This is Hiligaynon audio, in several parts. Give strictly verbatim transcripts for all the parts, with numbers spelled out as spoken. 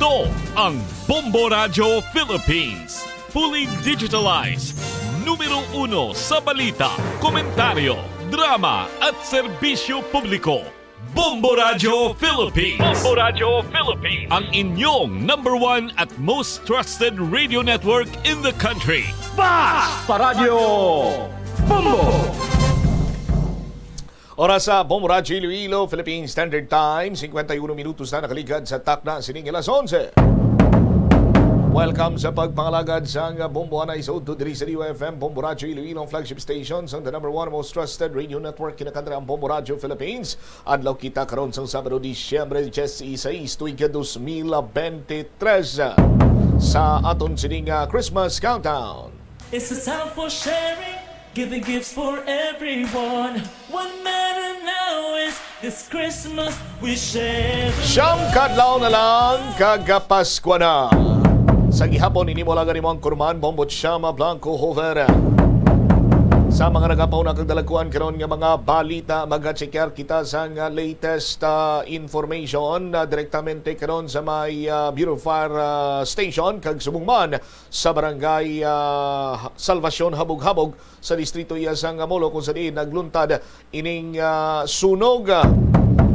Ito ang Bombo Radyo Philippines. Fully digitalized. Numero uno sa balita, komentaryo, drama at serbisyo publiko. Bombo Radyo Philippines. Bombo Radyo Philippines. Ang inyong number one at most trusted radio network in the country. Basta Radyo Bombo! Oras sa Bombo Radyo Iloilo, Philippine Standard Time, cincuenta y uno minutos na nakaligad sa takna sining alas onse. Welcome sa pagpangalagad sang Bombo Anay sa udto diri sa D Y F M, Bombo Radyo Iloilo, ang flagship station sang the number one most trusted radio network, kinakanra ang Bombo Radyo Philippines. Adlaw kita karon sang Sabado, Disyembre dieciséis, tuig dos mil veintitrés, sa aton sining, ah, Christmas countdown. It's a time for sharing, giving gifts for everyone. What matter now is this Christmas we share. Siyam ka adlaw na lang, kag Paskwa na. Sa gihapon, ini mo lang ang imong kurman, Bombo Chama Blanco Hover. Sa mga nagapauna kag dalagkuan karon nga mga balita, magachekear kita sa nga latest, ah, information, ah, direktamente karon sa may, ah, Bureau of Fire, ah, Station, kag subong man sa Barangay, ah, Salvacion Habog-Habog sa distrito iya sang Molo, kung sa diin nagluntad ining, ah, sunog.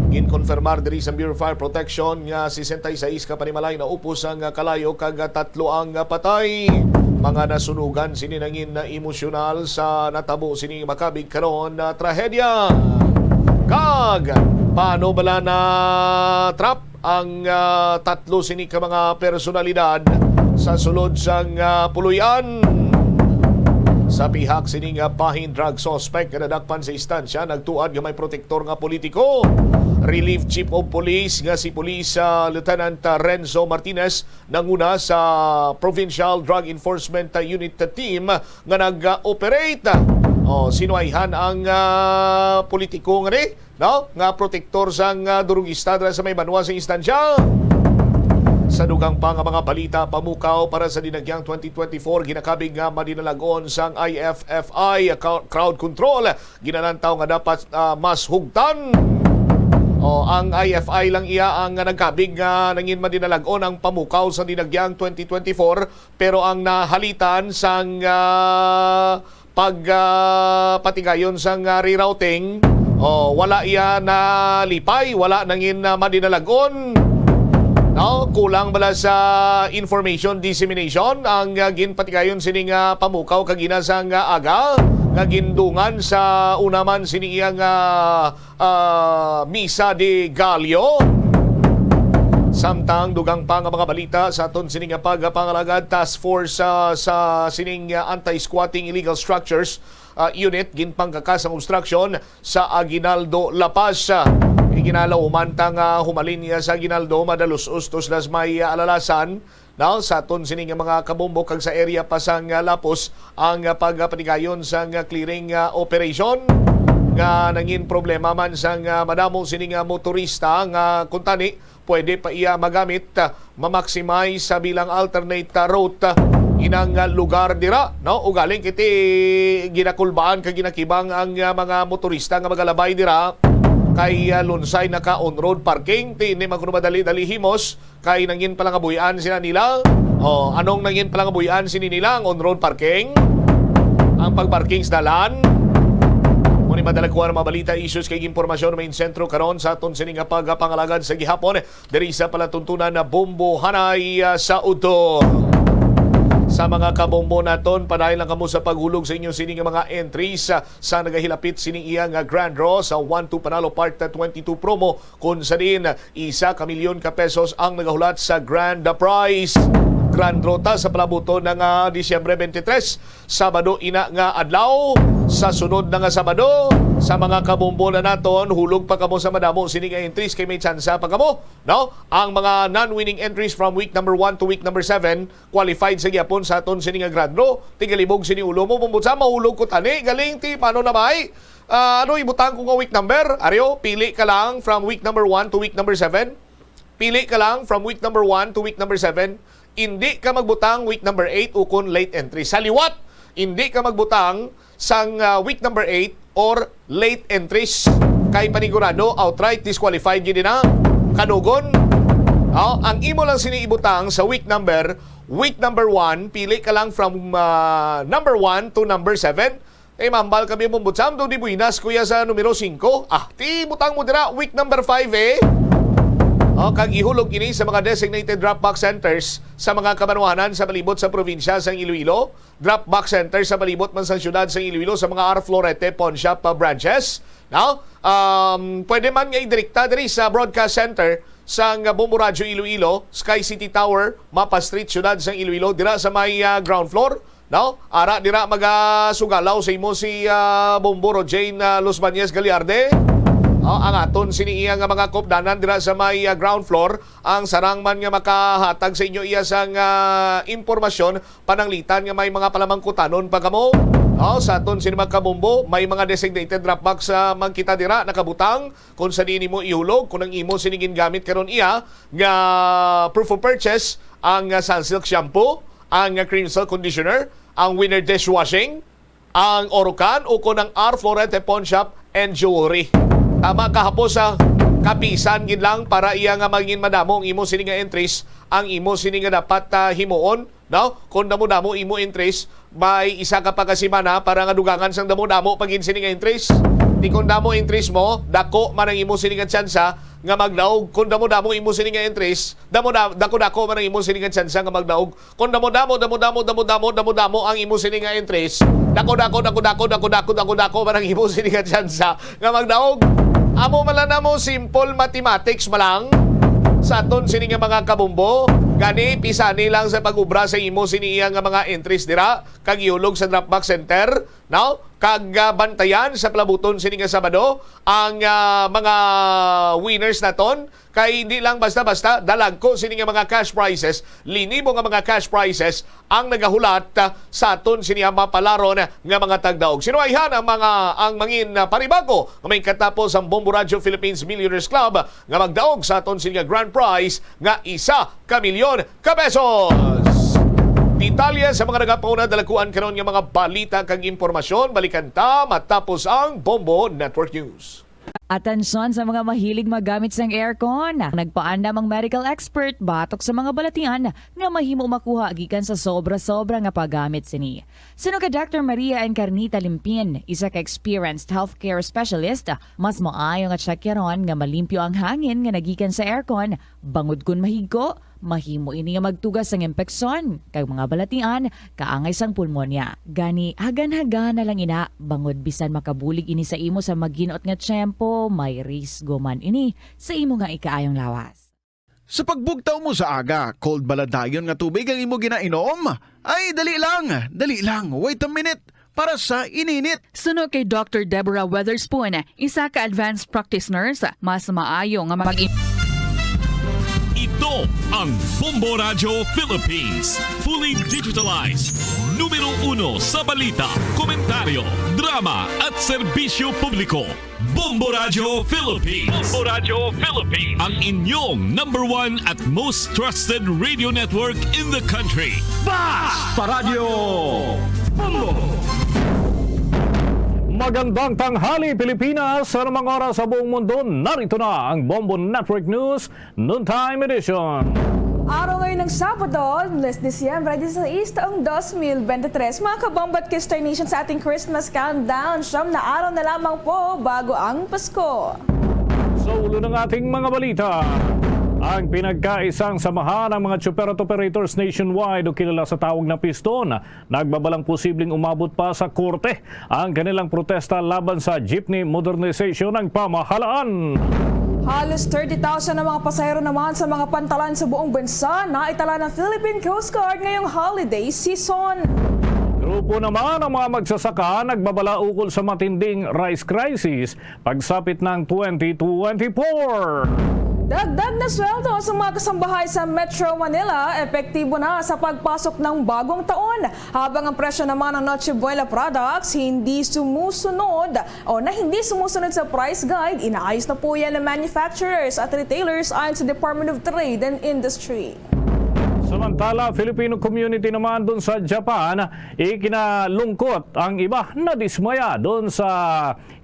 Ginkonfirmar diri sa Bureau of Fire Protection nga sesenta y seis ka panimalay naupos ang, ah, kalayo, kag, ah, tatlo ang, ah, patay. Mga nasunugan sini nangin na emosyonal sa natabo sining makabig karon na trahedya. Kag paano bala na trap ang, ah, tatlo sini ka mga personalidad sa sulod sang, ah, puloy-an. Sa pihak sini nga bahin drug suspect nga nadakpan sa istansya, nagtuad nga may protektor nga politiko. Relief Chief of Police nga si Police, ah, Lieutenant, ah, Renzo Martinez nanguna sa Provincial Drug Enforcement, ah, Unit team nga nag-operate. Oh, sinuwayhan ang, ah, politiko nga ni no? Nga protektor sang, ah, durugista dira sa may banwa sa istansya. Sa dugang pa nga mga balita, pamukaw para sa dinagyang twenty twenty-four, ginakabig nga madinalag-on sang I F F I, ah, crowd control. Ginalantaw nga dapat, ah, mas hugtan. O, ang I F I lang iya ang nagkabig nga nangin madinalag-on ang pamukaw sa dinagyang twenty twenty-four, pero ang nahalitan sang, ah, pag, ah, patigayon sang, ah, rerouting, oh, wala iya nalipay, wala nangin, ah, madinalag-on. No? Kulang bala sa information dissemination ang, ah, ginpatigayon sini nga pamukaw kagina sang, ah, aga nga gindungan sa una man sini iya nga ah, Misa de Gallo. Samtang dugang pa nga mga balita sa aton sini nga pagpangalagad, task force, ah, sa sining, ah, anti-squatting illegal structures, ah, unit ginpangkakas ang obstruction sa Aguinaldo, La Paz. Ah, iginalaw human ta nga humalin niya sa Aguinaldo, madalus-os to sila sa may, ah, Alalasan. Now, sa aton sini nga mga kabombo kag sa area pa sang, ah, Lapos ang, ah, pagpatigayon sang, ah, clearing, ah, operation nga nangin problema man sang, ah, madamo sini nga motorista nga kuntani pwede pa iya magamit, ah, ma-maximize sa bilang alternate, ah, route, ah, inang, ah, lugar dira, no? Ugaling kiti ginakulbaan kag ginakibang ang, ah, mga motorista nga magalabay dira kay, ah, lunsay naka on-road parking, ti hindi man kuno madali-dali himos. Kay nangin palangabuy-an sila nila. Oh, anong nangin palangabuy-an sini nila ang on-road parking? Ang pagparking sa dalan? Muni madalagkuan ang mga balita, issues kag impormasyon may sentro karon sa aton sini nga pagpangalagad sa gihapon diri sa palatuntunan na Bombo Hanay, ah, sa udto. Sa mga kabombo naton, padayon lang kamo sa paghulog sa inyo sini nga mga entries, ah, sa nagahilapit sini iya nga Grand Draw sa one two Panalo Part twenty-two promo. Kung sa diin, isa ka milyon ka pesos ang nagahulat sa grand prize. Grand draw ta sa palabuton na nga Disyembre twenty-three. Sabado ina nga adlaw. Sa sunod na nga Sabado, sa mga kabombo na naton, hulog pa kamo sa madamo sini nga entries kay may tsansa pa kamo, no? Ang mga non-winning entries from week number one to week number seven qualified sa gyapon sa aton sini nga grand draw. Tigalibog sini ulo mo, pambutsa, mahulog ko tani, galing ti, paano na ba? Ah, ano ibutang ko nga week number? Aryo, pili ka lang from week number one to week number seven. Pili ka lang from week number one to week number seven. Hindi ka magbutang week number eight ukon late entry. Sa liwat, hindi ka magbutang sang, ah, week number eight or late entries. Kay panigurado, outright disqualified gyud na. Kadugon, Oh, ang imo lang sini ibutang sa week number, week number one, pili ka lang from, ah, number one to number seven. Eh, mambal kami mo butsam do di buenas, kuya, sa numero singko. Ah, ti butang mo dira, week number five, eh. Oh, kag ihulog ini sa mga designated drop box centers sa mga kabanwahanan sa palibot sa probinsya sang Iloilo. Drop box center sa palibot man sang siyudad sang Iloilo sa mga R Florete Pawn Shop, ah, branches. Now, um, pwede man nga idirekta diri sa broadcast center sang Bombo Radyo Iloilo, Sky City Tower, Mapa Street, siyudad sang Iloilo, dira sa may, ah, ground floor. Now, ara dira magasugalaw sa imo si, ah, Bombo Rojane, ah, Los Bañez Gagliarde. Oh, ang aton sini iya nga mga kopdanan dira sa may, ah, ground floor, ang sarang man nga makahatag sa inyo iya sang, ah, impormasyon pananglitan nga may mga palamangkutanon pa kamo. Oh, sa aton sini mga kabombo, may mga designated drop box, ah, man kita dira nakabutang kung sa diin nimo ihulog, kung ang imo sini gingamit karon iya nga proof of purchase, ang, ah, Sunsilk shampoo, ang, ah, Cream Silk conditioner, ang Winner dishwashing, ang Orocan, o kon ang R Florete Pawn Shop and Jewelry. Tama, kahapos sa kapisan gid lang para iya nga mangin madamo ang imo sini nga entries, ang imo sini nga dapat, ah, himuon, no? Kung damo-damo imo entries, may isa ka pa ka semana para nga dugangan sang damo-damo pa gid sini nga entries. Di kung damo entries mo, dako man ang imo sini nga tsansa nga magdaog. Kung damo-damo imo sini nga entries, damo-da-, dako-dako man ang imo sini nga tsansa nga magdaog. Kung damo-damo, damo-damo, damo-damo, damo-damo ang imo sini nga entries, dako-dako, dako-dako, dako-dako, dako-dako man ang imo sini nga tsansa nga magdaog. Amo man lang namo, simple mathematics man lang sa aton sini nga mga kabombo. Gani, pisani lang sa pag-ubra sa imo sini iya nga mga entries dira, kag ihulog sa drop box center, no? Kag, ah, bantayan sa palabuton sini nga Sabado ang, ah, mga winners naton. Kay hindi lang basta-basta, dalagko sini nga mga cash prizes, linibo nga mga cash prizes ang nagahulat, ah, sa aton sini nga mapalaron nga mga tagdaog. Sinuwayhan ang mga, ang mangin, ah, panibago nga may katapos ang Bombo Radyo Philippines Millionaires Club nga magdaog sa aton sini nga grand prize nga isa ka milyon ka pesos. Detalye sa mga nagapauna, dalakuan karon nga mga balita kag impormasyon. Balikan ta matapos ang Bombo Network News. Atensyon sa mga mahilig magamit sang aircon. Nagpaandam ang medical expert batok sa mga balatian nga mahimo makuha gikan sa sobra-sobra nga paggamit sini. Suno kay Doctor Maria Encarnita Limpin, isa ka experienced healthcare specialist, mas maayo nga tsakyaron nga malimpyo ang hangin nga nagikan sa aircon, bangod kon mahigko, mahimo ini nga magtuga sang impeksyon kag mga balatian kaangay sang pulmonya. Gani, hagan-hagana lang ina, bangod bisan makabulig ini sa imo sa maginot nga tiyempo, may risgo man ini sa imo nga ikaayong lawas. Sa pagbugtaw mo sa aga, cold bala dayon nga tubig ang imo ginainom? Ay, dali lang, dali lang, wait a minute, para sa ininit. Suno kay Doctor Deborah Weatherspoon, isa ka advanced practice nurse, mas maayo nga mag- Ito ang Bombo Radyo Philippines, fully digitalized. Numero uno sa balita, komentaryo, drama at serbisyo publiko. Bombo Radyo Philippines. Bombo Radyo Philippines. Ang inyong number one at most trusted radio network in the country. Basta Radyo Bombo! Magandang tanghali, Pilipinas. Sa anumang oras sa buong mundo, narito na ang Bombo Network News Noontime Edition. Araw ngayon ng Sabado, Lunes, Disyembre disisais, taong dos mil bente tres. Mga kabombo at Kister Nation, sa ating Christmas countdown, siyam na araw na lamang po bago ang Pasko. Sa ulo ng ating mga balita, ang pinagkaisang samahan ng mga tsuper at operators nationwide o kilala sa tawag na Piston, nagbabalang posibleng umabot pa sa korte ang kanilang protesta laban sa jeepney modernization ng pamahalaan. Halos thirty thousand ang mga pasahero naman sa mga pantalan sa buong bansa na itala ng Philippine Coast Guard ngayong holiday season. Grupo naman ng mga magsasaka nagbabala ukol sa matinding rice crisis pagsapit ng twenty twenty-four. Dagdag na sweldo sa mga kasambahay sa Metro Manila, epektibo na sa pagpasok ng bagong taon. Habang ang presyo naman ng Noche Buena products hindi sumusunod o na hindi sumusunod sa price guide, inaayos na po yan ng manufacturers at retailers ayon sa Department of Trade and Industry. Samantala, Filipino community naman dun sa Japan, ikinalungkot ang iba, nadismaya dun sa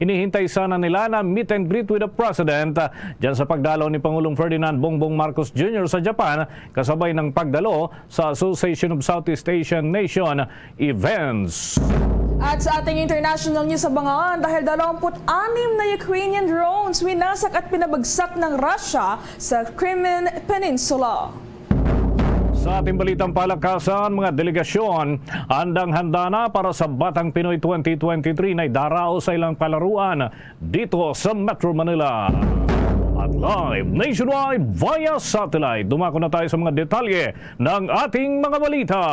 hinihintay sana nila na meet and greet with the President, ah, dyan sa pagdalaw ni Pangulong Ferdinand Bongbong Marcos Junior sa Japan, kasabay ng pagdalo sa Association of Southeast Asian Nation events. At sa ating international news, abangan, dahil dalawampu't anim na Ukrainian drones winasak at pinabagsak ng Russia sa Crimean Peninsula. Sa ating balitang palakasan, mga delegasyon handang-handa na para sa Batang Pinoy twenty twenty-three na idaraos sa ilang palaruan dito sa Metro Manila. At live nationwide via satellite, dumako na tayo sa mga detalye ng ating mga balita.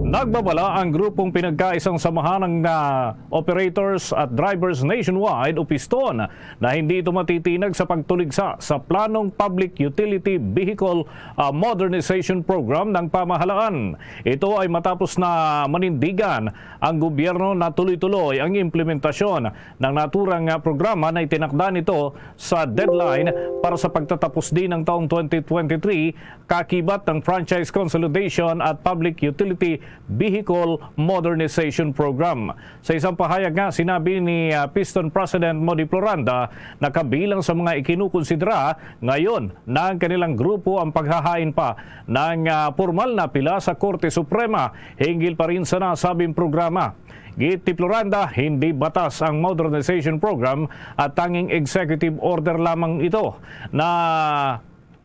Nagbabala ang grupong pinagkaisang samahan ng, ah, operators at drivers nationwide o piston na hindi ito matitinag sa pagtuligsa sa planong Public Utility Vehicle, ah, Modernization Program ng pamahalaan. Ito ay matapos na manindigan ang gobyerno na tuloy-tuloy ang implementasyon ng naturang, ah, programa na itinakda nito sa deadline para sa pagtatapos din ng taong twenty twenty-three, kakibat ng Franchise Consolidation at Public Utility Vehicle Modernization Program. Sa isang pahayag nga, sinabi ni, ah, Piston President Modi Floranda na kabilang sa mga ikinukonsidera ngayon ng kanilang grupo ang paghahain pa ng, ah, pormal na apela sa Korte Suprema hinggil pa rin sa nasabing programa. Giit ni Floranda, hindi batas ang modernization program at tanging executive order lamang ito na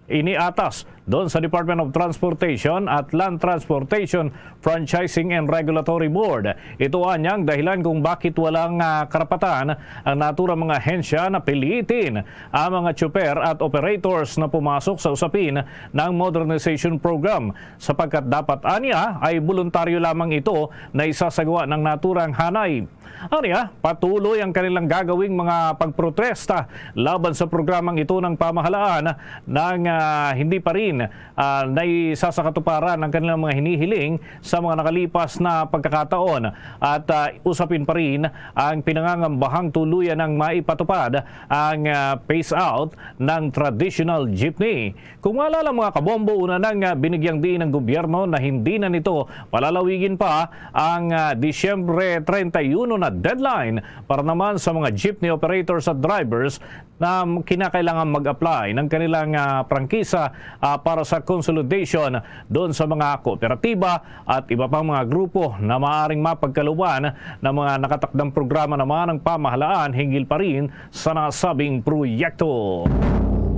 iniatas doon sa Department of Transportation at Land Transportation Franchising and Regulatory Board. Ito anyang dahilan kung bakit walang, ah, karapatan ang naturang mga ahensya na pilitin ang mga tsuper at operators na pumasok sa usapin ng modernization program, sapagkat dapat anya ay boluntaryo lamang ito na isasagawa ng naturang hanay. Anya, patuloy ang kanilang gagawing mga pagprotesta laban sa programang ito ng pamahalaan nang, ah, hindi pa rin, ah, naisasakatuparan ang kanilang mga hinihiling sa mga nakalipas na pagkakataon at, ah, usapin pa rin ang pinangangambahang tuluyan ng maipatupad ang, ah, phase out ng traditional jeepney. Kung maalala, mga kabombo, una nang, ah, binigyang diin ng gobyerno na hindi na nito palalawigin pa ang, ah, Disyembre treinta y uno na deadline para naman sa mga jeepney operators at drivers na kinakailangan mag-apply ng kanilang, ah, prangkisa, ah, para sa consolidation doon sa mga kooperatiba at iba pang mga grupo na maaaring mapagkalooban ng mga nakatakdang programa naman ng pamahalaan hinggil pa rin sa nasabing proyekto.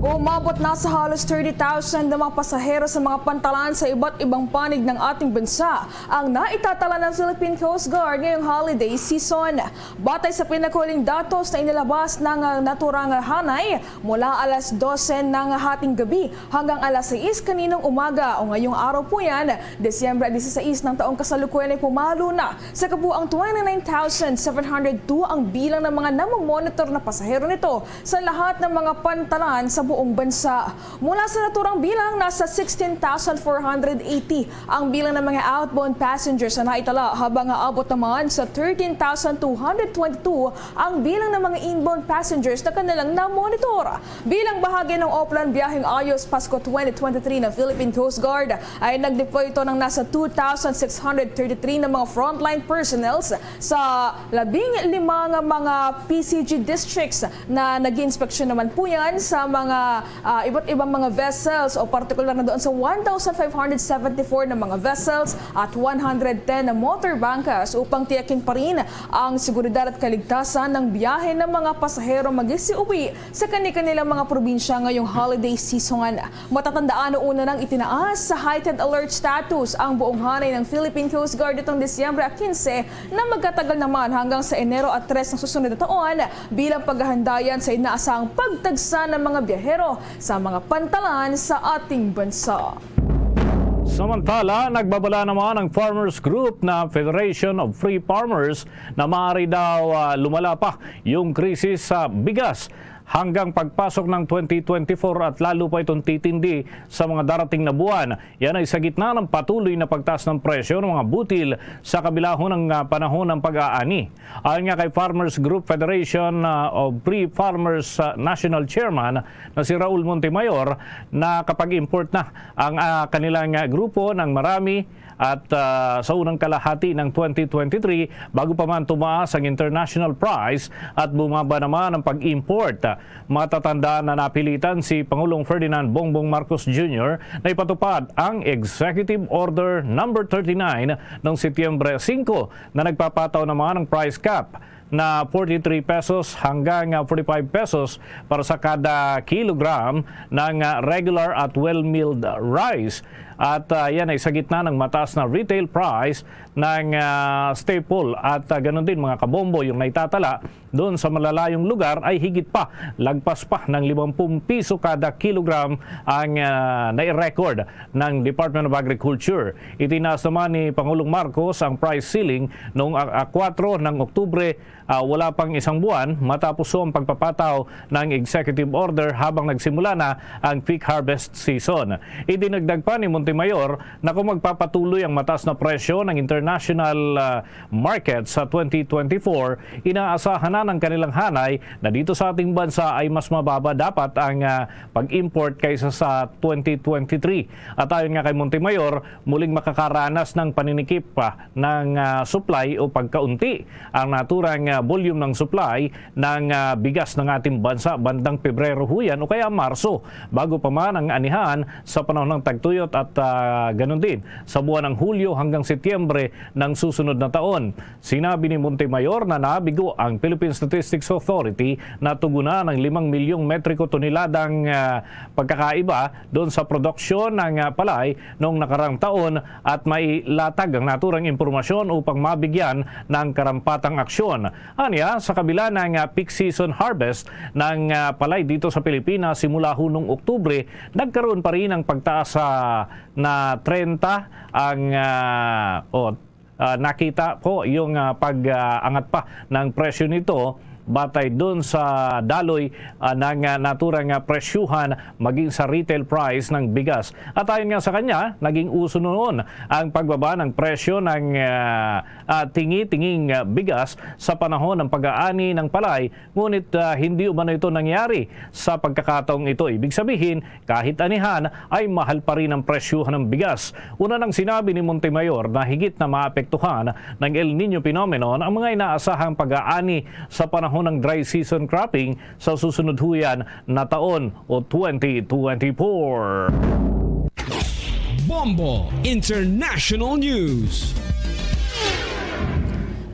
Umabot na sa halos thirty thousand na mga pasahero sa mga pantalan sa iba't ibang panig ng ating bansa ang naitatala ng Philippine Coast Guard ngayong holiday season. Batay sa pinakahuling datos na inilabas ng, ah, naturang hanay, mula alas dose ng hating gabi hanggang alas sais kaninang umaga o ngayong araw po yan, Disyembre dieciséis ng taong kasalukuyan, ay pumalo na sa kabuang twenty-nine thousand seven hundred two ang bilang ng mga namomonitor na pasahero nito sa lahat ng mga pantalan sa buong bansa. Mula sa naturang bilang, nasa sixteen thousand four hundred eighty ang bilang ng mga outbound passengers na naitala, habang aabot naman sa thirteen thousand two hundred twenty-two ang bilang ng mga inbound passengers na kanilang na-monitor. Bilang bahagi ng Oplan Biyaheng Ayos Pasko twenty twenty-three ng Philippine Coast Guard, ay nag-deploy ito ng nasa two thousand six hundred thirty-three na mga frontline personnels sa labing lima nga mga P C G districts na nag-iinspeksyon naman po yan sa mga, ah, iba't ibang mga vessels, o partikular na doon sa one thousand five hundred seventy-four na mga vessels at one hundred ten na motor bancas, upang tiyakin pa rin ang seguridad at kaligtasan ng biyahe ng mga pasahero magisiuwi sa kani-kanilang mga probinsya ngayong holiday season. Matatandaan, una nang itinaas sa heightened alert status ang buong hanay ng Philippine Coast Guard nitong Disyembre quince, na magkatagal naman hanggang sa Enero at tres ng susunod na taon, bilang paghahandayan sa inaasahang pagtagsa ng mga biyahero sa mga pantalan sa ating bansa. Samantala, nagbabala naman ang farmers group na Federation of Free Farmers na maaari daw, ah, lumala pa yung krisis sa bigas hanggang pagpasok ng twenty twenty-four at lalo pa itong titindi sa mga darating na buwan. Yan ay sa gitna ng patuloy na pagtaas ng presyo ng mga butil sa kabilahon ng, ah, panahon ng pag-aani. Ayon nga kay Farmers Group Federation, ah, o Free Farmers, ah, National Chairman na si Raul Montemayor, nakapag-import na ang, ah, kanilang, ah, grupo ng marami at, ah, sa unang kalahati ng twenty twenty-three, bago pa man tumaas ang international price at bumaba naman ang pag-import. Matatandaan na napilitan si Pangulong Ferdinand Bongbong Marcos Junior na ipatupad ang Executive Order Number thirty-nine noong Setyembre singko na nagpapataw naman ng price cap na forty-three pesos hanggang, ah, forty-five pesos para sa kada kilogram ng, ah, regular at well-milled rice. At, ah, yan ay sa gitna ng mataas na retail price ng, ah, staple at, ah, ganun din mga kabombo, yung naitatala doon sa malalayong lugar ay higit pa, lagpas pa ng limampung piso kada kilogram ang, ah, nai-record ng Department of Agriculture. Itinaas naman ni Pangulong Marcos ang price ceiling noong, ah, ah, kwatro ng Oktubre, ah, wala pang isang buwan matapos ang pagpapataw ng executive order habang nagsimula na ang peak harvest season. Idinagdag pa ni Montemayor na kung magpapatuloy ang mataas na presyo ng international, ah, market sa twenty twenty-four, inaasahan na ng kanilang hanay na dito sa ating bansa ay mas mababa dapat ang, ah, pag-import kaysa sa twenty twenty-three. At ayon nga kay Montemayor, muling makakaranas ng paninikip pa ng, ah, supply o pagkaunti ang naturang, ah, volume ng supply ng, ah, bigas ng ating bansa bandang Pebrero huyan o kaya Marso, bago pa man ang anihan sa panahon ng tagtuyot at, ah, ganun din sa buwan ng Hulyo hanggang Setyembre ng susunod na taon. Sinabi ni Montemayor na nabigo ang Philippine Statistics Authority na tugunan ang limang milyong metriko toneladang, ah, pagkakaiba doon sa produksyon ng, ah, palay noong nakarang taon at mailatag ang naturang impormasyon upang mabigyan ng karampatang aksyon. Anya, sa kabila ng, ah, peak season harvest ng, ah, palay dito sa Pilipinas simula hunong Oktubre, nagkaroon pa rin ng pagtaas sa na treinta ang, ah, o, ah, nakita po yung, ah, pag, ah, angat pa ng presyo nito batay dun sa daloy, ah, ng, ah, naturang, ah, presyuhan maging sa retail price ng bigas. At ayon nga sa kanya, naging uso noon ang pagbaba ng presyo ng, ah, ah, tingi-tinging, ah, bigas sa panahon ng pag-aani ng palay, ngunit, ah, hindi umano ito nangyari sa pagkakataong ito. Ibig sabihin, kahit anihan ay mahal pa rin ang presyo ng bigas. Una nang sinabi ni Montemayor na higit na maapektuhan ng El Niño phenomenon ang mga inaasahang pag-aani sa panahon ng dry season cropping sa susunod huyan na taon o twenty twenty-four. Bombo International News.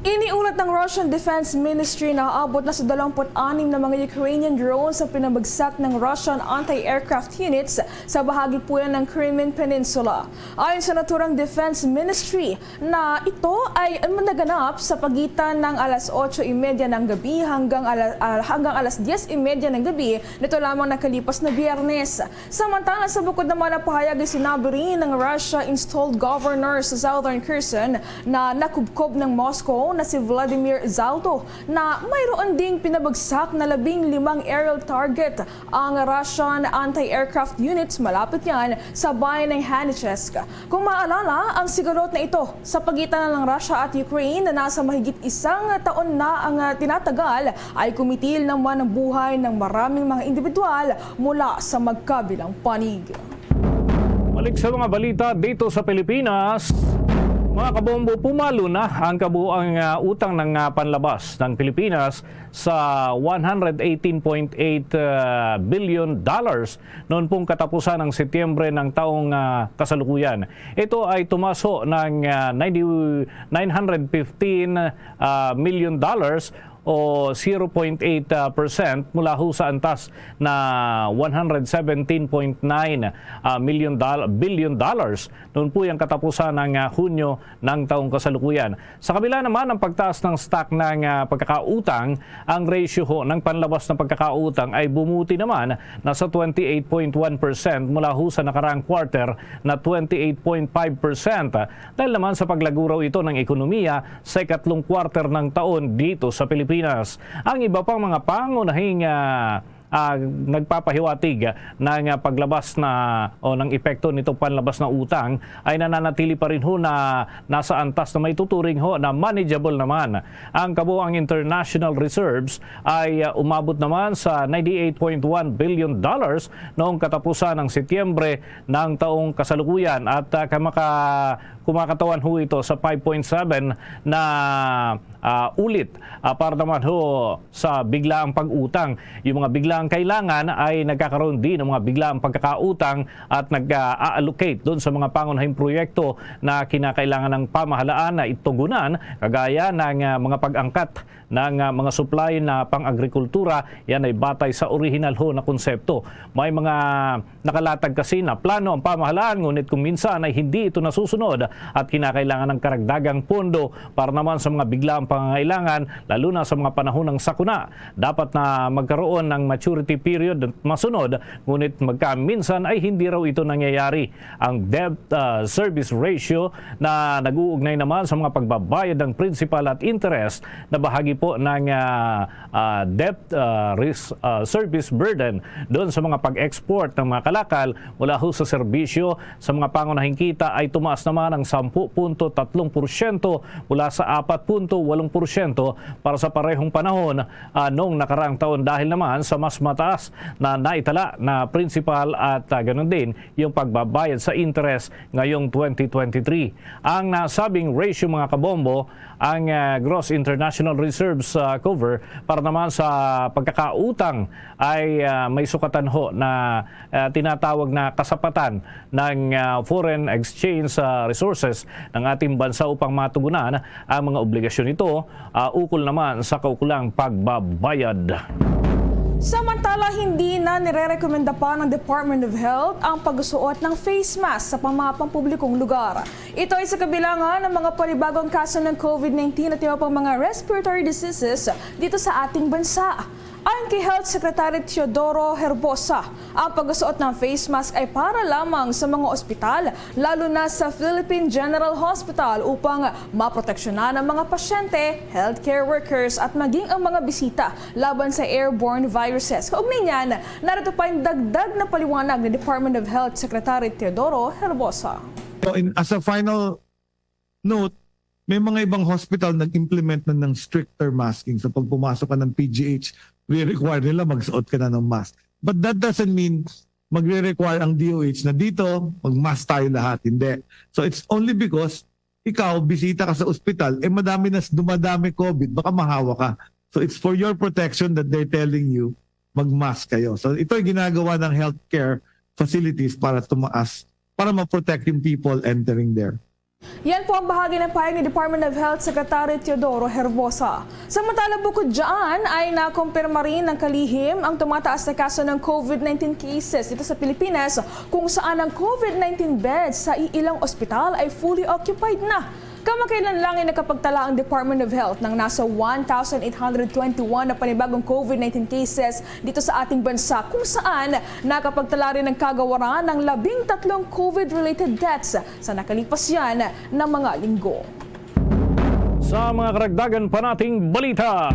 Iniulat ng Russian Defense Ministry na aabot na sa dalawampu't anim na mga Ukrainian drones ang pinabagsak ng Russian anti-aircraft units sa bahagi puyan ng Crimean Peninsula. Ayon sa naturang Defense Ministry, na ito ay naganap sa pagitan ng alas otso y media ng gabi hanggang ala-, ah, hanggang alas diez y media ng gabi nito lamang nakalipas na Biyernes. Samantala, sa bukod naman na pahayag, ay sinabi rin ng Russia-installed governor sa Southern Kherson na nakubkob ng Moscow na si Vladimir Zalto na mayroon ding pinabagsak na labing limang aerial target ang Russian anti-aircraft units malapit yan sa bayan ng Hanichesk. Kung maalala, ang sigalot na ito sa pagitan ng Russia at Ukraine na nasa mahigit isang taon na ang, ah, tinatagal ay kumitil naman ang buhay ng maraming mga individual mula sa magkabilang panig. Balik sa mga balita dito sa Pilipinas, mga kabombo, pumalo na ang kabuang, ah, utang ng, ah, panlabas ng Pilipinas sa one hundred eighteen point eight, ah, billion dollars noon pong katapusan ng Setyembre ng taong, ah, kasalukuyan. Ito ay tumaas ho ng, ah, ninety, nine hundred fifteen, ah, million dollars o zero point eight, ah, percent mula ho sa antas na one hundred seventeen point nine, ah, million dol-, billion dollars noon po yung katapusan ng, ah, Hunyo ng taong kasalukuyan. Sa kabila naman ng pagtaas ng stock ng, ah, pagkakautang, ang ratio ho ng panlabas na pagkakautang ay bumuti naman na sa twenty-eight point one percent mula ho sa nakaraang quarter na twenty-eight point five percent. Dahil naman sa paglago raw ito ng ekonomiya sa ikatlong quarter ng taon dito sa Pilipinas. Ang iba pang mga pangunahing, ah, ah, nagpapahiwatig ng, ah, paglabas na o ng epekto nitong panlabas na utang ay nananatili pa rin ho na nasa antas na maituturing ho na manageable naman. Ang kabuang international reserves ay, ah, umabot naman sa ninety-eight point one billion dollars noong katapusan ng Setyembre ng taong kasalukuyan at, ah, kamaka-, kumakatawan ho ito sa five point seven na, ah, ulit, ah, para naman ho sa biglaang pag-utang. Yung mga biglaang kailangan ay nagkakaroon din ng mga biglaang pagkakautang at nag-a-allocate doon sa mga pangunahing proyekto na kinakailangan ng pamahalaan na itugunan, kagaya ng, ah, mga pag-angkat ng, ah, mga supply na pang-agrikultura. Yan ay batay sa orihinal ho na konsepto. May mga nakalatag kasi na plano ang pamahalaan, ngunit kung minsan ay hindi ito nasusunod at kinakailangan ng karagdagang pondo para naman sa mga biglaang pangangailangan, lalo na sa mga panahon ng sakuna. Dapat na magkaroon ng maturity period at masunod, ngunit magkaminsan ay hindi raw ito nangyayari. Ang debt, ah, service ratio na nag-uugnay naman sa mga pagbabayad ng principal at interest na bahagi po ng, ah, ah, debt, ah, ris-, ah, service burden doon sa mga pag-export ng mga kalakal mula ho sa serbisyo sa mga pangunahing kita ay tumaas naman ng sampu punto tatlong porsyento mula sa apat punto walong porsyento para sa parehong panahon, ah, noong nakaraang taon dahil naman sa mas mataas na naitala na principal at, ah, ganun din yung pagbabayad sa interest ngayong twenty twenty-three. Ang nasabing ratio, mga kabombo, ang, ah, gross international reserves, ah, cover para naman sa pagkakautang ay, ah, may sukatan ho na, ah, tinatawag na kasapatan ng, ah, foreign exchange, ah, resources ng ating bansa upang matugunan ang mga obligasyon nito, ah, ukol naman sa kaukulang pagbabayad. Samantala, hindi na nirerekomenda pa ng Department of Health ang pagsuot ng face mask sa pam-, mga pampublikong lugar. Ito ay sa kabilangan ng mga panibagong kaso ng COVID nineteen at iba pang mga respiratory diseases dito sa ating bansa. Ayon kay Health Secretary Teodoro Herbosa, ang pagsuot ng face mask ay para lamang sa mga ospital, lalo na sa Philippine General Hospital, upang maproteksyonan ang mga pasyente, healthcare workers, at maging ang mga bisita laban sa airborne viruses. Kaugnay niyan, narito pa ang dagdag na paliwanag ni Department of Health Secretary Teodoro Herbosa. So, in, as a final note, may mga ibang hospital nag-implement na ng stricter masking. So, pag pumasok ka ng P G H, re-require nila magsuot ka na ng mask. But that doesn't mean magre-require ang D O H na dito, mag-mask tayo lahat. Hindi. So, it's only because ikaw, bisita ka sa ospital, eh, madami na s-, dumadami COVID, baka mahawa ka. So, it's for your protection that they're telling you, mag-mask kayo. So, ito ay ginagawa ng healthcare facilities para tumaas, para ma-protect yung people entering there. Yan po ang bahagi ng pahayag ni Department of Health Secretary Teodoro Herbosa. Samantala, bukod dyan ay nakumpirma rin ng kalihim ang tumataas na kaso ng COVID nineteen cases dito sa Pilipinas, kung saan ang COVID nineteen beds sa iilang ospital ay fully occupied na. Kamakailan lang ay nakapagtala ang Department of Health ng nasa one thousand eight hundred twenty-one na panibagong COVID nineteen cases dito sa ating bansa, kung saan nakapagtala rin ng kagawaran ng labing tatlong COVID-related deaths sa nakalipas yan na mga linggo. Sa mga karagdagan pa nating balita,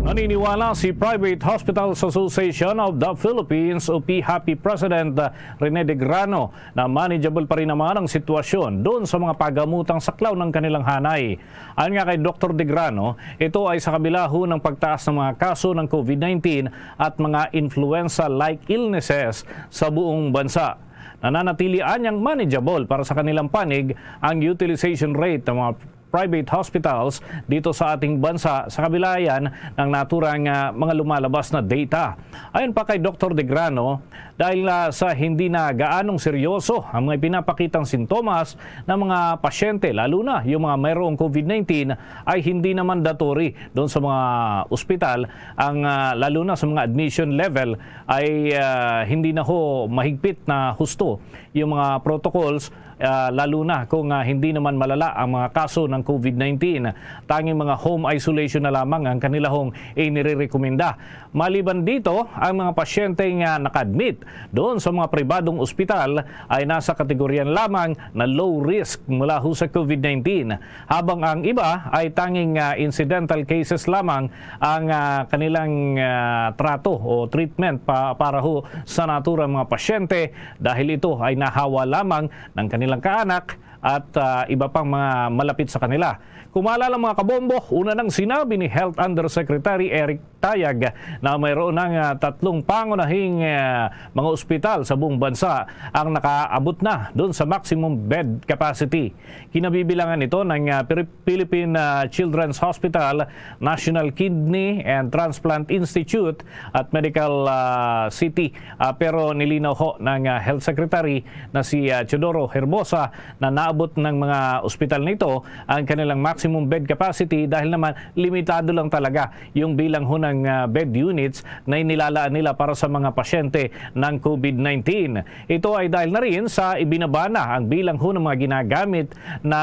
naniniwala si Private Hospitals Association of the Philippines o PHAPHI President Rene Degrano na manageable pa rin naman ang sitwasyon doon sa mga pagamutang saklaw ng kanilang hanay. Ayon nga kay Doktor Degrano, ito ay sa kabila ho ng pagtaas ng mga kaso ng COVID nineteen at mga influenza-like illnesses sa buong bansa. Nananatili anyang manageable para sa kanilang panig ang utilization rate ng mga private hospitals dito sa ating bansa sa kabila yan ng naturang, ah, mga lumalabas na data. Ayon pa kay Doktor Degrano, dahil, ah, sa hindi na gaanong seryoso ang mga pinapakitang sintomas ng mga pasyente, lalo na yung mga mayroong COVID nineteen, ay hindi na mandatory doon sa mga ospital ang, ah, lalo na sa mga admission level ay, ah, hindi na ho mahigpit na husto yung mga protocols ah, lalo na kung, ah, hindi naman malala ang mga kaso ng COVID nineteen. Tanging mga home isolation na lamang ang kanilahong inirerekomenda. Maliban dito, ang mga pasyente nga naka-admit doon sa mga pribadong ospital ay nasa kategorya lamang na low risk mula ho sa COVID nineteen, habang ang iba ay tanging, ah, incidental cases lamang ang, ah, kanilang, ah, trato o treatment pa, para ho sa naturang mga pasyente, dahil ito ay nahawa lamang ng kanilang kaanak at, ah, iba pang mga malapit sa kanila. Kung maalala, mga kabombo, una nang sinabi ni Health Undersecretary Eric Tayag na mayroon ng, ah, tatlong pangunahing, ah, mga ospital sa buong bansa ang nakaabot na doon sa maximum bed capacity. Kinabibilangan ito ng, ah, Piri-, Philippine, ah, Children's Hospital, National Kidney and Transplant Institute at Medical, ah, City. Ah, pero nilinaw ho ng, ah, Health Secretary na si, ah, Teodoro Herbosa na naabot ng mga ospital nito ang kanilang maximum bed capacity dahil naman limitado lang talaga yung bilang ho ng, ah, bed units na inilalaan nila para sa mga pasyente ng COVID nineteen. Ito ay dahil na rin sa ibinaba na ang bilang ho ng mga ginagamit na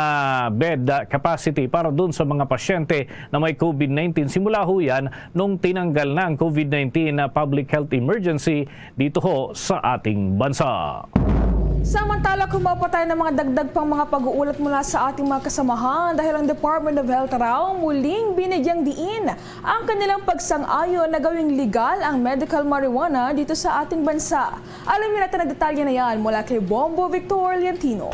bed, ah, capacity para dun sa mga pasyente na may COVID nineteen. Simula ho yan nung tinanggal na ang COVID nineteen na public health emergency dito ho sa ating bansa. Samantala, kung mapatay ng mga dagdag pang mga pag-uulat mula sa ating mga kasamahan, dahil ang Department of Health raw muling binigyang diin ang kanilang pagsang-ayon na gawing legal ang medical marijuana dito sa ating bansa. Alamin natin ang detalye na yan mula kay Bombo Victor Liantino.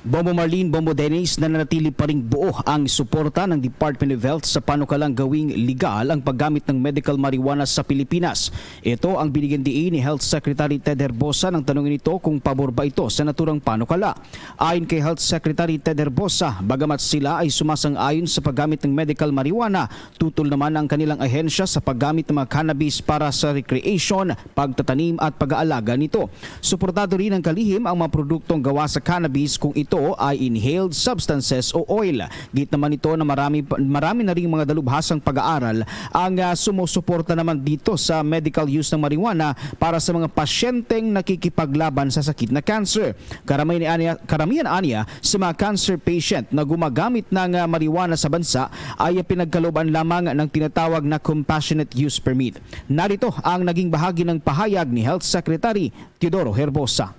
Bombo Marlene, Bombo Dennis, nananatili pa ring buo ang suporta ng Department of Health sa panukalang gawing legal ang paggamit ng medical marijuana sa Pilipinas. Ito ang binigyan diin ni Health Secretary Ted Herbosa nang tanungin ito kung pabor ba ito sa naturang panukala. Ayon kay Health Secretary Ted Herbosa, bagamat sila ay sumasang-ayon sa paggamit ng medical marijuana, tutol naman ang kanilang ahensya sa paggamit ng mga cannabis para sa recreation, pagtatanim at pag-aalaga nito. Suportado rin ng kalihim ang mga produktong gawa sa cannabis kung ito ay inhaled substances o oil. Git naman ito na marami, pa- marami na ring mga dalubhasang pag-aaral ang, ah, sumusuporta naman dito sa medical use ng marijuana para sa mga pasyenteng nakikipaglaban sa sakit na cancer. Karamihan aniya, karamihan aniya sa mga cancer patient na gumagamit ng, ah, marijuana sa bansa ay pinagkalooban lamang ng tinatawag na compassionate use permit. Narito ang naging bahagi ng pahayag ni Health Secretary Teodoro Herbosa.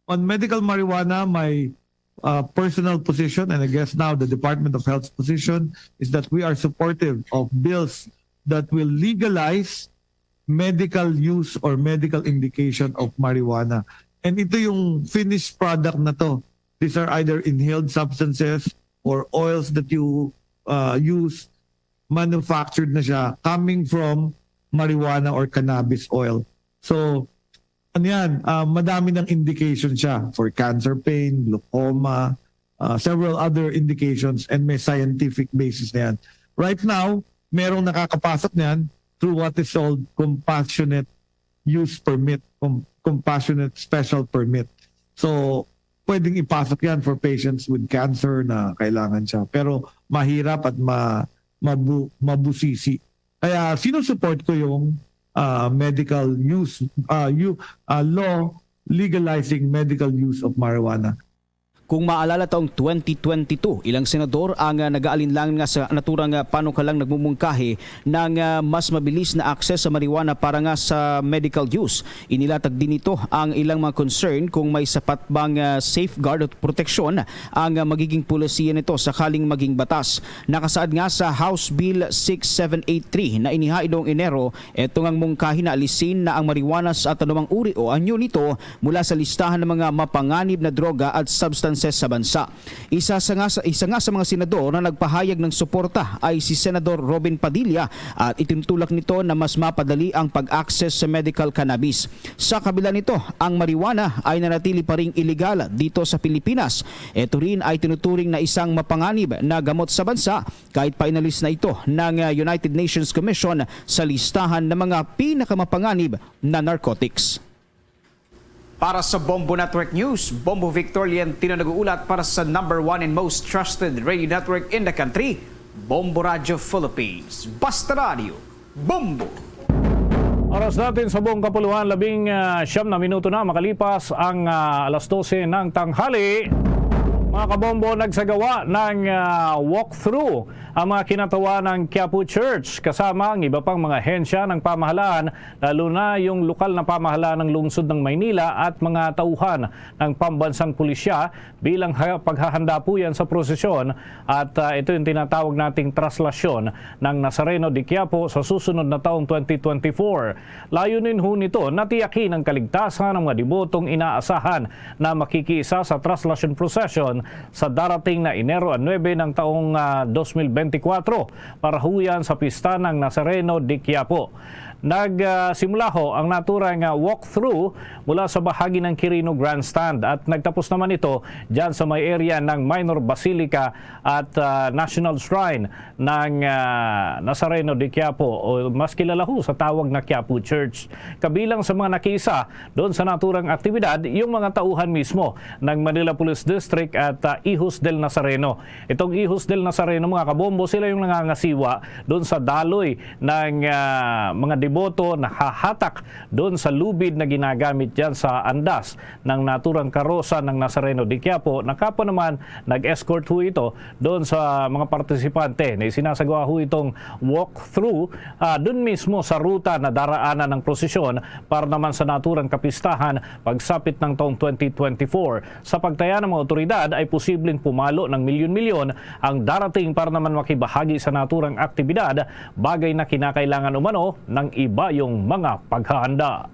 On medical marijuana, my, uh, personal position, and I guess now the Department of Health's position, is that we are supportive of bills that will legalize medical use or medical indication of marijuana. And ito yung finished product na to. These are either inhaled substances or oils that you, uh, use, manufactured na siya, coming from marijuana or cannabis oil. So, ano yan, ah, madami ng indication siya for cancer pain, glaucoma, ah, several other indications, and may scientific basis na yan. Right now, merong nakakapasok niyan through what is called compassionate use permit, com- compassionate special permit. So, pwedeng ipasok yan for patients with cancer na kailangan siya. Pero mahirap at ma- mabu- mabusisi. Kaya sinusupport ko yung, ah, medical use, ah, you, ah, law legalizing medical use of marijuana. Kung maalala, taong twenty twenty-two, ilang senador ang, ah, nagaalinlangan nga sa naturang, ah, panukalang nagmumungkahi ng, ah, mas mabilis na access sa marijuana para nga sa medical use. Inilatag din nito ang ilang mga concern kung may sapat bang, ah, safeguard at proteksyon ang, ah, magiging polisiya nito sakaling maging batas. Nakasaad nga sa House Bill six seven eight three na inihain noong Enero, ito ngang mungkahi na alisin na ang marijuana sa anumang uri o anyo nito mula sa listahan ng mga mapanganib na droga at substances sa bansa. Isa sa nga, isa nga sa mga senador na nagpahayag ng suporta ay si Senador Robin Padilla, at itinutulak nito na mas mapadali ang pag-access sa medical cannabis. Sa kabila nito, ang marijuana ay nanatili pa ring iligal dito sa Pilipinas. Ito rin ay tinuturing na isang mapanganib na gamot sa bansa, kahit pa inalis na ito ng, ah, United Nations Commission sa listahan ng mga pinakamapanganib na narcotics. Para sa Bombo Network News, Bombo Victor Lientino nag-uulat para sa number one and most trusted radio network in the country, Bombo Radio Philippines. Basta Radio, Bombo! Oras natin sa buong kapuluhan, labing, ah, siyam na minuto na makalipas ang, ah, alas dose ng tanghali. Mga kabombo, nagsagawa ng, ah, walkthrough ang mga kinatawa ng Quiapo Church kasama ang iba pang mga ahensya ng pamahalaan, lalo na yung lokal na pamahalaan ng lungsod ng Maynila at mga tauhan ng pambansang pulisya bilang ha-, paghahanda po yan sa prosesyon at, ah, ito yung tinatawag nating traslasyon ng Nazareno de Quiapo sa susunod na taong twenty twenty-four. Layunin ho nito na tiyakin ang kaligtasan ng mga debotong inaasahan na makikiisa sa traslasyon procession sa darating na Enero nuebe ng taong, ah, dos mil benti kwatro para ho yan sa pista ng Nazareno de Quiapo. Nag, ah, simula ho ang naturang, ah, walkthrough mula sa bahagi ng Quirino Grandstand at nagtapos naman ito dyan sa may area ng Minor Basilica at, ah, National Shrine ng, ah, Nazareno de Quiapo o mas kilala ho sa tawag na Quiapo Church. Kabilang sa mga nakiisa doon sa naturang aktibidad, yung mga tauhan mismo ng Manila Police District at, ah, Hijos del Nazareno. Itong Hijos del Nazareno, mga kabombo, sila yung nangangasiwa doon sa daloy ng, ah, mga deboto na hahatak doon sa lubid na ginagamit dyan sa andas ng naturang karosa ng Nazareno de Quiapo. Nakapa naman, nag-escort ho ito doon sa mga partisipante na isinasagawa ho itong walkthrough, ah, doon mismo sa ruta na daraanan ng prosesyon para naman sa naturang kapistahan pagsapit ng taong twenty twenty-four. Sa pagtaya ng mga otoridad ay posibleng pumalo ng milyon-milyon ang darating para naman makibahagi sa naturang aktibidad, bagay na kinakailangan umano ng iba yung mga paghahanda.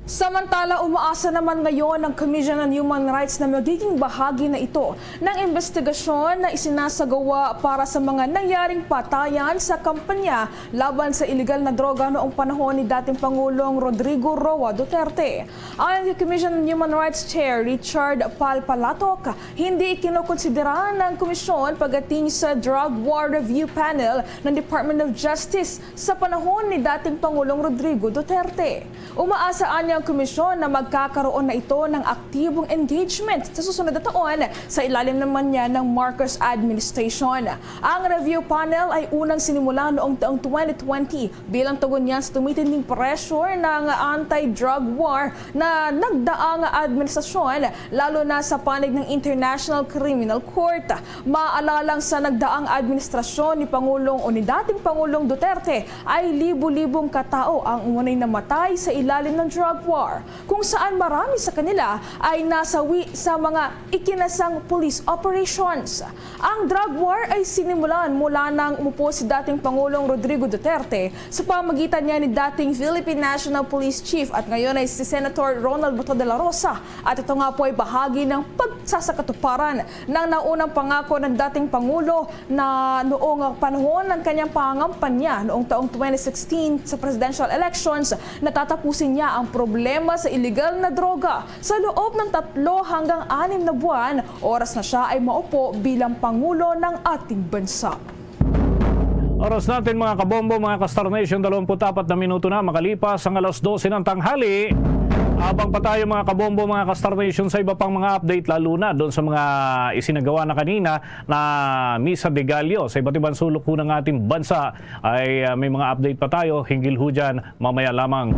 Samantala, umaasa naman ngayon ang Commission on Human Rights na magiging bahagi na ito ng investigasyon na isinasagawa para sa mga nangyaring patayan sa kampanya laban sa iligal na droga noong panahon ni dating Pangulong Rodrigo Roa Duterte. Ayon kay Commission on Human Rights Chair Richard Palpalatok, hindi ikinokonsidera ng komisyon pagdating sa Drug War Review Panel ng Department of Justice sa panahon ni dating Pangulong Rodrigo Duterte. Umaasa anya ang komisyon na magkakaroon na ito ng aktibong engagement sa susunod na taon sa ilalim naman niya ng Marcos administration. Ang review panel ay unang sinimula noong taong twenty twenty bilang tugon niya sa tumitinding pressure ng anti-drug war na nagdaang administrasyon, lalo na sa panig ng International Criminal Court. Maalalang sa nagdaang administrasyon ni Pangulong o ni dating Pangulong Duterte ay libo-libong katao ang umunay namatay sa ilalim ng drug war, kung saan marami sa kanila ay nasawi sa mga ikinasang police operations. Ang drug war ay sinimulan mula nang umupo si dating Pangulong Rodrigo Duterte sa pamagitan niya ni dating Philippine National Police Chief at ngayon ay si Senator Ronald Bato de la Rosa, at ito nga po ay bahagi ng pagsasakatuparan ng naunang pangako ng dating Pangulo na noong panahon ng kanyang pangangampanya noong taong twenty sixteen sa presidential elections, natatapusin niya ang problema sa iligal na droga sa loob ng tatlo hanggang anim na buwan, oras na siya ay maupo bilang Pangulo ng ating bansa. Oras natin, mga kabombo, mga ka-Star Nation, dalawampu't apat na minuto na makalipas ang alas dose ng tanghali. Abang pa tayo, mga kabombo, mga ka-Star Nation, sa iba pang mga update, lalo na doon sa mga isinagawa na kanina na Misa de Gallo. Sa iba't ibang sulok ho ng ating bansa ay, ah, may mga update pa tayo hinggil ho dyan mamaya lamang.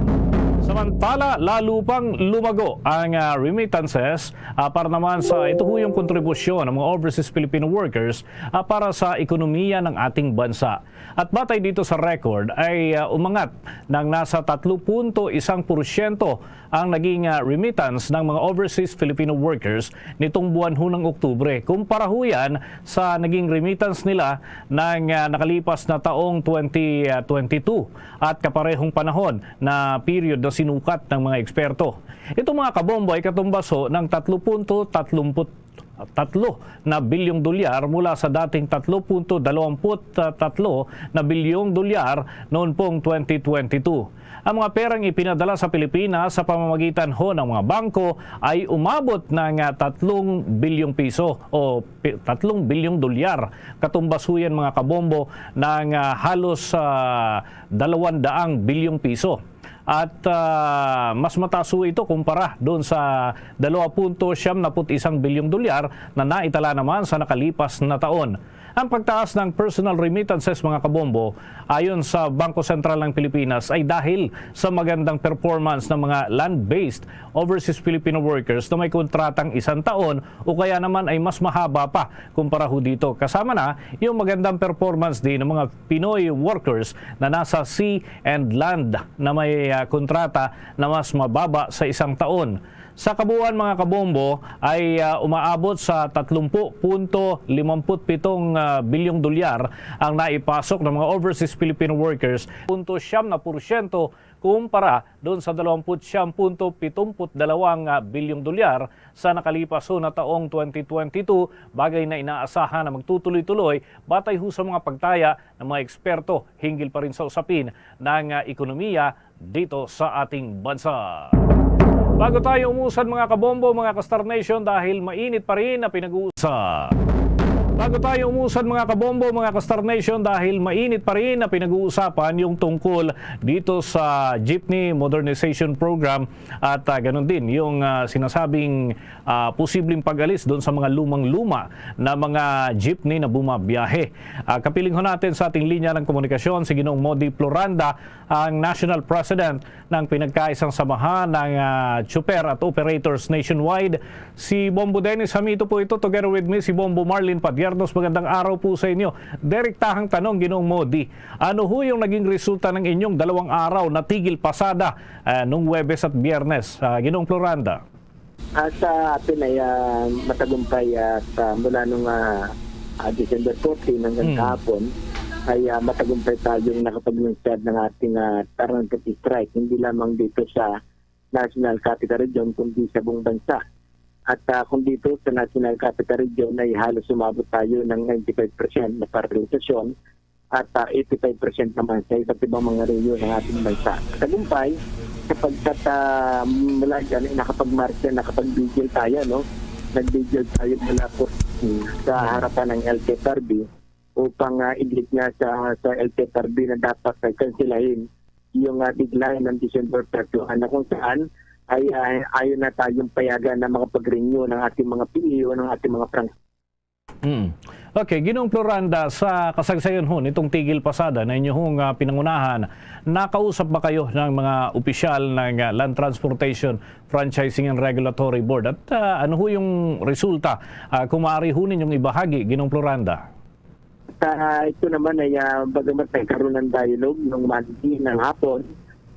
Samantala, lalo pang lumago ang, ah, remittances, ah, para naman sa ito ho yung kontribusyon ng mga overseas Filipino workers, ah, para sa ekonomiya ng ating bansa. At batay dito sa record ay, ah, umangat ng nasa tatlo punto isang porsyento ang naging, ah, remittance ng mga overseas Filipino workers nitong buwan ho ng Oktubre. Kumpara ho yan sa naging remittance nila ng, ah, nakalipas na taong twenty twenty-two at kaparehong panahon na period na sinukat ng mga eksperto. Ito, mga kabombo, ay katumbas ho ng tatlo punto tatlumput tatlo na bilyong dolyar mula sa dating tatlo punto dalawampu't tatlo na bilyong dolyar noon pong twenty twenty-two. Ang mga perang ipinadala sa Pilipinas sa pamamagitan ho ng mga bangko ay umabot ng, ah, tatlong bilyong piso o pi-, tatlong bilyong dolyar. Katumbas ho yan, mga kabombo, ng, ah, halos, ah, dalawandaang bilyong piso. At, ah, mas mataas ho ito kumpara doon sa dalawa punto siyam naput isang bilyong dolyar na naitala naman sa nakalipas na taon. Ang pagtaas ng personal remittances, mga kabombo, ayon sa Bangko Sentral ng Pilipinas, ay dahil sa magandang performance ng mga land-based overseas Filipino workers na may kontratang isang taon o kaya naman ay mas mahaba pa kumpara ho dito. Kasama na yung magandang performance din ng mga Pinoy workers na nasa sea and land na may, ah, kontrata na mas mababa sa isang taon. Sa kabuuan, mga kabombo, ay, ah, umaabot sa tatlumpu punto limampu't pitong, ah, bilyong dolyar ang naipasok ng mga overseas Filipino workers, punto siyam na porsyento kumpara doon sa dalawampu't siyam punto pitumpu't dalawang, ah, bilyong dolyar sa nakalipas ho na taong twenty twenty-two, bagay na inaasahan na magtutuloy-tuloy batay ho sa mga pagtaya ng mga eksperto hinggil pa rin sa usapin ng, ah, ekonomiya dito sa ating bansa. Bago tayo umusad, mga kabombo, mga ka-Star Nation, dahil mainit pa rin na pinag-uusap. Bago tayo umusad, mga kabombo, mga ka-Star Nation, dahil mainit pa rin na pinag-uusapan yung tungkol dito sa Jeepney Modernization Program at, ah, ganun din yung, ah, sinasabing, ah, posibleng pag-alis doon sa mga lumang-luma na mga jeepney na bumabiyahe. Ah, kapiling ho natin sa ating linya ng komunikasyon si Ginoong Modi Floranda, ang National President ng Pinagkaisang Samahan ng, ah, Tsuper at Operators Nationwide. Si Bombo Dennis Hamito po ito, together with me, si Bombo Marlin Padiernos. Magandang araw po sa inyo. Direktahang tanong, Ginoong Modi, ano ho yung naging resulta ng inyong dalawang araw na tigil pasada, ah, nung Huwebes at Biyernes, ah, Ginoong Floranda? Ah, sa atin ay, ah, matagumpay at, ah, mula nung, ah, ah, December fourteen hanggang Hmm. kahapon ay, ah, matagumpay tayong nakapaglunsad ng ating, ah, tarantang strike, hindi lamang dito sa National Capital Region, kundi sa buong bansa. At, ah, kung dito sa National Capital Region ay halos umabot tayo ng ninety-five percent na paralisasyon at, ah, eighty-five percent naman sa iba't ibang mga rehiyon ng ating bansa. Tagumpay, sapagkat, ah, mula dyan ay nakapagmarcha, nakapag-vigil tayo, no? Nag-vigil tayo mula po sa harapan ng L T F R B upang, ah, idikit nga sa, sa L T F R B na dapat ay kansilahin yung, ah, deadline ng December thirty-one, na kung saan ay, ah, ayaw na tayong payagan na makapag-renew ng ating mga P E o ng ating mga franchise. Mm. Okay, Ginoong Floranda, sa kasagsayan ho nitong tigil pasada na inyong, ah, pinangunahan, nakausap ba kayo ng mga opisyal ng, ah, Land Transportation Franchising and Regulatory Board? At, ah, ano ho yung resulta? Ah, kung maaari ho ninyong ibahagi, Ginoong Floranda. Sa ito naman ay, ah, bagamat nagkaroon ng dialogue nung Monday ng hapon,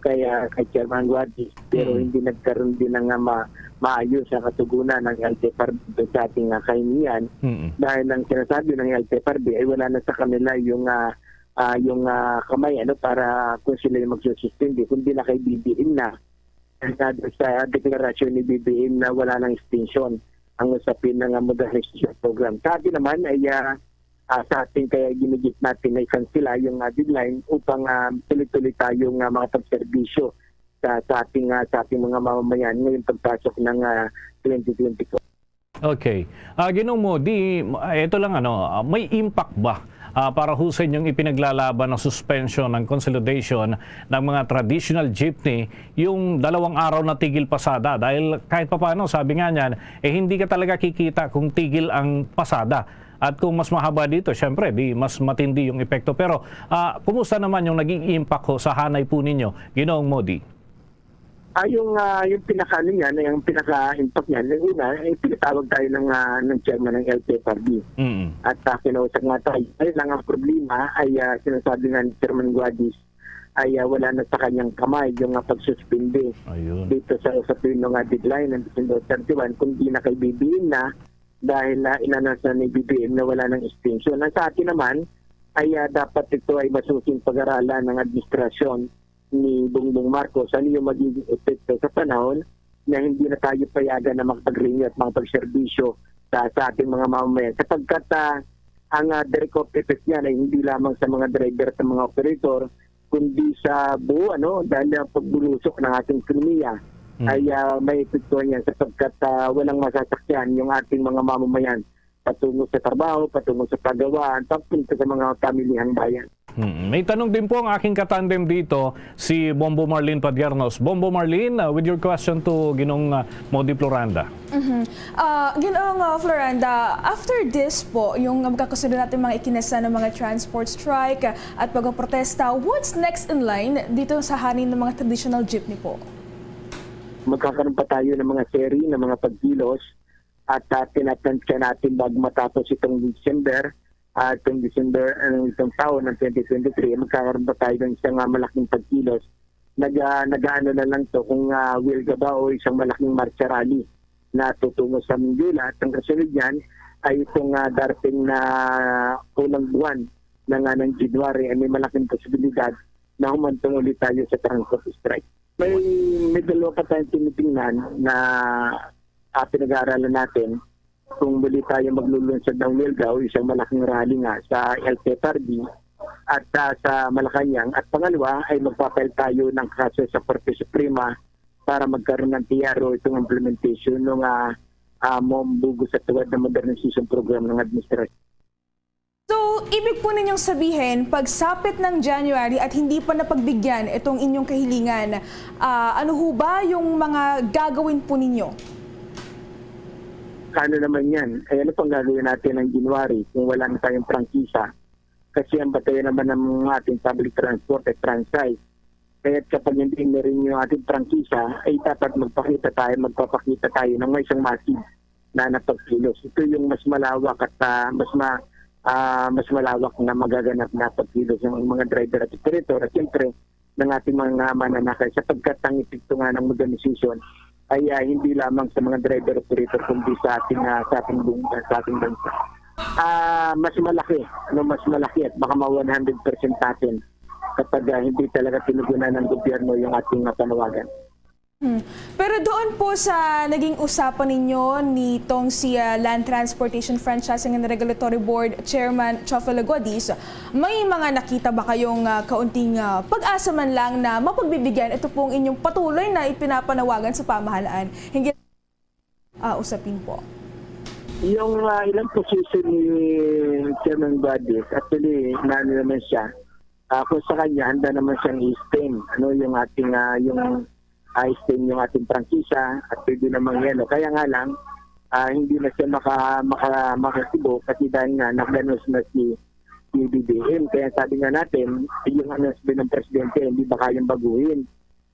kaya kay Chairman Guadis, pero Hmm. hindi nagkaroon din ng, ah, ma-, maayos ang katugunan ng L T F R B sa ating, ah, kahilingan. Hmm. Dahil ang sinasabi ng L T F R B ay wala na sa kanila yung, ah, ah, yung, ah, kamay, ano, para kung sila yung magsususpindi, kundi na kay B B M na. Ang sabi sa deklarasyon ni B B M na wala nang extension ang usapin ng, ah, modernization program. Sa atin naman ay, ah, ah, sa ating kaya ginigit natin na i-cancel yung, ah, deadline upang, ah, tuloy-tuloy tayong, ah, makapagserbisyo sa, sa ating, ah, sa ating mga mamamayan ngayong pagpasok ng, ah, twenty twenty-four. Okay. Ah, Ginoong Modi, ah, ito lang, ano, ah, may impact ba, ah, para ho sa inyong ipinaglalaban na suspension ng consolidation ng mga traditional jeepney yung dalawang araw na tigil pasada? Dahil kahit papaano, sabi nga niyan, eh, hindi ka talaga kikita kung tigil ang pasada. At kung mas mahaba dito, syempre, di mas matindi yung epekto. Pero, ah, kumusta naman yung naging impact ho sa hanay po ninyo, Ginoong Modi? Ah, yung, ah, yung pinaka-ano niyan, yung pinaka-impact niyan, yung una, eh, pinatawag tayo ng, ah, ng chairman ng L T F R B. Mm. At, ah, kinausap nga tayo. Ayun lang ang problema ay, ah, sinasabi nga ni Chairman Guadis ay, ah, wala na sa kanyang kamay yung, ah, pagsuspindi Ayun. dito sa usapin ng, ah, deadline ng December thirty-one, kundi na kay B B M na dahil, ah, inanunsyo ni B B M na wala ng extension. Ang sa atin naman ay, ah, dapat ito ay masusing pag-aralan ng administrasyon ni Bongbong Marcos, ano yung magiging epekto sa panahon na hindi na tayo payagan na makapag-renew at makapagserbisyo sa, sa ating mga mamamayan. Sapagkat, ah, ang, ah, direct effect niyan ay hindi lamang sa mga driver at sa mga operator, kundi sa buo, ano, dahil ang pagbulusok ng ating ekonomiya Mm. ay, ah, may epekto niyan sapagkat, ah, walang masasakyan yung ating mga mamamayan patungo sa trabaho, patungo sa paggawaan, papunta sa mga pamilihang bayan. Hmm, may tanong din po ang aking katandem dito, si Bombo Marlene Padiernos. Bombo Marlene, uh, with your question to Ginong, uh, Modi Floranda. Mhm. Ah, Ginoong, ah, Floranda, after this po, yung magkakasunod natin mga ikinasa ng mga transport strike at pagpoprotesta, what's next in line dito sa hanin ng mga traditional jeepney po? Magkakaroon pa tayo ng mga seri ng mga pagkilos at, ah, tinatansya natin bago matapos itong December, ah, itong December, ah, itong taon ng twenty twenty-three, magkakaroon pa tayo ng isang, ah, malaking pagkilos. Nag-, ah, nag-aano na lang to kung, ah, Huelga ba o isang malaking marcha rally na tutungo sa Mingdola. At ang kasunod niyan ay itong, ah, darating na unang buwan na nga ng January ay may malaking posibilidad na humantong ulit tayo sa transport strike. May, may dalawa pa tayong tinitingnan na, ah, pinag-aaralan natin kung muli tayo maglulunsad ng Huelga o isang malaking rally nga sa L T F R B at, ah, sa Malacañang. At pangalawa ay magpapail tayo ng kaso sa Korte Suprema para magkaroon ng tiyaro itong implementation ng, ah, ah, mambugo sa tuwad na modernization program ng administrasyon. So, ibig po ninyong sabihin, pagsapit ng January at hindi pa napagbigyan itong inyong kahilingan, ah, ano ho ba yung mga gagawin po ninyo? Ano naman yan? Eh, ano pang gagawin natin ng January kung wala na tayong prangkisa? Kasi ang batayan naman ng ating public transport ay franchise. Kaya kapag hindi na rin yung ating prangkisa, ay dapat magpakita tayo, magpapakita tayo ng may isang massive na napagkilos. Ito yung mas malawak at, ah, mas ma-, ah, mas malawak na magaganap na pagkilos ng mga driver at operator at siyempre ng ating mga mananakay, sapagkat ang epekto nga ng modernization ay, ah, hindi lamang sa mga driver operator kundi sa ating, ah, sa ating bung-, sa ating bansa. Ah, mas malaki, no, mas malaki at baka ma one hundred percent natin kapag, ah, hindi talaga tinugunan ng gobyerno yung ating, ah, panawagan. Hmm. Pero doon po sa naging usapan ninyo nitong si, ah, Land Transportation Franchising and Regulatory Board Chairman Chofel Aguadis, may mga nakita ba kayong, ah, kaunting, ah, pag-asa man lang na mapagbibigyan ito pong inyong patuloy na ipinapanawagan sa pamahalaan hinggil, ah, usapin po? Yung, ah, ilang position ni Chairman Aguadis, actually, naano naman siya. Ah, kung sa kanya, handa naman siyang i-stem, ano, yung ating, ah, yung, ah, i-stem yung ating prangkisa at pwede namang yan, no? Kaya nga lang, ah, hindi na siya maka-, maka-, makasibo kasi dahil nga nag-announce na si, si B B M. Kaya sabi nga natin, yung announcement ng presidente, hindi ba kayang baguhin?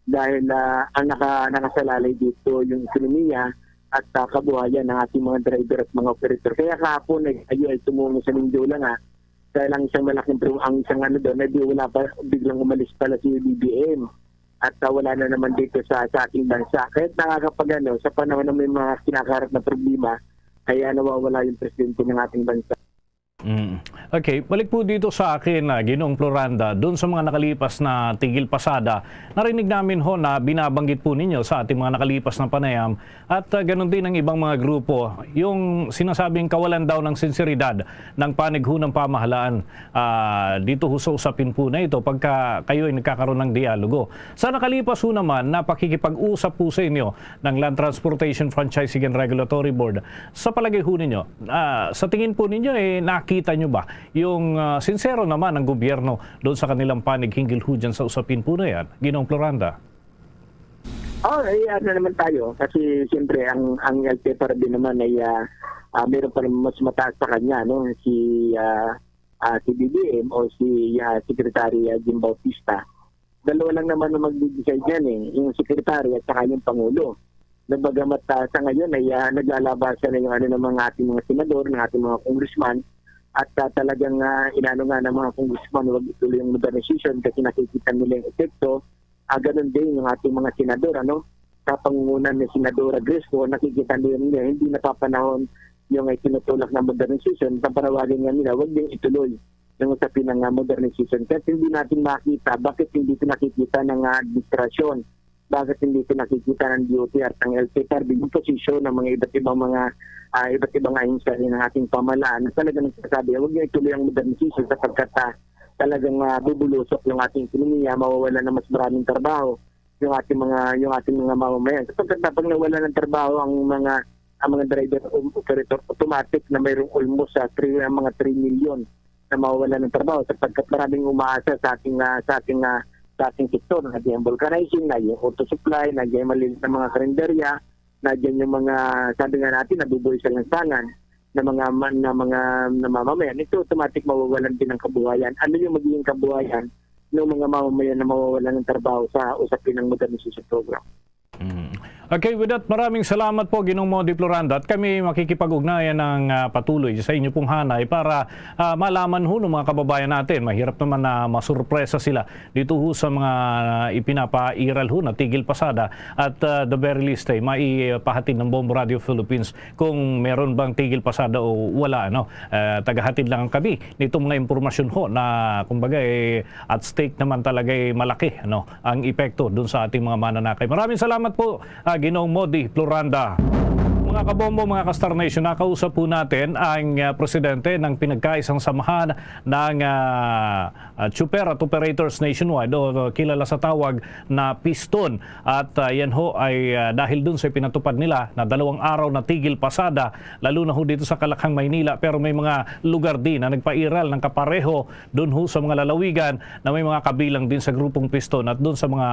Dahil, ah, ang naka-, nakasalalay dito yung ekonomiya at, ah, kabuhayan ng ating mga driver at mga operator. Kaya kahapon, eh, tayo ay tumungo sa Mindula nga dahil ang isang malaking pro-, ang isang ano doon, eh, di wala pa, biglang umalis pala si B B M. At, ah, wala na naman dito sa, sa ating bansa. Kahit nakakapag-, ano, sa panahon na may mga kinakaharap na problema, kaya nawawala yung presidente ng ating bansa. Mm. Okay, balik po dito sa akin, ah, Ginoong Floranda, doon sa mga nakalipas na tigil pasada, narinig namin ho na binabanggit po ninyo sa ating mga nakalipas na panayam at, ah, ganun din ang ibang mga grupo, yung sinasabing kawalan daw ng sinseridad ng panig ho ng pamahalaan, ah, dito ho sa usapin po na ito pagka kayo ay nagkakaroon ng dialogo. Sa nakalipas ho naman na pakikipag-usap po sa inyo ng Land Transportation Franchising and Regulatory Board, sa palagay ho ninyo, ah, sa tingin po ninyo, eh, nakita nyo ba yung, ah, sinsero naman ng gobyerno doon sa kanilang panig hinggil ho dyan sa usapin po na yan, Ginoong Floranda? Oh, eh, ano naman tayo, kasi siyempre ang, ang L T F R B naman ay, ah, ah, meron pa naman mas mataas sa kanya, no? Si, ah, ah, si B B M o si, ah, Secretary, ah, Jim Bautista. Dalawa lang naman ang magdi-decide yan, eh, yung Secretary at saka yung Pangulo. Na bagamat, ah, sa ngayon ay, ah, naglalabasan na yung ano ng mga ating mga senador, ng ating mga congressman, at, ah, talagang, ah, inano nga ng mga congressman, wag ituloy yung modernization kasi nakikita nila yung epekto. Ah, ganun din yung ating mga senador, ano, sa pangunguna ni Senadora Grace Poe, nakikita nila hindi napapanahon yung, ah, tinutulak na modernization. Sa panawagan nga nila, wag din ituloy yung usapin ng, ah, modernization. Kasi hindi natin makita, bakit hindi ito nakikita ng, ah, administrasyon? Bakit hindi ito nakikita ng D O T R at ng L T F R B, yung posisyon ng mga iba't ibang mga, ah, iba't ibang ahensya ng ating pamahalaan na talaga nagsasabi, "Huwag niyo ituloy ang modernization sapagkat, ah, talagang, ah, bubulusok yung ating ekonomiya, mawawala ng mas maraming trabaho yung ating mga, yung ating mga mamamayan." Sapagkat na pag nawala ng trabaho ang mga, ang mga driver o operator, automatic na mayroong almost sa three, ang mga three million na mawawalan ng trabaho sapagkat maraming umaasa sa ating, ah, sa ating, ah, sa ating sektor. Nandiyan vulcanizing, nandiyan auto supply, nandiyan maliliit na mga karinderya, nandiyan yung mga, sabi nga natin, nabubuhay sa lansangan na mga ma-, na mga namamamayan. Ito automatic mawawalan din ng kabuhayan. Ano yung magiging kabuhayan ng mga mamamayan na mawawalan ng trabaho sa usapin ng modernization program? Mm. Okay, with that, maraming salamat po, Ginoong Modi Floranda, at kami makikipag-ugnayan ng, ah, patuloy sa inyo pong hanay para, ah, malaman ho ng mga kababayan natin. Mahirap naman na masurpresa sila dito ho sa mga ipinapairal ho na tigil pasada at, ah, the very least ay maipahatid ng Bombo Radio Philippines kung meron bang tigil pasada o wala, ano. Ah, tagahatid lang kami nitong mga impormasyon ho na, kumbaga, eh, at stake naman talaga, eh, malaki, ano, ang epekto dun sa ating mga mananakay. Maraming salamat po, ah, Ginoong Modi Floranda. Mga kabombo, mga ka-Star Nation, nakausap po natin ang, ah, presidente ng Pinagkaisang Samahan ng, ah, ah, Chopper at Operators Nationwide, o kilala sa tawag na Piston. At, ah, yan ho ay, ah, dahil dun sa pinatupad nila na dalawang araw na tigil pasada, lalo na ho dito sa Kalakhang, Maynila. Pero may mga lugar din na nagpairal ng kapareho dun ho sa mga lalawigan na may mga kabilang din sa grupong Piston at dun sa mga,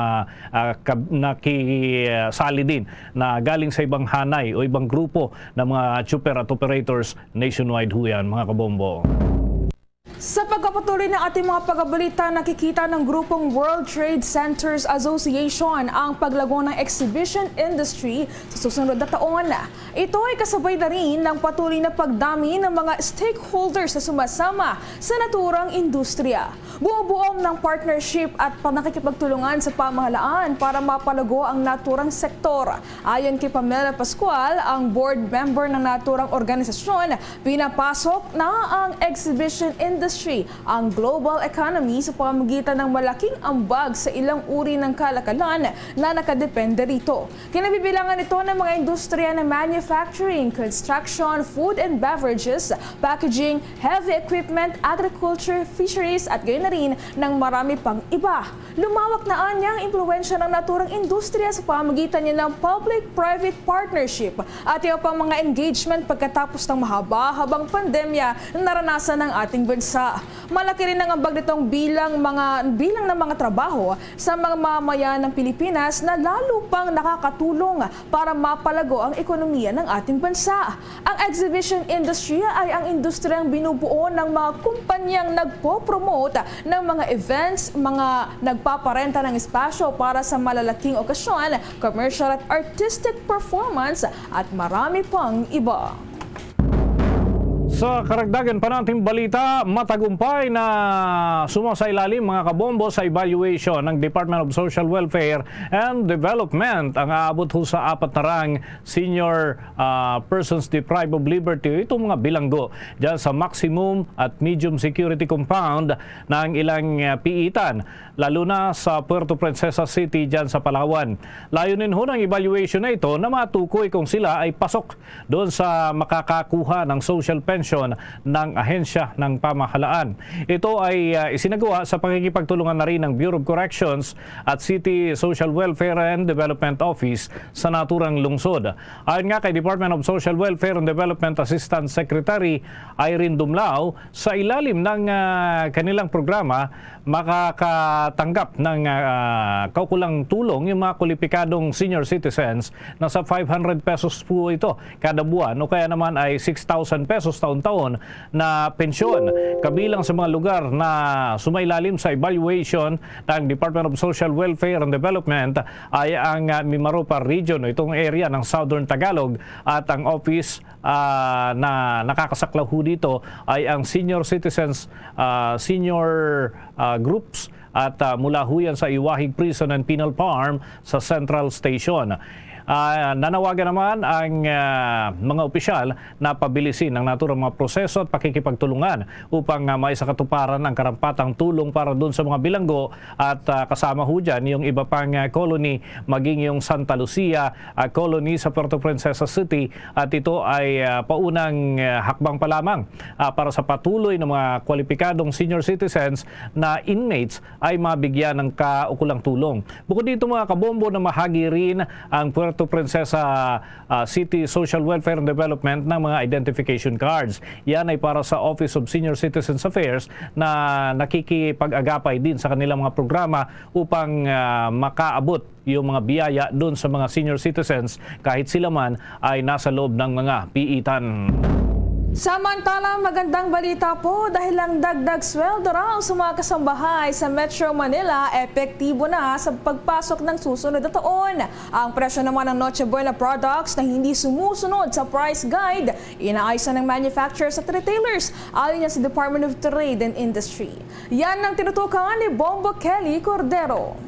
ah, kab-, nakisali din na galing sa ibang hanay o ibang grupo ng mga chopper at operators nationwide ho yan, mga kabombo. Sa pagpapatuloy ng ating mga pagabalita, nakikita ng grupong World Trade Centers Association ang paglago ng exhibition industry sa susunod na taon. Ito ay kasabay na rin ng patuloy na pagdami ng mga stakeholders na sumasama sa naturang industriya. Buo-buo ng partnership at pa-, nakikipagtulungan sa pamahalaan para mapalago ang naturang sektor. Ayon kay Pamela Pascual, ang board member ng naturang organisasyon, pinapasok na ang exhibition industry ang global economy sa pamamagitan ng malaking ambag sa ilang uri ng kalakalan na nakadepende rito. Kinabibilangan ito ng mga industriya ng manufacturing, construction, food and beverages, packaging, heavy equipment, agriculture, fisheries, at gayon na rin ng marami pang iba. Lumawak na anya ang impluwensya ng naturang industriya sa pamamagitan niya ng public-private partnership at iba pang mga engagement pagkatapos ng mahaba-habang pandemya na naranasan ng ating bansa. Malaki rin ang ambag nitong bilang mga, bilang ng mga trabaho sa mga mamamayan ng Pilipinas na lalo pang nakakatulong para mapalago ang ekonomiya ng ating bansa. Ang exhibition industry ay ang industriyang binubuo ng mga kumpanyang nagpo-promote ng mga events, mga nagpaparenta ng espasyo para sa malalaking okasyon, commercial at artistic performance, at marami pang iba. Sa karagdagan pa nating balita, matagumpay na sumasailalim, mga kabombo, sa evaluation ng Department of Social Welfare and Development ang aabot ho sa apat na rang senior, ah, persons deprived of liberty, itong mga bilanggo dyan sa maximum at medium security compound na ang ilang, ah, piitan, lalo na sa Puerto Princesa City dyan sa Palawan. Layunin ho ng evaluation na ito na matukoy kung sila ay pasok doon sa makakakuha ng social pension ng ahensya ng pamahalaan. Ito ay, ah, isinagawa sa pakikipagtulungan na rin ng Bureau of Corrections at City Social Welfare and Development Office sa naturang lungsod. Ayon nga kay Department of Social Welfare and Development Assistant Secretary Irene Dumlao, sa ilalim ng, ah, kanilang programa, makakatanggap ng, ah, kaukulang tulong yung mga kwalipikadong senior citizens. Nasa five hundred pesos po ito kada buwan, o kaya naman ay six thousand pesos taon-taon na pensyon. Kabilang sa mga lugar na sumailalim sa evaluation ng Department of Social Welfare and Development ay ang, ah, Mimaropa Region, o itong area ng Southern Tagalog, at ang office, ah, na nakakasaklaw ho dito ay ang senior citizens, ah, senior, ah, groups, at, ah, mula ho yan sa Iwahig Prison and Penal Farm sa Central Station. Ah, nanawagan naman ang, ah, mga opisyal na pabilisin ang naturang mga proseso at pakikipagtulungan upang, ah, maisakatuparan ang karampatang tulong para dun sa mga bilanggo at, ah, kasama ho dyan yung iba pang, ah, colony, maging yung Santa Lucia, ah, colony sa Puerto Princesa City, at ito ay, ah, paunang, ah, hakbang pa lamang, ah, para sa patuloy ng mga kwalipikadong senior citizens na inmates ay mabigyan ng kaukulang tulong. Bukod dito, mga kabombo, namahagi rin ang Puerto to Princesa, ah, City Social Welfare and Development ng mga identification cards. Yan ay para sa Office of Senior Citizens Affairs na nakikipag-agapay din sa kanilang mga programa upang, ah, makaabot yung mga biyaya doon sa mga senior citizens kahit sila man ay nasa loob ng mga piitan. Samantala, magandang balita po dahil ang dagdag sweldo raw sa mga kasambahay sa Metro Manila epektibo na sa pagpasok ng susunod na taon. Ang presyo naman ng Noche Buena products na hindi sumusunod sa price guide, inaayos na ng manufacturers at retailers, ayon sa Department of Trade and Industry. Yan ang tinutukan ni Bombo Kelly Cordero.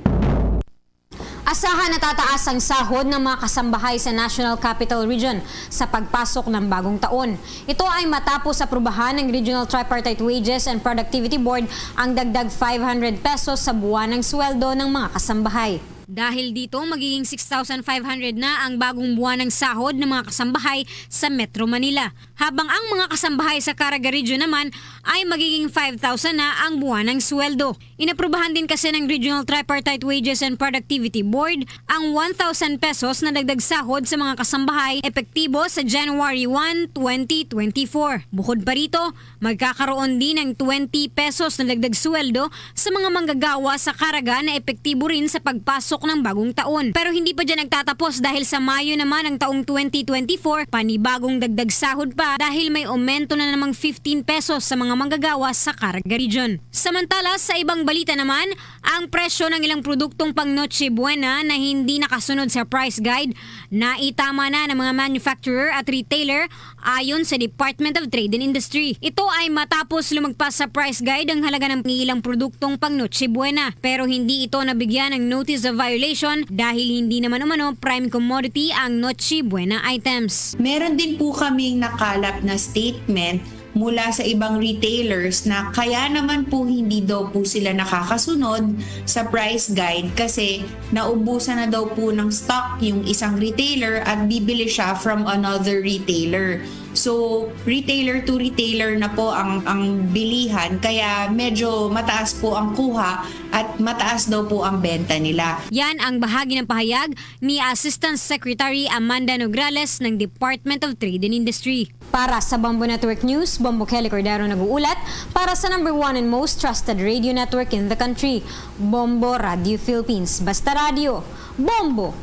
Asahan na tataas ang sahod ng mga kasambahay sa National Capital Region sa pagpasok ng bagong taon. Ito ay matapos aprubahan ng Regional Tripartite Wages and Productivity Board ang dagdag five hundred pesos sa buwan ng sweldo ng mga kasambahay. Dahil dito, magiging six thousand five hundred na ang bagong buwan ng sahod ng mga kasambahay sa Metro Manila, habang ang mga kasambahay sa Caraga Region naman ay magiging five thousand na ang buwan ng sweldo. Inaprubahan din kasi ng Regional Tripartite Wages and Productivity Board ang one thousand pesos na dagdag sahod sa mga kasambahay epektibo sa January one, twenty twenty-four. Bukod pa rito, magkakaroon din ng twenty pesos na dagdag sweldo sa mga manggagawa sa Caraga na epektibo rin sa pagpasok ng bagong taon. Pero hindi pa dyan nagtatapos dahil sa Mayo naman ng taong twenty twenty-four, panibagong dagdag sahod pa dahil may aumento na namang fifteen pesos sa mga manggagawa sa Caraga Region. Samantala, sa ibang balita naman, ang presyo ng ilang produktong pang Noche Buena na hindi nakasunod sa price guide, naitama na ng mga manufacturer at retailer ayon sa Department of Trade and Industry. Ito ay matapos lumagpas sa price guide ang halaga ng ilang produktong pang Noche Buena, pero hindi ito nabigyan ng notice of violation dahil hindi naman umano prime commodity ang Noche Buena items. Meron din po kaming nakalap na statement mula sa ibang retailers na kaya naman po hindi daw po sila nakakasunod sa price guide kasi naubusan na daw po ng stock yung isang retailer at bibili siya from another retailer. So, retailer to retailer na po ang, ang bilihan, kaya medyo mataas po ang kuha at mataas daw po ang benta nila. Yan ang bahagi ng pahayag ni Assistant Secretary Amanda Nograles ng Department of Trade and Industry. Para sa Bombo Network News, Bombo Kelly Cordero nag-uulat para sa number one and most trusted radio network in the country, Bombo Radio Philippines. Basta radyo, Bombo!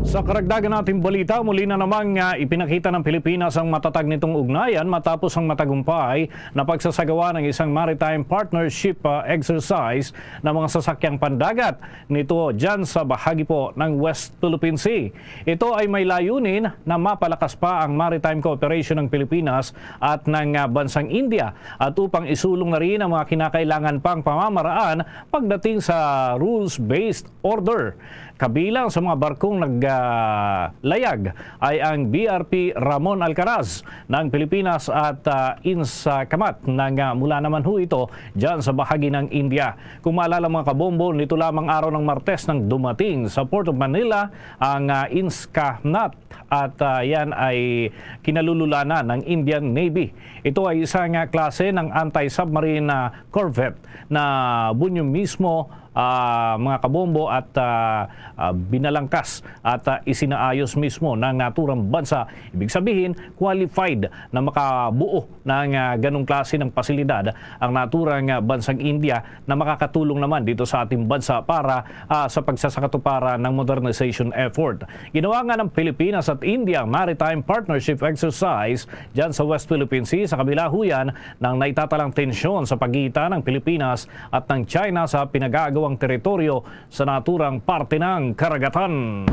Sa karagdagan nating balita, muli na namang, ah, ipinakita ng Pilipinas ang matatag nitong ugnayan matapos ang matagumpay na pagsasagawa ng isang maritime partnership, ah, exercise ng mga sasakyang pandagat nito dyan sa bahagi po ng West Philippine Sea. Ito ay may layunin na mapalakas pa ang maritime cooperation ng Pilipinas at ng, ah, bansang India at upang isulong na rin ang mga kinakailangan pang pamamaraan pagdating sa rules-based order. Kabilang sa mga barkong nag, ah, layag ay ang B R P Ramon Alcaraz ng Pilipinas at, ah, Inskamat ng, ah, mula naman ho ito dyan sa bahagi ng India. Kung maalala, mga kabombo, nito lamang araw ng Martes nang dumating sa Port of Manila ang, ah, Inskamat at, ah, yan ay kinalululanan ng Indian Navy. Ito ay isang, ah, klase ng anti-submarine, ah, corvette na bunyo mismo, ah, mga kabombo, at, ah, ah, binalangkas at, ah, isinaayos mismo ng naturang bansa. Ibig sabihin, qualified na makabuo ng, ah, ganong klase ng pasilidad ang naturang, ah, bansang India na makakatulong naman dito sa ating bansa para, ah, sa pagsasakatuparan ng modernization effort. Ginawa nga ng Pilipinas at India ang Maritime Partnership Exercise dyan sa West Philippine Sea sa kabila ho yan ng naitatalang tensyon sa pagitan ng Pilipinas at ng China sa pinag-aagawang teritoryo sa naturang parte ng karagatan.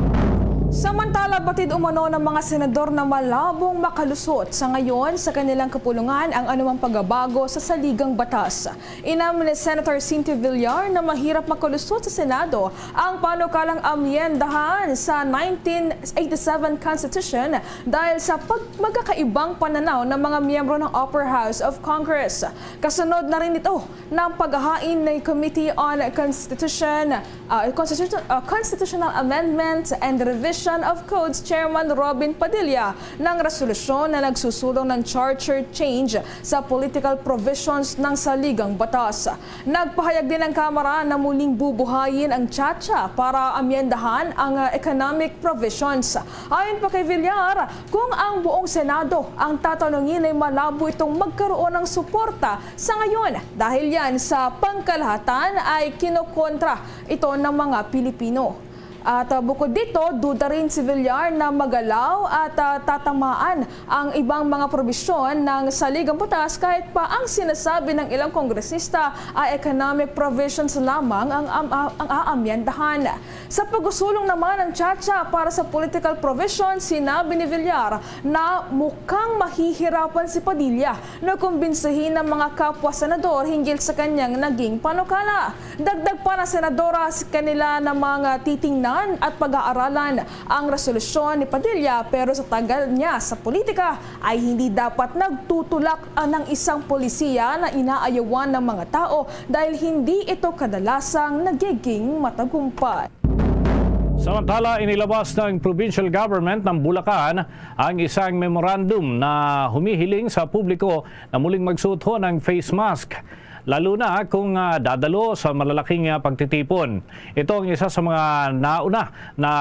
Samantala, batid umano ng mga senador na malabong makalusot sa ngayon sa kanilang kapulungan ang anumang pagbabago sa saligang batas. Inamin ni Senator Cynthia Villar na mahirap makalusot sa Senado ang panukalang amyendahan sa nineteen eighty-seven Constitution dahil sa pag-, magkakaibang pananaw ng mga miyembro ng Upper House of Congress. Kasunod na rin ito ng paghahain ng Committee on Constitution, ah, Constitu-, ah, Constitutional Amendment and Revision Commission of Codes Chairman Robin Padilla ng resolusyon na nagsusulong ng charter change sa political provisions ng saligang batas. Nagpahayag din ang Kamara na muling bubuhayin ang CHACHA para amyendahan ang, ah, economic provisions. Ayon pa kay Villar, kung ang buong Senado ang tatanungin ay malabo itong magkaroon ng suporta sa ngayon dahil yan sa pangkalahatan ay kinokontra ito ng mga Pilipino. At, ah, bukod dito, duda rin si Villar na magalaw at, ah, tatamaan ang ibang mga probisyon ng saligang batas kahit pa ang sinasabi ng ilang kongresista ay economic provisions lamang ang, am- ang aamyendahan. Sa pagsusulong naman ng CHACHA para sa political provision, sinabi ni Villar na mukhang mahihirapan si Padilla na kumbinsihin ang mga kapwa senador hinggil sa kanyang naging panukala. Dagdag pa na senadora, sa kanila namang titingnan at pag-aaralan ang resolusyon ni Padilla, pero sa tagal niya sa politika ay hindi dapat nagtutulak ang isang polisiya na inaayawan ng mga tao dahil hindi ito kadalasang nagiging matagumpay. Samantala, inilabas ng provincial government ng Bulacan ang isang memorandum na humihiling sa publiko na muling magsuot ho ng face mask, lalo na kung, ah, dadalo sa malalaking, ah, pagtitipon. Ito ang isa sa mga nauna na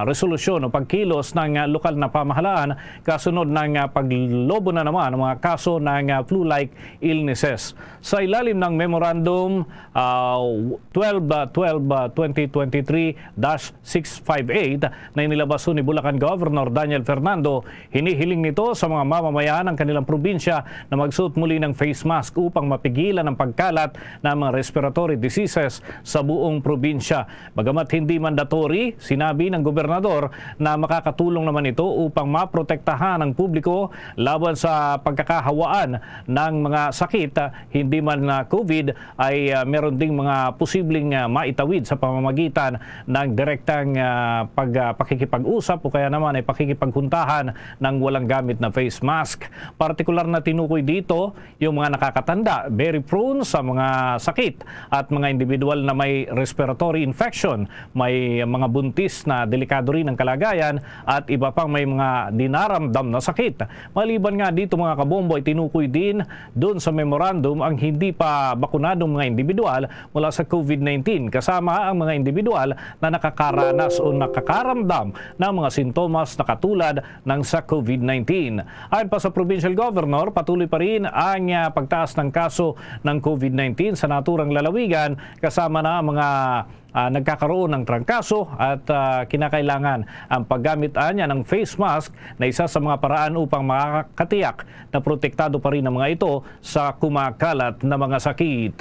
resolusyon o pagkilos ng, ah, lokal na pamahalaan kasunod ng, ah, paglobo na naman ng mga kaso ng, ah, flu-like illnesses. Sa ilalim ng memorandum, ah, twelve, ah, twelve, ah, twenty twenty-three dash six five eight na inilabas ni Bulacan Governor Daniel Fernando, hinihiling nito sa mga mamamayan ng kanilang probinsya na magsuot muli ng face mask upang mapigilan ang pagkalat ng mga respiratory diseases sa buong probinsya. Bagamat hindi mandatory, sinabi ng gobernador na makakatulong naman ito upang maprotektahan ang publiko laban sa pagkakahawaan ng mga sakit, ah, hindi man na COVID, ay, ah, meron ding mga posibleng, ah, maitawid sa pamamagitan ng direktang, ah, pag-, ah, pakikipag-usap o kaya naman ay pakikipaghuntahan ng walang gamit na face mask. Partikular na tinukoy dito yung mga nakakatanda, very prone sa mga sakit, at mga individual na may respiratory infection, may mga buntis na delikado rin ang kalagayan, at iba pang may mga dinaramdam na sakit. Maliban nga dito, mga kabombo, ay tinukoy din doon sa memorandum ang hindi pa bakunadong mga individual mula sa COVID nineteen, kasama ang mga individual na nakakaranas o nakakaramdam ng mga sintomas na katulad ng sa COVID nineteen. Ayon pa sa provincial governor, patuloy pa rin ang, ah, pagtaas ng kaso ng COVID nineteen sa naturang lalawigan, kasama na ang mga, ah, nagkakaroon ng trangkaso at, ah, kinakailangan ang paggamit anya ng face mask na isa sa mga paraan upang makakatiyak na protektado pa rin ang mga ito sa kumakalat na mga sakit.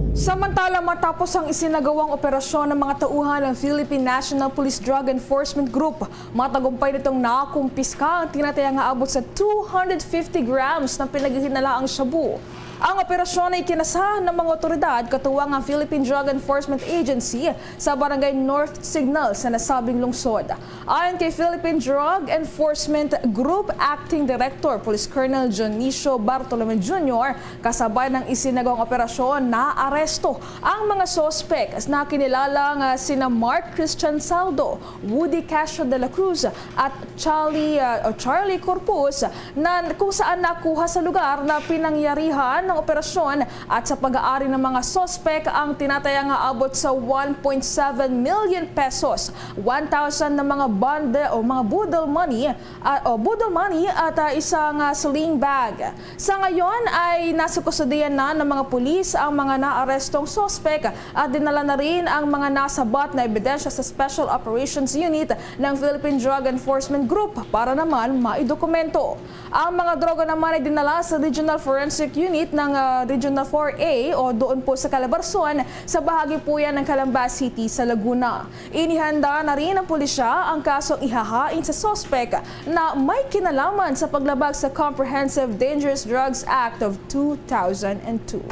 Samantala, matapos ang isinagawang operasyon ng mga tauhan ng Philippine National Police Drug Enforcement Group, matagumpay nitong nakumpiska ang tinataya nga abot sa two hundred fifty grams ng pinaghihinalaang shabu. Ang operasyon ay kinasahan ng mga otoridad katuwang ang Philippine Drug Enforcement Agency sa Barangay North Signal sa nasabing lungsod. Ayon kay Philippine Drug Enforcement Group Acting Director Police Colonel Dionisio Bartolome Junior, kasabay ng isinagawang operasyon, naaresto ang mga suspek na kinilala nga sina Mark Christian Saldo, Woody Castro de la Cruz at Charlie, ah, o Charlie Corpus, na kung saan nakuha sa lugar na pinangyarihan ng operasyon at sa pag-aari ng mga suspek ang tinataya nga abot sa one point seven million pesos, one thousand na mga bond o mga boodle money, ah, o boodle money at, ah, isang, ah, sling bag. Sa ngayon ay nasa kustodiya na ng mga pulis ang mga naarestong suspek at dinala na rin ang mga nasabat na ebidensya sa Special Operations Unit ng Philippine Drug Enforcement Group para naman maidokumento. Ang mga droga naman ay dinala sa Regional Forensic Unit ng, ah, Regional four A o doon po sa Calabarzon, sa bahagi po yan ng Calamba City sa Laguna. Inihanda na rin ng pulisya ang kasong ihahain sa suspek na may kinalaman sa paglabag sa Comprehensive Dangerous Drugs Act of two thousand and two.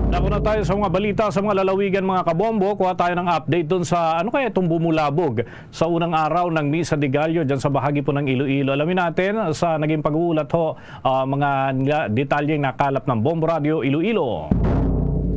Dako na tayo sa mga balita sa mga lalawigan, mga kabombo. Kuha tayo ng update dun sa ano kaya itong bumulabog sa unang araw ng Misa de Gallo dyan sa bahagi po ng Iloilo. Alamin natin sa naging pag-uulat ho, ah, mga nila-, detalyeng nakalap ng Bombo Radio Iloilo.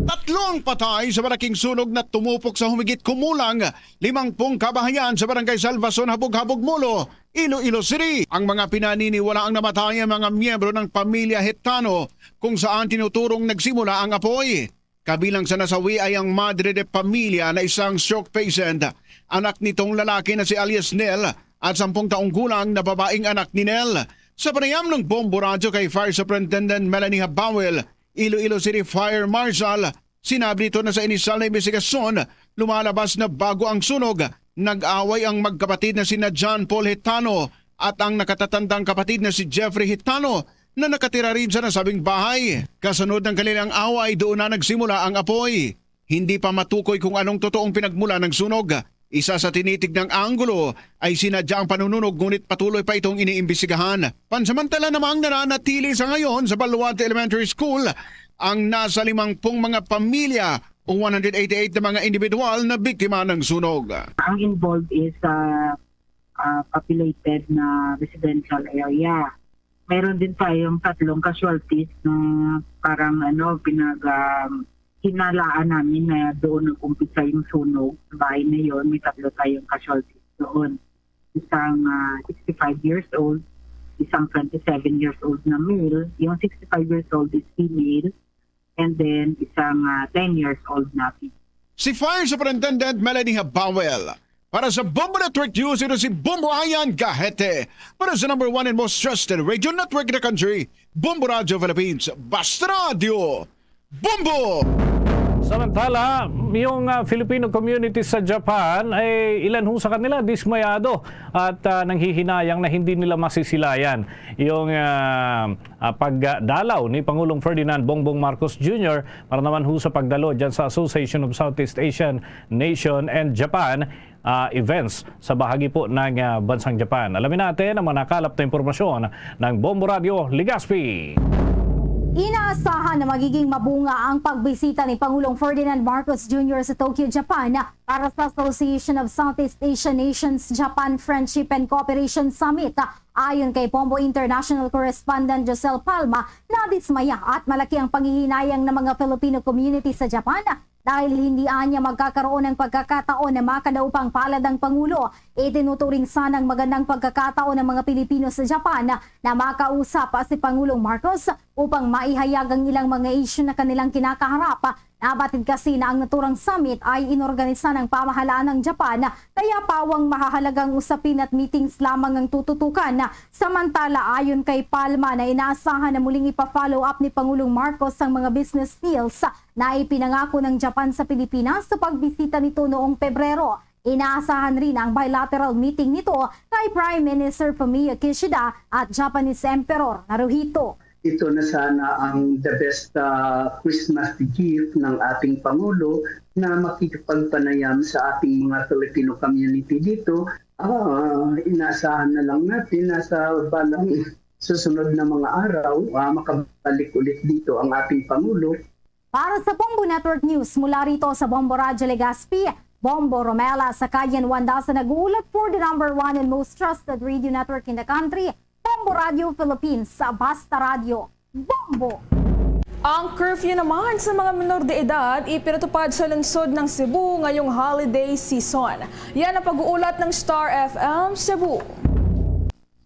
Tatlong patay sa malaking sunog na tumupok sa humigit kumulang limangpung kabahayan sa Barangay Salvacion, Habog-Habog, Molo, Iloilo City. Ang mga pinaniniwala ang namatay ay mga miyembro ng pamilya Hitano, kung saan tinuturong nagsimula ang apoy. Kabilang sa nasawi ay ang madre de pamilya na isang stroke patient, anak nitong lalaki na si alias Nel, at sampung taong gulang na babaeng anak ni Nel. Sa panayam ng Bombo Radyo kay Fire Superintendent Melanie Habawel, Iloilo City Fire Marshal, sinabi nito na sa inisyal na imbestigasyon, lumalabas na bago ang sunog, nag-away ang magkapatid na sina John Paul Hitano at ang nakatatandang kapatid na si Jeffrey Hitano na nakatira rin sa nasabing bahay. Kasunod ng kanilang away, doon na nagsimula ang apoy. Hindi pa matukoy kung anong totoong pinagmula ng sunog. Isa sa tinitignang anggulo ay sinadya ang panununog, ngunit patuloy pa itong iniimbestigahan. Pansamantala namang nananatili sa ngayon sa Baluarte Elementary School ang nasa limangpung mga pamilya o one hundred eighty-eight na mga individual na biktima ng sunog. Ang involved is, ah, ah, populated na residential area. Meron din tayong tatlong casualties na parang, ano, pinag, um, hinalaan namin na doon nag-umpisa yung sunog sa bahay na yon. May tatlo tayong casualties doon. Isang, ah, sixty-five years old, isang twenty-seven years old na male. Yung sixty-five years old is female, and then isang, ah, ten years old na female. Si Fire Superintendent Melanie Habawel. Para sa Bombo Network News, ito si Bombo Ayan Gahete. Para sa number one and most trusted radio network in the country, Bombo Radio Philippines. Basta Radio, Bombo! Samantala, yung, ah, Filipino community sa Japan ay ilan ho sa kanila dismayado at, ah, nanghihinayang na hindi nila masisilayan yung, ah, ah, pagdalaw ni Pangulong Ferdinand Bongbong Marcos Junior para naman ho sa pagdalo dyan sa Association of Southeast Asian Nation and Japan, ah, events sa bahagi po ng, ah, bansang Japan. Alamin natin ang mga nakalap na impormasyon ng Bombo Radio Legazpi. Inaasahan na magiging mabunga ang pagbisita ni Pangulong Ferdinand Marcos Junior sa Tokyo, Japan, para sa Association of Southeast Asian Nations Japan Friendship and Cooperation Summit. Ayon kay Bombo International Correspondent Josel Palma, nadismaya at malaki ang panghihinayang ng mga Filipino community sa Japan dahil hindi anya magkakaroon ng pagkakataon na makadaupang palad ang Pangulo. Itinuturing sanang magandang pagkakataon ng mga Pilipino sa Japan na makausap si Pangulong Marcos upang maihayag ang ilang mga isyu na kanilang kinakaharap. Nabatid kasi na ang naturang summit ay inorganisa ng pamahalaan ng Japan, kaya pawang mahahalagang usapin at meetings lamang ang tututukan. Samantala, ayon kay Palma, na inaasahan na muling ipa-follow up ni Pangulong Marcos ang mga business deals na ipinangako ng Japan sa Pilipinas sa pagbisita nito noong Pebrero. Inaasahan rin ang bilateral meeting nito kay Prime Minister Fumio Kishida at Japanese Emperor Naruhito. Ito na sana ang the best, ah, Christmas gift ng ating Pangulo, na makikipagpanayam sa ating mga Filipino community dito. Ah, inaasahan na lang natin na sa balang susunod na mga araw, ah, makabalik ulit dito ang ating Pangulo. Para sa Bombo Network News, mula rito sa Bombo Radyo Legazpi, Bombo Romela sa Cayenne, Wanda sa nag-uulat for the number one and most trusted radio network in the country, Bombo Radio Philippines, sa Basta Radio. Bombo! Ang curfew naman sa mga menor de edad ipinatupad sa lungsod ng Cebu ngayong holiday season. Yan ang pag-uulat ng Star F M Cebu.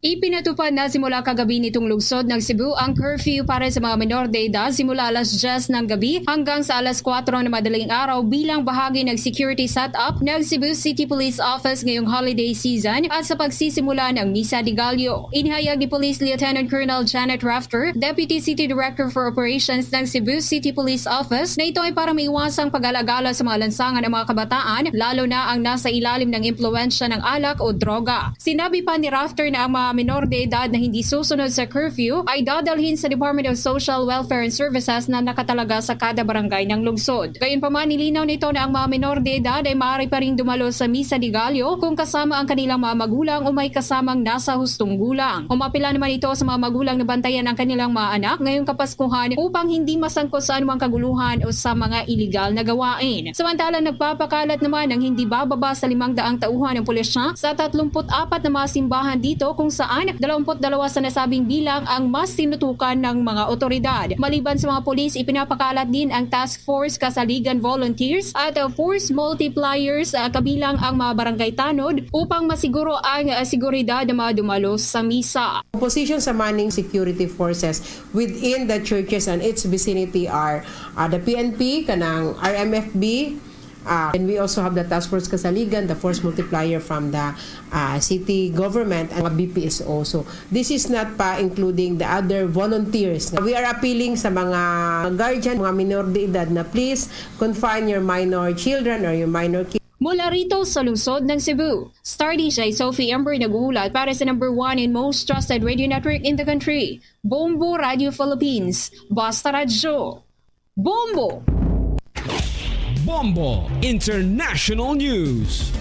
Ipinatupad na simula kagabi nitong lungsod ng Cebu ang curfew para sa mga menor de edad simula alas diyes ng gabi hanggang sa alas kuwatro ng madaling araw bilang bahagi ng security setup ng Cebu City Police Office ngayong holiday season at sa pagsisimula ng Misa de Gallo. Inihayag ni Police Lieutenant Colonel Janet Rafter, Deputy City Director for Operations ng Cebu City Police Office, na ito ay para maiwasang pag-alagala sa mga lansangan ng mga kabataan, lalo na ang nasa ilalim ng impluwensya ng alak o droga. Sinabi pa ni Rafter na ang mga menor de edad na hindi susunod sa curfew ay dadalhin sa Department of Social Welfare and Services na nakatalaga sa kada barangay ng lungsod. Gayunpaman, nilinaw nito na ang mga menor de edad ay maaari pa ring dumalo sa Misa de Gallo kung kasama ang kanilang mga magulang o may kasamang nasa hustong gulang. Umapila naman ito sa mga magulang na bantayan ang kanilang mga anak ngayong Kapaskuhan upang hindi masangkot sa anumang kaguluhan o sa mga iligal na gawain. Samantala, nagpapakalat naman ang hindi bababa sa limang daang tauhan ng pulisya sa tatlumpu't apat na mga simbahan dito kung An, dalawampu't dalawa sa nasabing bilang ang mas tinutukan ng mga otoridad. Maliban sa mga pulis, ipinapakalat din ang Task Force Kasaligan Volunteers at, uh, Force Multipliers, uh, kabilang ang mga barangay tanod upang masiguro ang, uh, seguridad ng mga dumalo sa misa. Position sa manning security forces within the churches and its vicinity are, uh, the P N P, kanang R M F B, uh, and we also have the Task Force Kasaligan, the Force Multiplier from the, uh, city government, and mga B P S O. So, this is not pa including the other volunteers. We are appealing sa mga guardian, mga minor de edad na please confine your minor children or your minor kids. Mula rito sa lungsod ng Cebu, Star D J Sophie Amber naghuhulat para sa number one and most trusted radio network in the country, Bombo Radio Philippines. Basta Radyo. Bombo! Bombo International News.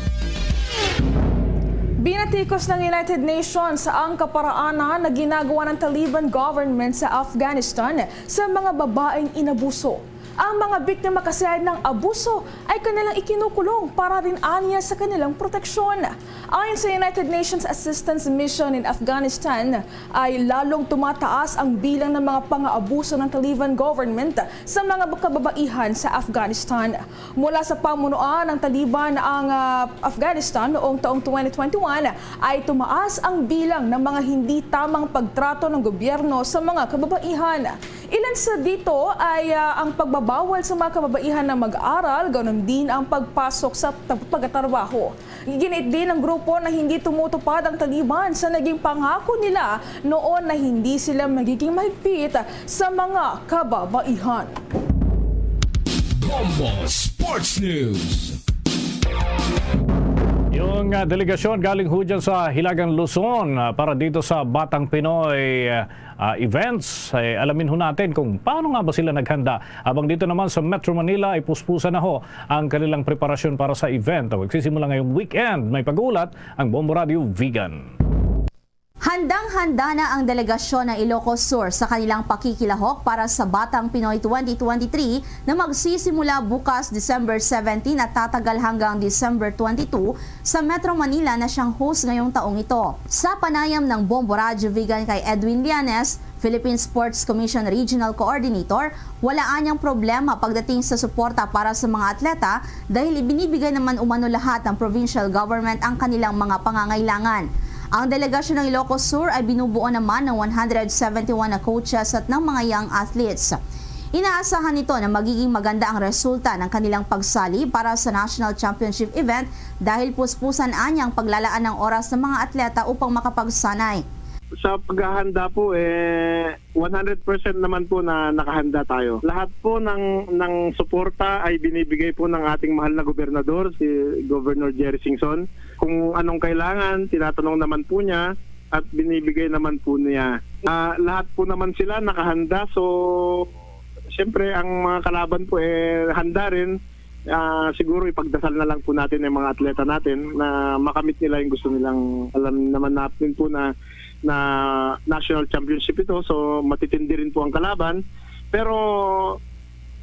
Binatikos ng United Nations ang kaparaanan na ginagawa ng Taliban government sa Afghanistan sa mga babaeng inabuso. Ang mga biktima kasi ng abuso ay kanilang ikinukulong para rin anya sa kanilang proteksyon. Ayon sa United Nations Assistance Mission in Afghanistan, ay lalong tumataas ang bilang ng mga pang-aabuso ng Taliban government sa mga kababaihan sa Afghanistan. Mula sa pamunuan ng Taliban ang, ah, Afghanistan noong taong twenty twenty-one, ay tumaas ang bilang ng mga hindi tamang pagtrato ng gobyerno sa mga kababaihan. Ilan sa dito ay, ah, ang pagbabawal sa mga kababaihan na mag-aral, ganon din ang pagpasok sa ta-, pagtatrabaho. Giniit din ng grupo na hindi tumutupad ang Taliban sa naging pangako nila noon na hindi sila magiging mahigpit sa mga kababaihan. Bombo Sports News. Yung, ah, delegasyon galing ho dyan sa Hilagang Luzon, ah, para dito sa Batang Pinoy, ah, events. Eh, alamin ho natin kung paano nga ba sila naghanda. Habang dito naman sa Metro Manila ay puspusan na ho ang kanilang preparasyon para sa event na magsisimula ngayong weekend. May pag-ulat ang Bombo Radio Vigan. Handang-handa na ang delegasyon ng Ilocos Sur sa kanilang pakikilahok para sa Batang Pinoy twenty twenty-three na magsisimula bukas December seventeen at tatagal hanggang December twenty-two sa Metro Manila na siyang host ngayong taong ito. Sa panayam ng Bombo Radyo Vigan kay Edwin Lianes, Philippine Sports Commission Regional Coordinator, wala anyang problema pagdating sa suporta para sa mga atleta dahil ibinibigay naman umano lahat ng provincial government ang kanilang mga pangangailangan. Ang delegasyon ng Ilocos Sur ay binubuo naman ng one hundred seventy-one na coaches at ng mga young athletes. Inaasahan nito na magiging maganda ang resulta ng kanilang pagsali para sa National Championship event dahil puspusan anya ang paglalaan ng oras ng mga atleta upang makapagsanay. Sa paghahanda po, eh, one hundred percent naman po na nakahanda tayo. Lahat po ng, ng suporta ay binibigay po ng ating mahal na gobernador, si Governor Jerry Singson. Kung anong kailangan, tinatanong naman po niya at binibigay naman po niya. Ah, lahat po naman sila nakahanda, so siyempre ang mga kalaban po, eh, handa rin. Ah, siguro ipagdasal na lang po natin ang mga atleta natin na makamit nila yung gusto nilang, alam naman natin po na, na national championship ito, so matitindi rin po ang kalaban. Pero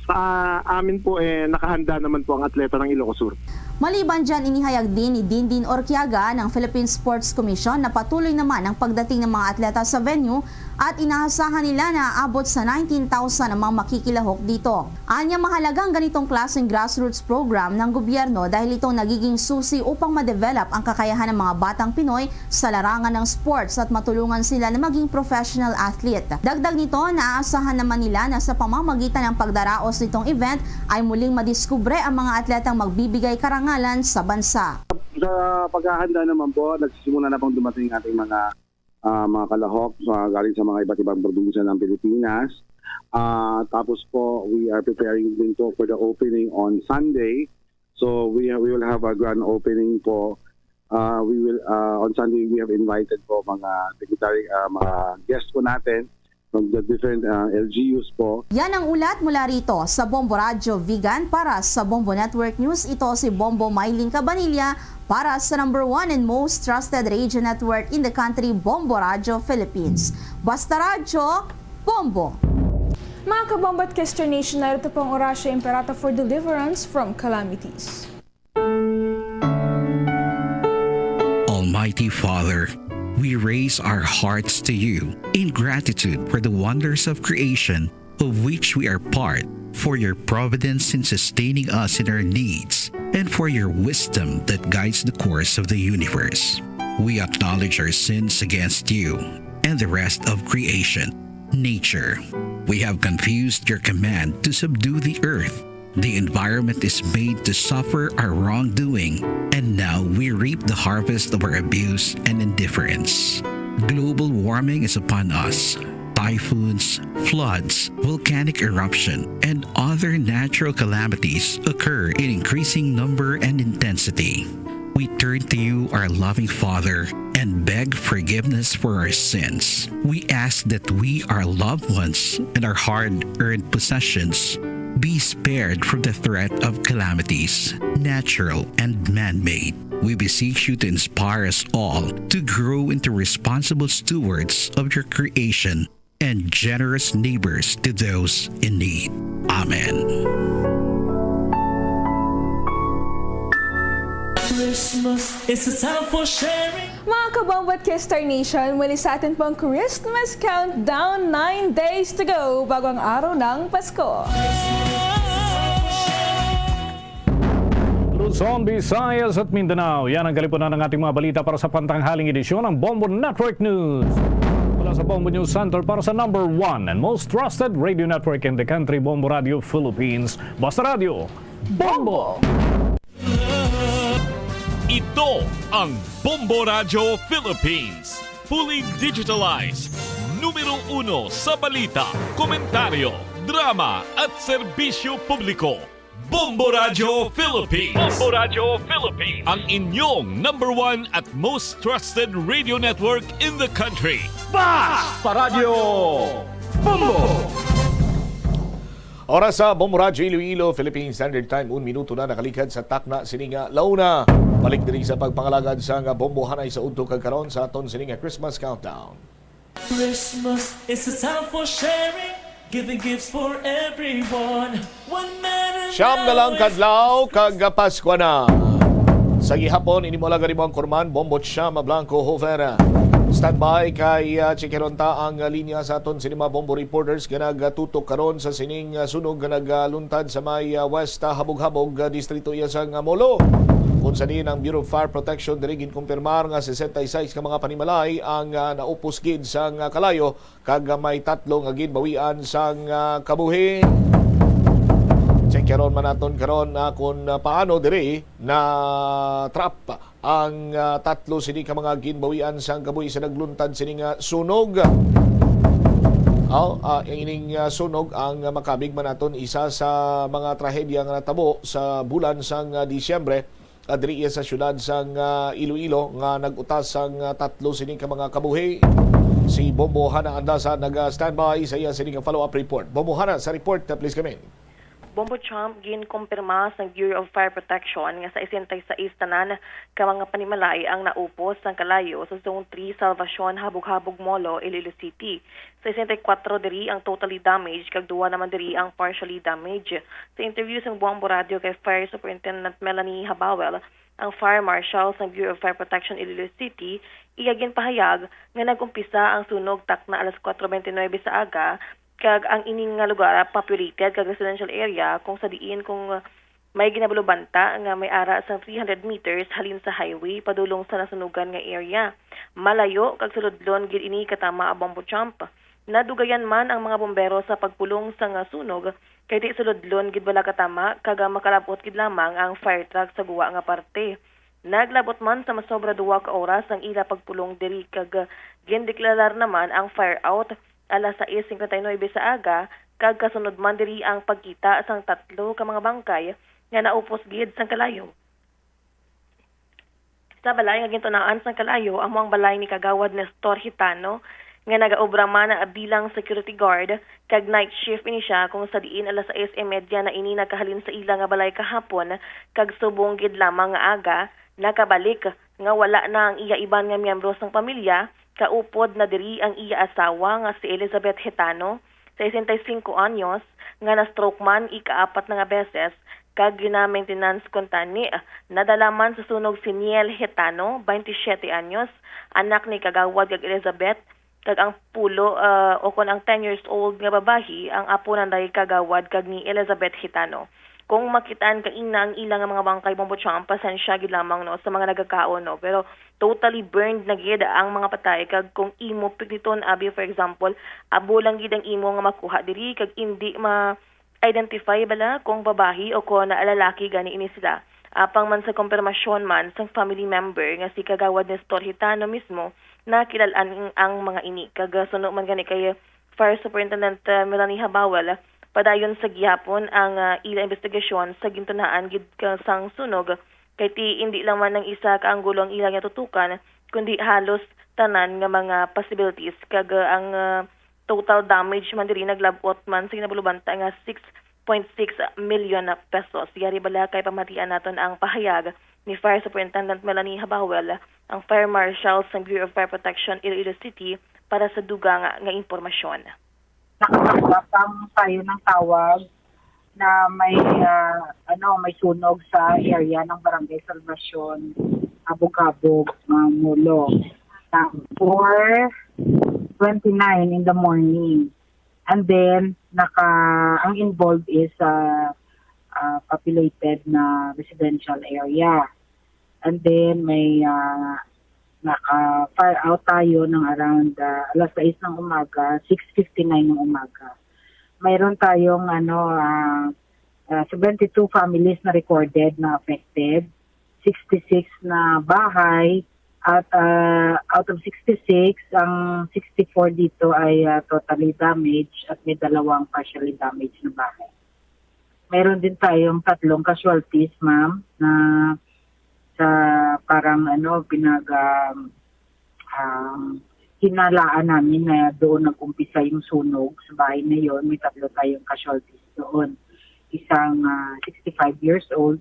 sa amin po, eh, nakahanda naman po ang atleta ng Ilocos Sur. Maliban dyan, inihayag din ni Dindin Orquiaga ng Philippine Sports Commission na patuloy naman ang pagdating ng mga atleta sa venue at inaasahan nila na aabot sa nineteen thousand ang mga makikilahok dito. Anya, mahalaga ang ganitong klaseng grassroots program ng gobyerno dahil itong nagiging susi upang ma-develop ang kakayahan ng mga batang Pinoy sa larangan ng sports at matulungan sila na maging professional athlete. Dagdag nito, naaasahan naman nila na sa pamamagitan ng pagdaraos nitong event ay muling madiskubre ang mga atletang magbibigay karangalan sa bansa. Sa paghahanda naman po, nagsisimula na pong dumating ating mga, ah, mga kalahok, ah, galing sa mga iba't ibang probinsya ng Pilipinas. Ah, tapos po, we are preparing din po for the opening on Sunday. So, we, we will have a grand opening po. Ah, we will, ah, on Sunday, we have invited po mga dignitary, ah, mga guests po natin from the different, ah, L G Us po. Yan ang ulat mula rito sa Bombo Radyo Vigan. Para sa Bombo Network News, ito si Bombo Mylene Cabanilla para sa number one and most trusted radio network in the country, Bombo Radyo Philippines. Basta Radyo, Bombo! Mga kabombo at Kester Nation, narito po ang Oratio Imperata for deliverance from calamities. Almighty Father, We raise our hearts to you in gratitude for the wonders of creation of which we are part, for your providence in sustaining us in our needs, and for your wisdom that guides the course of the universe. We acknowledge our sins against you and the rest of creation, nature. We have confused your command to subdue the earth. The environment is made to suffer our wrongdoing, and now we reap the harvest of our abuse and indifference. Global warming is upon us. Typhoons, floods, volcanic eruption, and other natural calamities occur in increasing number and intensity. We turn to you, our loving Father, and beg forgiveness for our sins. We ask that we, our loved ones, and our hard earned possessions be spared from the threat of calamities, natural and man made. We beseech you to inspire us all to grow into responsible stewards of your creation and generous neighbors to those in need. Amen. Christmas is a time for sharing. Mga kabombo at K-Star Nation, muli sa atin pong Christmas Countdown, nine days to go bago ang araw ng Pasko. Luzon, Visayas at Mindanao. Yan ang kalipunan ng ating mga balita para sa pantanghaling edisyon ng Bombo Network News. Mula sa Bombo News Center para sa number one and most trusted radio network in the country, Bombo Radio Philippines. Basta Radio, Bombo! Ito ang Bombo Radyo Philippines. Fully digitalized. Numero uno sa balita, komentaryo, drama at serbisyo publiko. Bombo Radyo Philippines. Bombo Radyo Philippines. Ang inyong number one at most trusted radio network in the country. Basta Radyo Bombo! Oras sa Bombo Radyo Iloilo, Philippine Standard Time, un minuto na nakalikad sa takna sini nga launa. Balik diri sa pagpangalagad sa nga bombo hanay sa udto kag karon sa aton sini nga Christmas countdown. Christmas is a time for sharing, giving gifts for everyone. One matter Siyam na lang kadlaw kag Paskwa na. Sa gihapon, ini mo lang mo ang kurman, Bombo Chama Blanco Hover. Standby kay uh, checkeron ta ang uh, linya sa aton sini mga bombo reporters nga nagatutok karon sa sining uh, sunog nga nagaluntad sa may uh, West uh, Habog-Habog uh, distrito iya sang uh, Molo. Kung sa din ang Bureau of Fire Protection diri ginkumpirmar nga sesenta y seis ka mga panimalay ang uh, naupos gid sang uh, kalayo kag uh, may tatlo nga ginbawian sang uh, kabuhi. Checkeron man naton karon uh, kung uh, paano diri na trap ang ah, tatlo sini ka mga ginbawian sang kabuhi sa nagluntad sini nga sunog. Aw, ah, ining ah, sunog ang makabig man naton isa sa mga trahedya nga natabo sa bulan sang ah, Disyembre, ah, diri iya sa siyudad sang ah, Iloilo nga nag-utas sang ah, tatlo sini ka mga kabuhi. Si Bombo Hana Andasa naga-standby sa iya sini nga follow-up report. Bombo Hana, sa report, ah, please come in. Bombo Trump, ginkumpirma sang Bureau of Fire Protection nga sesenta y seis tanan ka mga panimalay ang naupos sang kalayo sa Zone three Salvacion, Habog-Habog, Molo, Iloilo City. Sesenta y kuwatro diri ang totally damaged kag duha naman diri ang partially damaged. Sa interview sang Bombo Radio kay Fire Superintendent Melanie Habawel, ang Fire Marshal sang Bureau of Fire Protection Iloilo City, iya ginpahayag nga nag-umpisa ang sunog takna alas kuwatro bente nuebe sa aga, kag ang ining nga lugar populated kag residential area, kung sa diin kung may ginabalubanta nga may ara sang three hundred meters halin sa highway padulong sa nasunugan nga area. Malayo kag sulodlon gid ini katama, Bombo Trump. Nadugayan man ang mga bombero sa pagpulong sa nga sunog, kay di sulodlon gid bala katama kag makalab-ot gid lamang ang fire truck sa guwa nga parte. Naglab-ot man sa masobra duha ka oras ang ila pagpulong diri kag gindeklarar naman ang fire out alas sais singkwenta y nuebe sa aga, kag kasunod man diri ang pagkita sang tatlo ka mga bangkay nga naupos gid sang kalayo. Sa balay nga gintunaan sang kalayo amo ang balay ni Kagawad Nestor Hitano, nga nagaobra man bilang security guard, kag night shift ini siya, kung sa diin alas sais y medya na ini nagkahalin sa ila nga balay kahapon, kag subong gid lamang nga aga, nakabalik nga wala na ang iya iban nga miyembro sang pamilya, kaupod na diri ang iya asawa nga si Elizabeth Hetano, sesenta y singko anyos, nga na-stroke man ikaapat na nga beses, kag gina-maintenance kuntani. Nadala man sa sunog si Niel Hetano, twenty-seven anyos, anak ni Kagawad kag Elizabeth, kag ang pulo, ah, o kon ang ten years old nga babayi, ang apo nanday Kagawad kag ni Elizabeth Hetano. Kung makitaan kaina ang ila nga mga bangkay, Bombo Cham, pasensya gid lamang, no, sa mga nagakaon, no, pero totally burned na gid ang mga patay. Kag kung imo pikniton, abi, for example, abo lang gid ang imo nga makuha diri, kag indi ma-identify bala kung babayi o kon lalaki gani ini sila. Apang man sa kumpirmasyon man sang family member nga si Kagawad Nestor Hitano mismo, nakilal-an ang, ang mga ini. Kag, ah, suno man gani kay Fire Superintendent, ah, Melanie Habawal, padayon sa gihapon ang, ah, ila investigasyon sa gintunhaan gid ka sang sunog, kay ti indi lang man ang isa ka anggulo ang ila nga tutukan, kundi halos tanan nga mga possibilities. Kag, ah, ang, ah, total damage man diri naglab-ot man sa ginabulubanta nga six point six million pesos. Yari bala kay pamatian naton ang pahayag ni Fire Superintendent Melanie Habawel, ang Fire Marshal sang Bureau of Fire Protection, Iloilo City, para sa dugang nga impormasyon. Nakatanggap ang tayo ng tawag na may, ah, ano, may sunog sa area ng Barangay Salvacion, Habog-Habog, ah, Molo, ng four twenty-nine in the morning. And then, naka, ang involved is, ah, ah, populated na residential area. And then, may, ah, naka-fire out tayo ng around, ah, alas sais ng umaga, six fifty-nine ng umaga. Mayroon tayong, ano, ah, ah, seventy-two families na recorded na affected, sixty-six na bahay, at, ah, out of sixty-six, ang sixty-four dito ay, ah, totally damaged at may dalawang partially damaged na bahay. Mayroon din tayong tatlong casualties, ma'am, na sa parang, ano, pinag, um, um, hinalaan namin na doon nag-umpisa yung sunog sa bahay na yon. May tatlo tayong casualties doon. Isang, ah, sixty-five years old,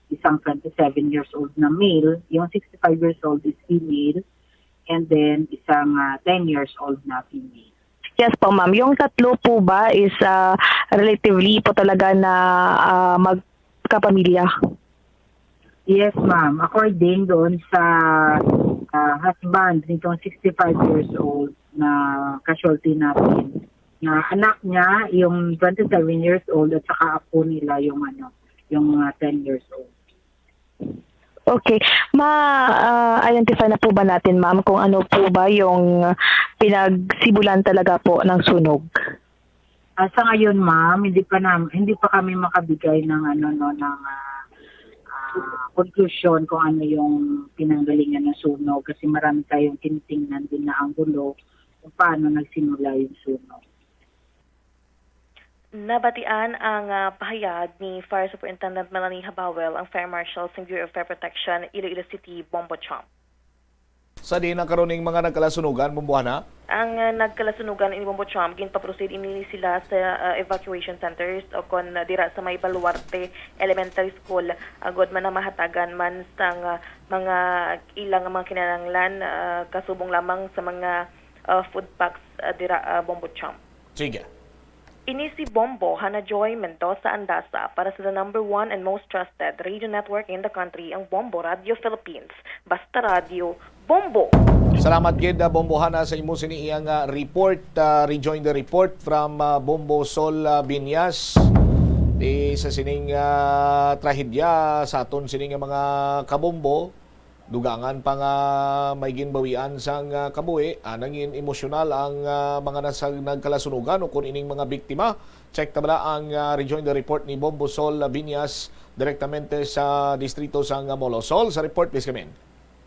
isang twenty-seven years old na male. Yung sixty-five years old is female, and then isang, ah, ten years old na female. Yes po, ma'am. Yung tatlo po ba is, ah, relatively po talaga na, ah, magkapamilya? Yes, ma'am. According doon sa, ah, husband nitong sixty-five years old na casualty natin, na anak niya, yung twenty-seven years old, at saka apo nila, yung ano, yung, ah, ten years old. Okay. Ma-identify na po ba natin, ma'am, kung ano po ba yung pinagsibulan talaga po ng sunog? Ah, sa ngayon, ma'am, hindi pa nam-, hindi pa kami makabigay ng ano, no, ng, ah, ah, konklusyon kung ano yung pinanggalingan ng sunog kasi marami tayong tinitingnan din na anggulo kung paano nagsimula yung sunog. Nabatian ang, ah, pahayag ni Fire Superintendent Melanie Habawel, ang Fire Marshal sa Bureau of Fire Protection, Iloilo City, Bombo Chomp. Sa diin na karon ning mga nagkalasunugan, Bombohana? Ang, ah, nagkalasunugan ini, Bombo Chomp, ginpaproceed ini sila sa, ah, evacuation centers o kon, ah, dira sa may Baluarte Elementary School, agod man na mahatagan man sang, ah, mga ilang mga kinahanglan, ah, kasubong lamang sa mga, ah, food packs, ah, dira, ah, Bombo Chomp. Sige. Ini si Bombo Hana Joy Mendoza Andaza para sa the number one and most trusted radio network in the country, ang Bombo Radio Philippines. Basta Radio, Bombo! Salamat gid, ah, Bombo Hana, sa imo sini iyang, ah, report. Ah, rejoin the report from, ah, Bombo Sol, ah, Binyas. Di sa sining, ah, trahedya sa aton sining mga kabombo, dugangan pa nga may ginbawian sang, ah, kabuhi, ah, nangin emosyonal ang, ah, mga nasa nagkalasunugan o kun ining mga biktima. Check ta bala ang, ah, rejoin the report ni Bombo Sol Binyas direktamente sa distrito sang Molo. Sol, sa report, please come in.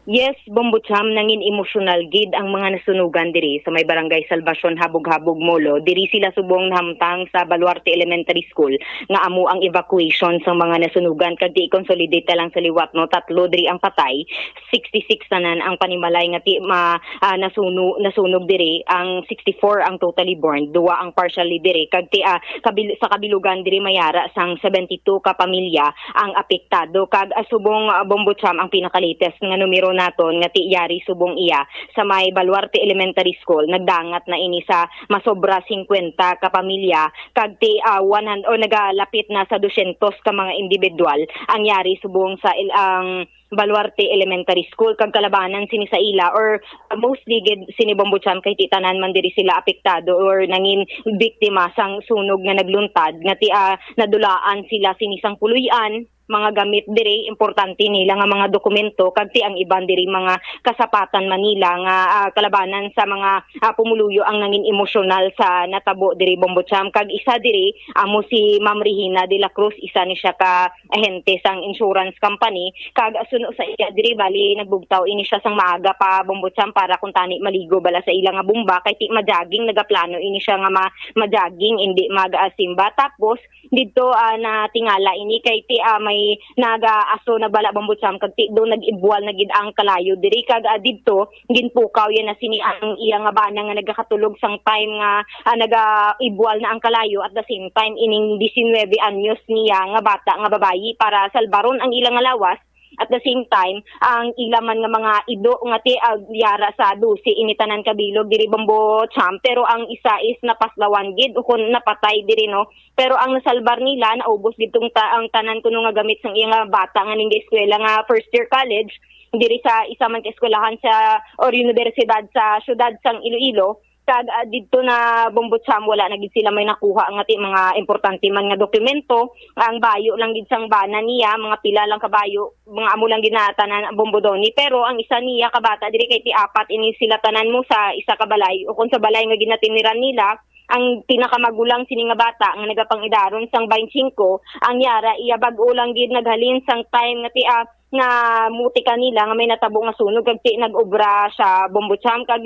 Yes, Bombo Cham, nangin emosyonal gid ang mga nasunugan diri sa may barangay Salvacion, Habog-Habog, Molo. Diri sila subong nahamtang sa Baluarte Elementary School nga amo ang evacuation sang mga nasunugan, kag di i-consolidate ta lang sa liwat, no, tatlo diri ang patay, sixty-six tanan ang panimalay nga ti ma, ah, nasunu-, nasunog diri, ang sixty-four ang totally burned, duwa ang partially diri, kag ti, ah, kabil-, sa kabilugan diri may ara sang seventy-two ka pamilya ang apektado, kag, ah, subong, ah, Bombo Cham, ang pinaka-latest nga numero naton nga ti yari subong iya sa may Baluarte Elementary School. Nagdangat na ini sa masobra singkwenta ka pamilya kag ti, ah, one hundred o nagalapit na sa dosyentos ka mga individual ang yari subong sa il-, ang Baluarte Elementary School kag kalabanan sini sa ila or mostly gid sini Bombo Cham kay ti tanan man diri sila apektado or nangin biktima sang sunog nga nagluntad nga ti, ah, nadulaan sila sini sang puloy-an, mga gamit diri, importante nila nga mga dokumento, kag ti ang iban diri mga kasapatan man nila nga, ah, kalabanan sa mga, ah, pumuluyo ang nangin emosyonal sa natabo diri, Bombo Cham. Kag isa diri amo si Ma'am Regina de la Cruz, isa ni siya ka ahente sang insurance company, kag suno sa iya diri, bali nagbugtaw ini siya sang maaga pa, Bombo Cham, para kung tani maligo bala sa ila nga bomba, kay ti ma-jogging, nagaplano ini siya nga ma-, ma-jogging, indi mag-, ah, simba. Tapos, didto, ah, natingala ini kay ti, ah, may nagaaso na bala, Bombo Cham, kag ti do nag-ibwal na gid ang kalayo diri, kag, ah, didto ginpukaw yan na sini ang iya nga bana nga nagakatulog sang time nga, ah, nagaibwal na ang kalayo. At the same time, ining diecinuebe anyos niya nga bata nga babayi para salbaron ang ila nga lawas. At the same time, ang ila man nga mga ido nga ti, ah, yara sa dose ini tanan kabilog diri, Bombo Cham, pero ang isa is napaslawan gid o kun napatay diri, no. Pero ang nasalbar nila, naubos gid tong ta-, ang tanan kuno nga gamit sang iya nga bata nga nag-eskwela nga first year college diri sa isa man ka eskwelahan sa or universidad sa siyudad sang Iloilo. Kag, ah, didto na, Bombo Cham, wala na gid sila may nakuha nga ti mga importante man nga dokumento. Ang bayo lang gid sang bana niya, mga pila lang ka bayo, mga amo lang gid na tanan, Bombo Donny. Pero ang isa niya ka bata diri kay ti apat ini sila tanan mo sa isa ka balay, o kung sa balay nga ginatiniran nila, ang pinakamagulang sini nga bata nga nagapang-idaron sang twenty-five, ang yara iya bag-o lang gid naghalin sang time nga ti, ah, nga muti kanila nga may natabo nga sunog, kag ti nag-obra siya, Bombo Cham, kag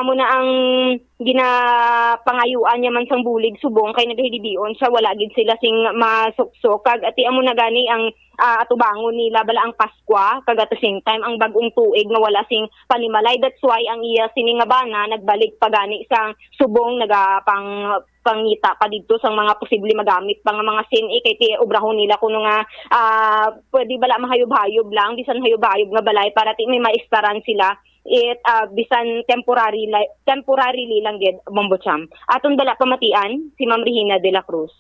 amo na ang ginapangayuan niya man sang bulig subong kay nagahilibion siya, wala gid sila sing masuksok, kag ti amo na gani ang, ah, atubangon nila bala ang Paskwa, kag at the same time ang bag-ong tuig nga wala sing panimalay. That's why ang iya sini nga bana nagbalik pa gani sang subong nagapang pangita pa didto sang mga posible magamit pa nga mga sini, kay ti obrahon nila kuno nga, ah, pwede bala mahayub-hayub lang, bisan hayub-hayub nga balay, para ti may maistaran sila. It, ah, bisan temporary li-, temporarily lang gid, Bombo Cham. Aton bala pamatian si Ma'am Regina de la Cruz.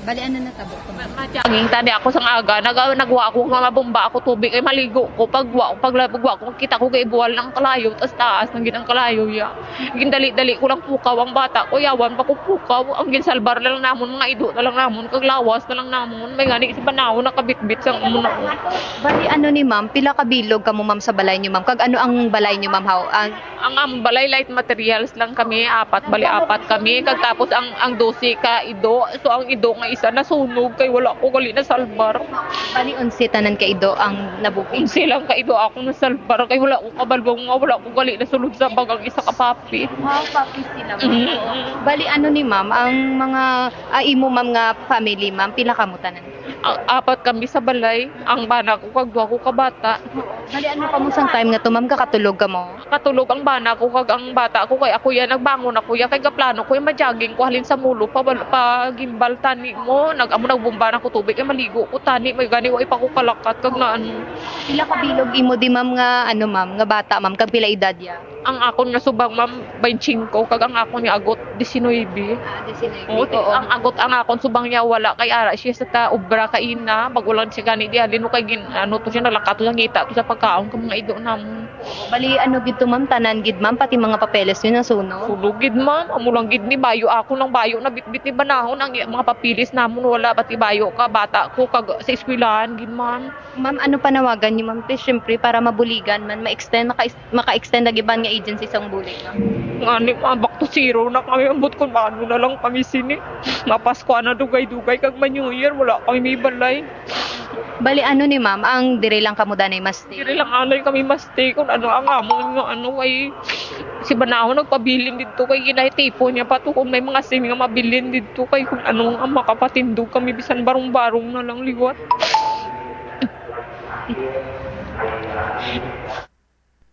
Bali, ano natabo ko? Ma-, matyanging tani ako sang aga, nag-, nagwa ako nga mabomba ako tubig, ay maligo ko, pagwa ko, pagla-, pagwa ko, kita ko kay buwal ng kalayo, tas taas ng ginang kalayo ya. Gindali-dali ko lang pukaw ang bata ko, yawan pa ko pukaw, ang ginsalbar na lang namon, mga ido na lang namon, kag lawas na lang namon, may gani si Banaw nakabitbit sang amo na. Bali, ano ni ma'am, pila ka bilog kamo, ma'am, sa balay niyo, ma'am? Kag ano ang balay niyo, ma'am, haw? Ang Ang among balay, light materials lang kami, apat, bali apat kami. Kag tapos ang, ang dose ka ido, so ang ido nga isa nasunog kay wala ko gali nasalbar. Bali, onse tanan ka ido ang nabukid? Onse lang ka ido ako nasalbar kay wala ko kabalbong nga wala ko gali nasulod sa bagang isa ka papi. Ah, papi sila, ma'am. Mm. Bali, ano ni ma'am, ang mga, ah, imo, ma'am, nga family, ma'am, pila kamo tanan? A-, apat kami sa balay. Ang bana ko kag duha ko ka bata. Bali, ano kamo sang time nga to, ma'am, kakatulog kamo? Katulog ang bana ko kag ang bata ko, kay ako ya nagbangon ako ya, kay gaplano ko ya ma-jogging ko halin sa Molo pa, pa Guimbal tani mo, nag-, amo nagbomba na ko tubig, kay maligo ko tani, may gani wa pa ko kalakat kag na ano. Pila ka bilog imo di, ma'am, nga ano, ma'am, nga bata, ma'am, kag pila edad ya? Ang akon nga subang, ma'am, twenty-five, kag ang akon nga agot, diecinuebe. Ah, diecinuebe. Oo, ti-, oo. Ang agot, ang akon subang niya wala, kay ara siya sa ta obra kaina, bag-o lang siya gani di halin mo kay gin-, ano to siya, nalakat to siya, ngita to sa pagkaon kag mga ido namon. Bali, ano gid to, ma'am, tanan gid, ma'am, pati mga papeles yun nasunog? Sunog gid, ma'am, amo lang gid ni bayo, ako nang bayo na bitbit ni banahon, ang i-, mga papeles namon wala, pati bayo ka bata ko kag sa eskwelahan gid, ma'am. Ma'am, ano panawagan niyo, ma'am, please, syempre, para mabuligan man, ma-extend, maka-, maka-extend ang iban nga agency sang bulig, ma'am? Ngani, ma'am, back to zero na kami. Ambot kung maano na lang kami sini. Mapasko na dugay-dugay, kag ma-New Year, wala kami may balay. Bali, ano ni ma'am, ang dire lang kamo danay mas Dire lang anay kami mas ti, kung ano ang amon nga ano, kay si Banaw nagpabilin didto, kay ginahitipon niya pa to kung may mga sini nga mabilin didto, kay kung ano nga makapatindog kami, bisan barong-barong na lang liwat.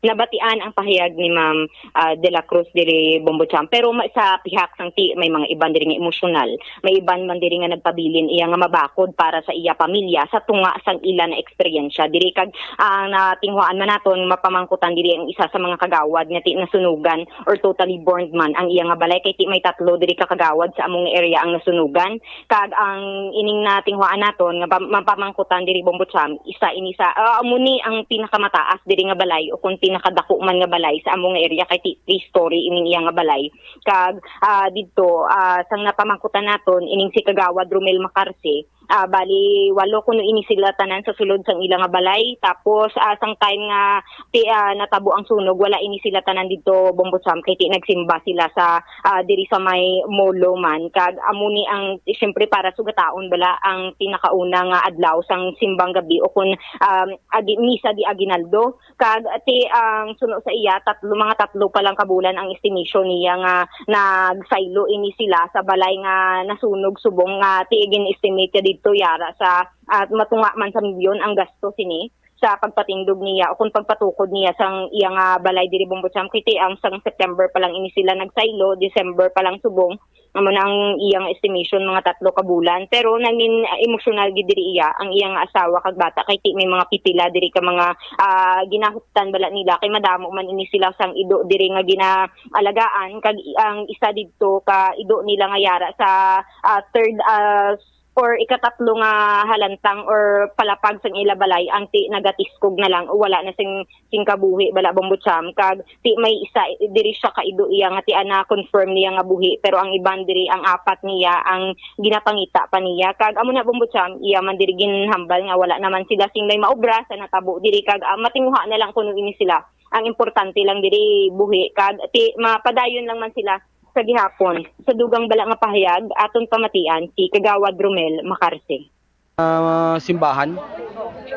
Nabatian ang pahayag ni Ma'am, ah, De La Cruz diri, Bombo Cham, pero ma-, sa pihak sang ti may mga iban diri nga emosyonal, may iban man diri nga nagpabilin iya nga mabakod para sa iya pamilya sa tunga sang ila na eksperyensya diri. Kag ang natinguhaan man naton, mapamangkutan diri ang isa sa mga kagawad nga ti nasunugan or totally burned man ang iya nga balay, kay ti may tatlo diri ka kagawad sa among area ang nasunugan. Kag ang ining natinguhaan naton nga pa-, mapamangkutan diri, Bombo Cham, isa ini sa, ah, amo ni ang pinakamataas diri nga balay o kung pinakadako man nga balay sa among area, kay ti-, three story ining iya nga balay. Kag, ah, didto, ah, sang napamangkutan naton, ining si Kagawad Romel Macarce, ah, bali walo kuno ini sila tanan sa sulod sang ila nga balay. Tapos, ah, sang time nga ti-, ah, natabo ang sunog, wala ini sila tanan didto, Bombo Cham, kay ti nagsimba sila sa, ah, diri sa may molo man. Kag amo ni ang, siyempre, para sugataon bala ang pinakauna nga adlaw sang simbang gabi o kun, um, agi-, misa di aguinaldo. Kag ti ang suno sa iya, tatlo, mga tatlo pa lang ka bulan ang estimation niya nga nagsaylo ini sila sa balay nga nasunog, subong nga ti gin-estimate niya didto yara sa, at matunga man sa milyon ang gasto sini sa pagpatindog niya o kung pagpatukod niya sang iya nga balay diri, Bombo Cham, kay ti ang sang September pa lang ini sila nagsaylo, December pa lang subong. Amo na ang iyang estimation, mga tatlo ka bulan. Pero nangin, ah, emosyonal gid diri iya, ang iyang asawa kag bata, kay ti may mga pipila diri ka mga, ah, ginahuptan bala nila, kay madamo man ini sila sang ido diri nga ginaalagaan, kag i-, ang isa didto ka ido nila nga yara sa, ah, third, ah, or ikatatlo nga halantang or palapag sang ila balay ang ti nagatiskog na lang o wala na sing, sing kabuhi bala, Bombo Cham. Kag ti may isa, eh, diri siya kaido iya nga ti ana confirm niya nga buhi, pero ang iban diri, ang apat niya ang ginapangita pa niya. Kag amo na, Bombo Cham, iya man diri ginhambal nga wala naman sila sing may maobra sa natabo diri, kag, ah, matinguha na lang kuno ini sila. Ang importante lang diri buhi, kag ti mapadayon lang man sila sa gihapon. Sa dugang bala nga pahayag, aton pamatian si Kagawad Romel Macarce. Ah, simbahan.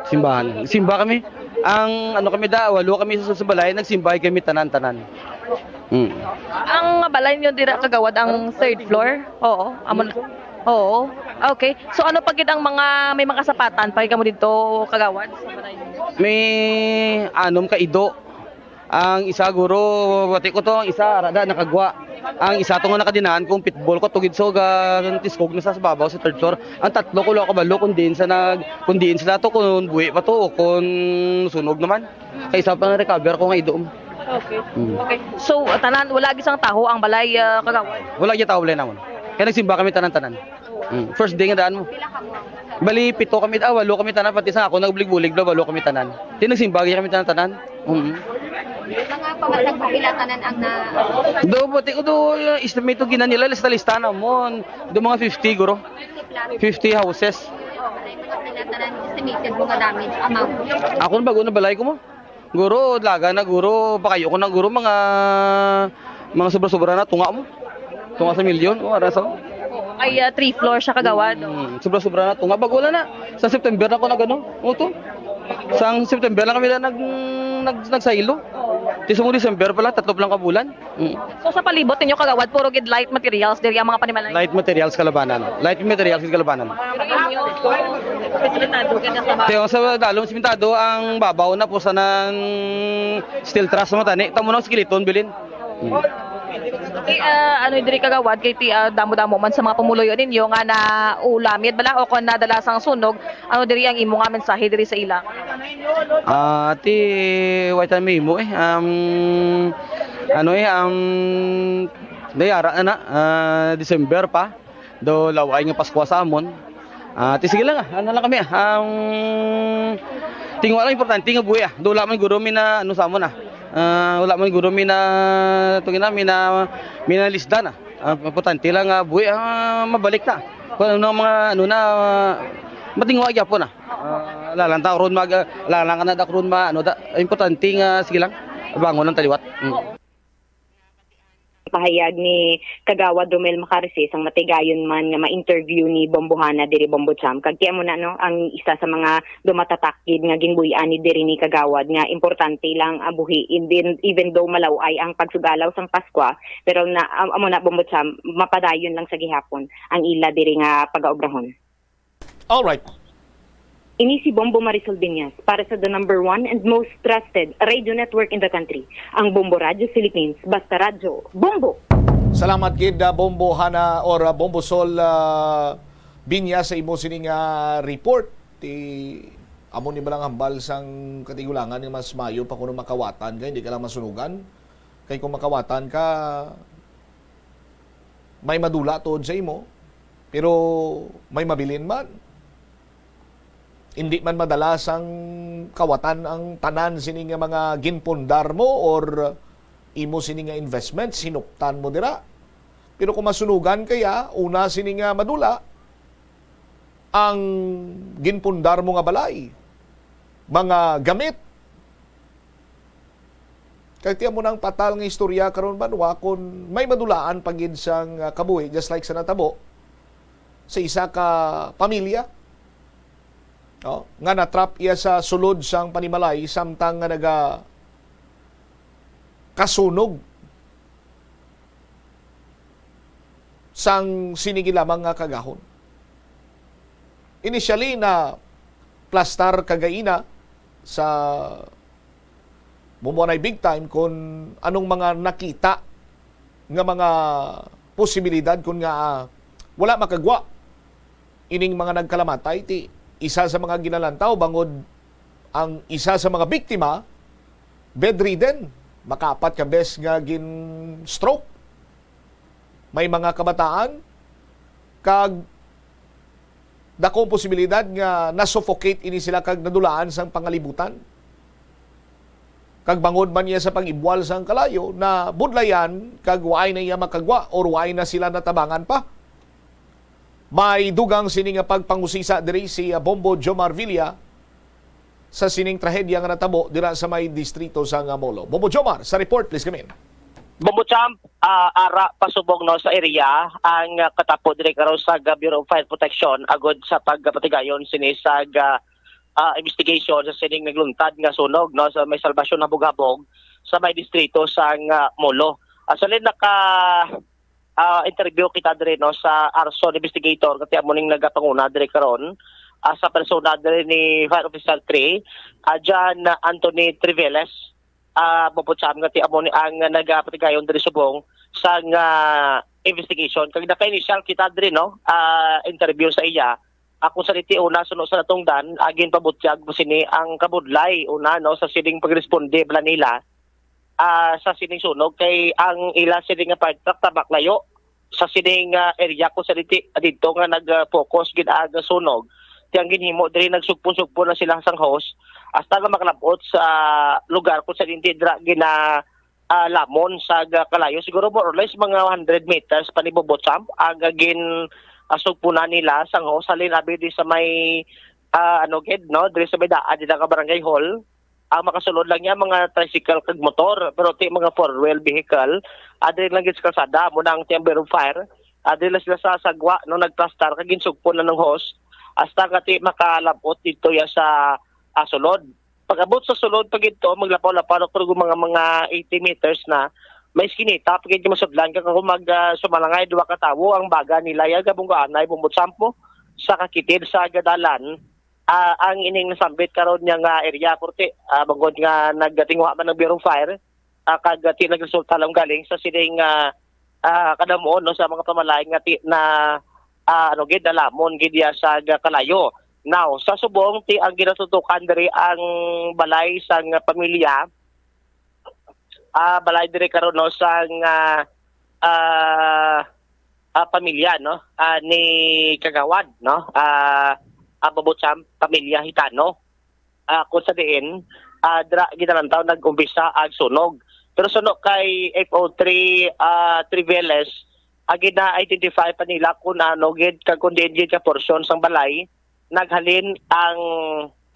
Simbahan. Simba kami. Ang ano kami da, walo kami sa, sa balay, nagsimba kami tanan-tanan. Mm. Ang balay niyo dira, Kagawad, ang third floor? Oo, amo na. Oo. Okay. So ano pa gid ang mga, may mga sapatan pa gid kamo didto, Kagawad, sa balay niyo? May anom ka ido. Ang isa, guro, bati ko to, ang isa, rada, nakagwa. Ang isa to nga nakadinaan kong pitbull ko, tugid so, ga-, tiskog na sa, sa babaw, sa third floor. Ang tatlo ko, wala ko balo kung diin sa nag-, kung diin sila to, kung buhi pa to, o kung sunog naman. Kay isa pa nga recover ko nga ido. Okay. Mm. Okay. So, tanan, wala gisang taho ang balay, ah, Kagawad? Wala gyud taho balay namon. Kaya nagsimba kami tanan-tanan. Mm. First day nga daan mo. Bali, pito kami, ah, walo kami tanan, pati sa ako, nagbulig-bulig, bala, walo kami tanan. Di nagsimba gyud kami tanan-tanan. Mm. Mga pama-, nagpapila tanan ang na- Do, pati ko do, uh, estimate to ginan nila, lista-lista na mo. Do mga fifty, guro. Fifty plus. Fifty houses. Oh, may mga pila tanan estimated mo nga damage amount? Ako, bago na balay ko mo. Guro, laga na, guro, pakayo ko na, guro, mga, mga sobra-sobra na, tunga mo. Tunga sa milyon, o, ara sa. Ay, ah, three floor siya, Kagawad. Mm, sobra-sobra na, tunga. Bago lang na. Sa September na ko nag-ano, o, to. Sa September lang kami na nag, nag, nagsaylo. Ti sa December pala, tatlo pa lang ka bulan. Mm. So, sa palibot ninyo, Kagawad, puro gid light materials diri ang mga panimalay? Light materials kalabanan. Light materials gid kalabanan. Pero inyo, simentado gid sa babaw? Kaya sa dalom simentado, ang babaw na po sa nang steel truss mo tani. Tamo nang skeleton bilin. Mm. Okay, ah, ano diri, Kagawad, kay ti, ah, damo-damo man sa mga pumuluyo ninyo nga naulamid bala o kon nadala sang sunog, ano diri ang imo nga mensahe diri sa ila? Ah, ti, way ta mahimo, eh. Um, ano, eh, um, dayara na na, ah, December pa. Do laway nga Paskwa sa amon. Ah, ti sige lang, ah. Ano lang kami, ah. Um, tingwa lang, importante nga buhi, ah. Do wala man guro mi na, ano, sa amon, ah. Ah, wala man guro mi na, tungin na, mi na, mi na lisdan, ah. Ah, importante lang nga buhi, ah, mabalik na. Kung ano ang mga, ano na, ah, matingwa gyapon, ah. Ah, lalang ta ron mag, ah, lalang ka na dak ron ma, ano da, importante nga, sige lang, bangon ang taliwat. Mm. Pahayag ni Kagawad Romel Macarce, sang matigayon man nga ma-interview ni Bombohana diri, Bombo Cham. Kag ti amo na, no, ang isa sa mga dumatatak gid nga ginbuy-an ni diri ni Kagawad nga importante lang ang buhi, even, even though malaw-ay ang pagsugalaw sang Paskwa, pero na, am-, amo na, Bombo Cham, mapadayon lang sa gihapon ang ila diri nga pagaobrahon. All right. Ini si Bombo Marisol Binyas para sa the number one and most trusted radio network in the country, ang Bombo Radio Philippines. Basta radyo, Bombo! Salamat gid, ah, Bombo Hana or, ah, Bombo Sol, ah, Binyas sa imo sining, ah, report. Ti amo ni balang hambal sang katigulangan nga mas mayo pa kuno makawatan kay hindi ka lang masunugan. Kay kung makawatan ka, may madula tuod sa imo, pero may mabilin man. Hindi man madala sang kawatan ang tanan sini nga mga ginpundar mo or imo sini nga investment, sinuptan mo dira. Pero kung masunugan kaya, una sini nga madula, ang ginpundar mo nga balay, mga gamit. Kay tiyan mo na ang patal nga istorya karon banwa, kung may madulaan pa gid sang, ah, kabuhi, just like sa natabo sa isa ka pamilya, no, nga natrap iya sa sulod sang panimalay samtang nga naga kasunog sang sinigi lamang nga kagahon. Initially, na plastar kagaina sa Bumbo Anay Big Time kung anong mga nakita nga mga posibilidad kung nga, ah, wala makagwa ining mga nagkalamatay. Ti isa sa mga ginalantaw bangod ang isa sa mga biktima bedridden, makaapat ka bes nga gin-stroke. May mga kabataan kag dakong posibilidad nga na-suffocate ini sila kag nadulaan sang pangalibutan. Kag bangod man niya sa pag-ibwal sang kalayo, nabudlayan kag waay na iya makagwa or waay na sila natabangan pa. May dugang sini nga pagpangusisa diri si, ah, Bombo Jomar Villa sa sining trahedya nga natabo dira sa may distrito sang Molo. Bombo Jomar, sa report, please come in. Bombo Champ, ah, ara pa subong, no, sa area ang, ah, katapo diri karon sa Bureau of Fire Protection agod sa pagpatigayon sini sa, ah, ah, investigation sa sining nagluntad nga sunog, no, sa may Salvacion Habog-Habog sa may distrito sang, ah, Molo. Actually, naka, ah, interview kita diri, no, sa arson investigator, kati amo ning nagapanguna diri karon, ah, sa persona diri ni Fire Officer three, ah, John Anthony Triveles, ah, Bombo Champ, kati amo ni ang nagapatigayon diri subong sang, ah, investigation. Kag naka-initial kita diri, no, ah, interview sa iya. Ako sa diti una, suno sa natungdan, agin pabutyag mo sini ang kabudlay una, no, sa sining pagresponde bala nila, ah, sa sining sunog kay ang ila sini nga fire truck tabak layo sa sining, ah, area ko sa diti, dito nga nag-focus gid ang sunog. Ti ang ginhimo diri, nagsugpo-sugpo na sila sang hose hasta nga makalab-ot sa lugar kung sa dinti dira gina, ah, lamon sa ga-, kalayo. Siguro more or less mga hundred meters pa ni Bombo Champ ang gin, ah, sugpunan nila sang hose. Halin abi di sa may, ah, ano gid, no, diri sa may daan dira ka barangay hall. Ang makasulod lang niya mga tricycle kag motor, pero ti mga four-wheel vehicle, adiri lang gid sa kalsada, amo na ang timber of fire. Adiri lang sila sa sagwa, no, nagplastar kag ginsugpo na ng hose hasta nga ti makalab-ot dito ya sa, ah, sulod. Pag-abot sa sulod pa gid to, maglapaw-lapaw na, pero mga, mga eighty meters na, may iskinita pa gid nga masudlan ka kung mag, ah, sumalangay duha ka tawo ang baga nila ya gabunggaan na ibumot sampo sa kakitid sa gadalan. Ah, ang ining nasambit karon niya nga area, kurti, ah, bangod nga nagatinguha man ang Bureau of Fire, ah, kag, ah, ti nagresulta lang galing sa sining, ah, ah, kadamuon, no, sa mga pamalayan nga ti-, na, ah, ano gid, nalamon gid ya sa ga-, kalayo. Now, sa subong ti ang ginatutukan diri ang balay sang pamilya, ah, balay diri karon, no, sang, ah, ah, ah, pamilya, no, ah, ni Kagawad, no, ah, ah, Bobocham, pamilya Hitano, ah, kung sa diin, ah, dira ginalantaw nag-umpisa ang sunog. Pero suno kay F O three, ah, Triveles, ah, gina-identify pa nila kung ano gid kag kung diin gid ka porsyon sang balay naghalin ang,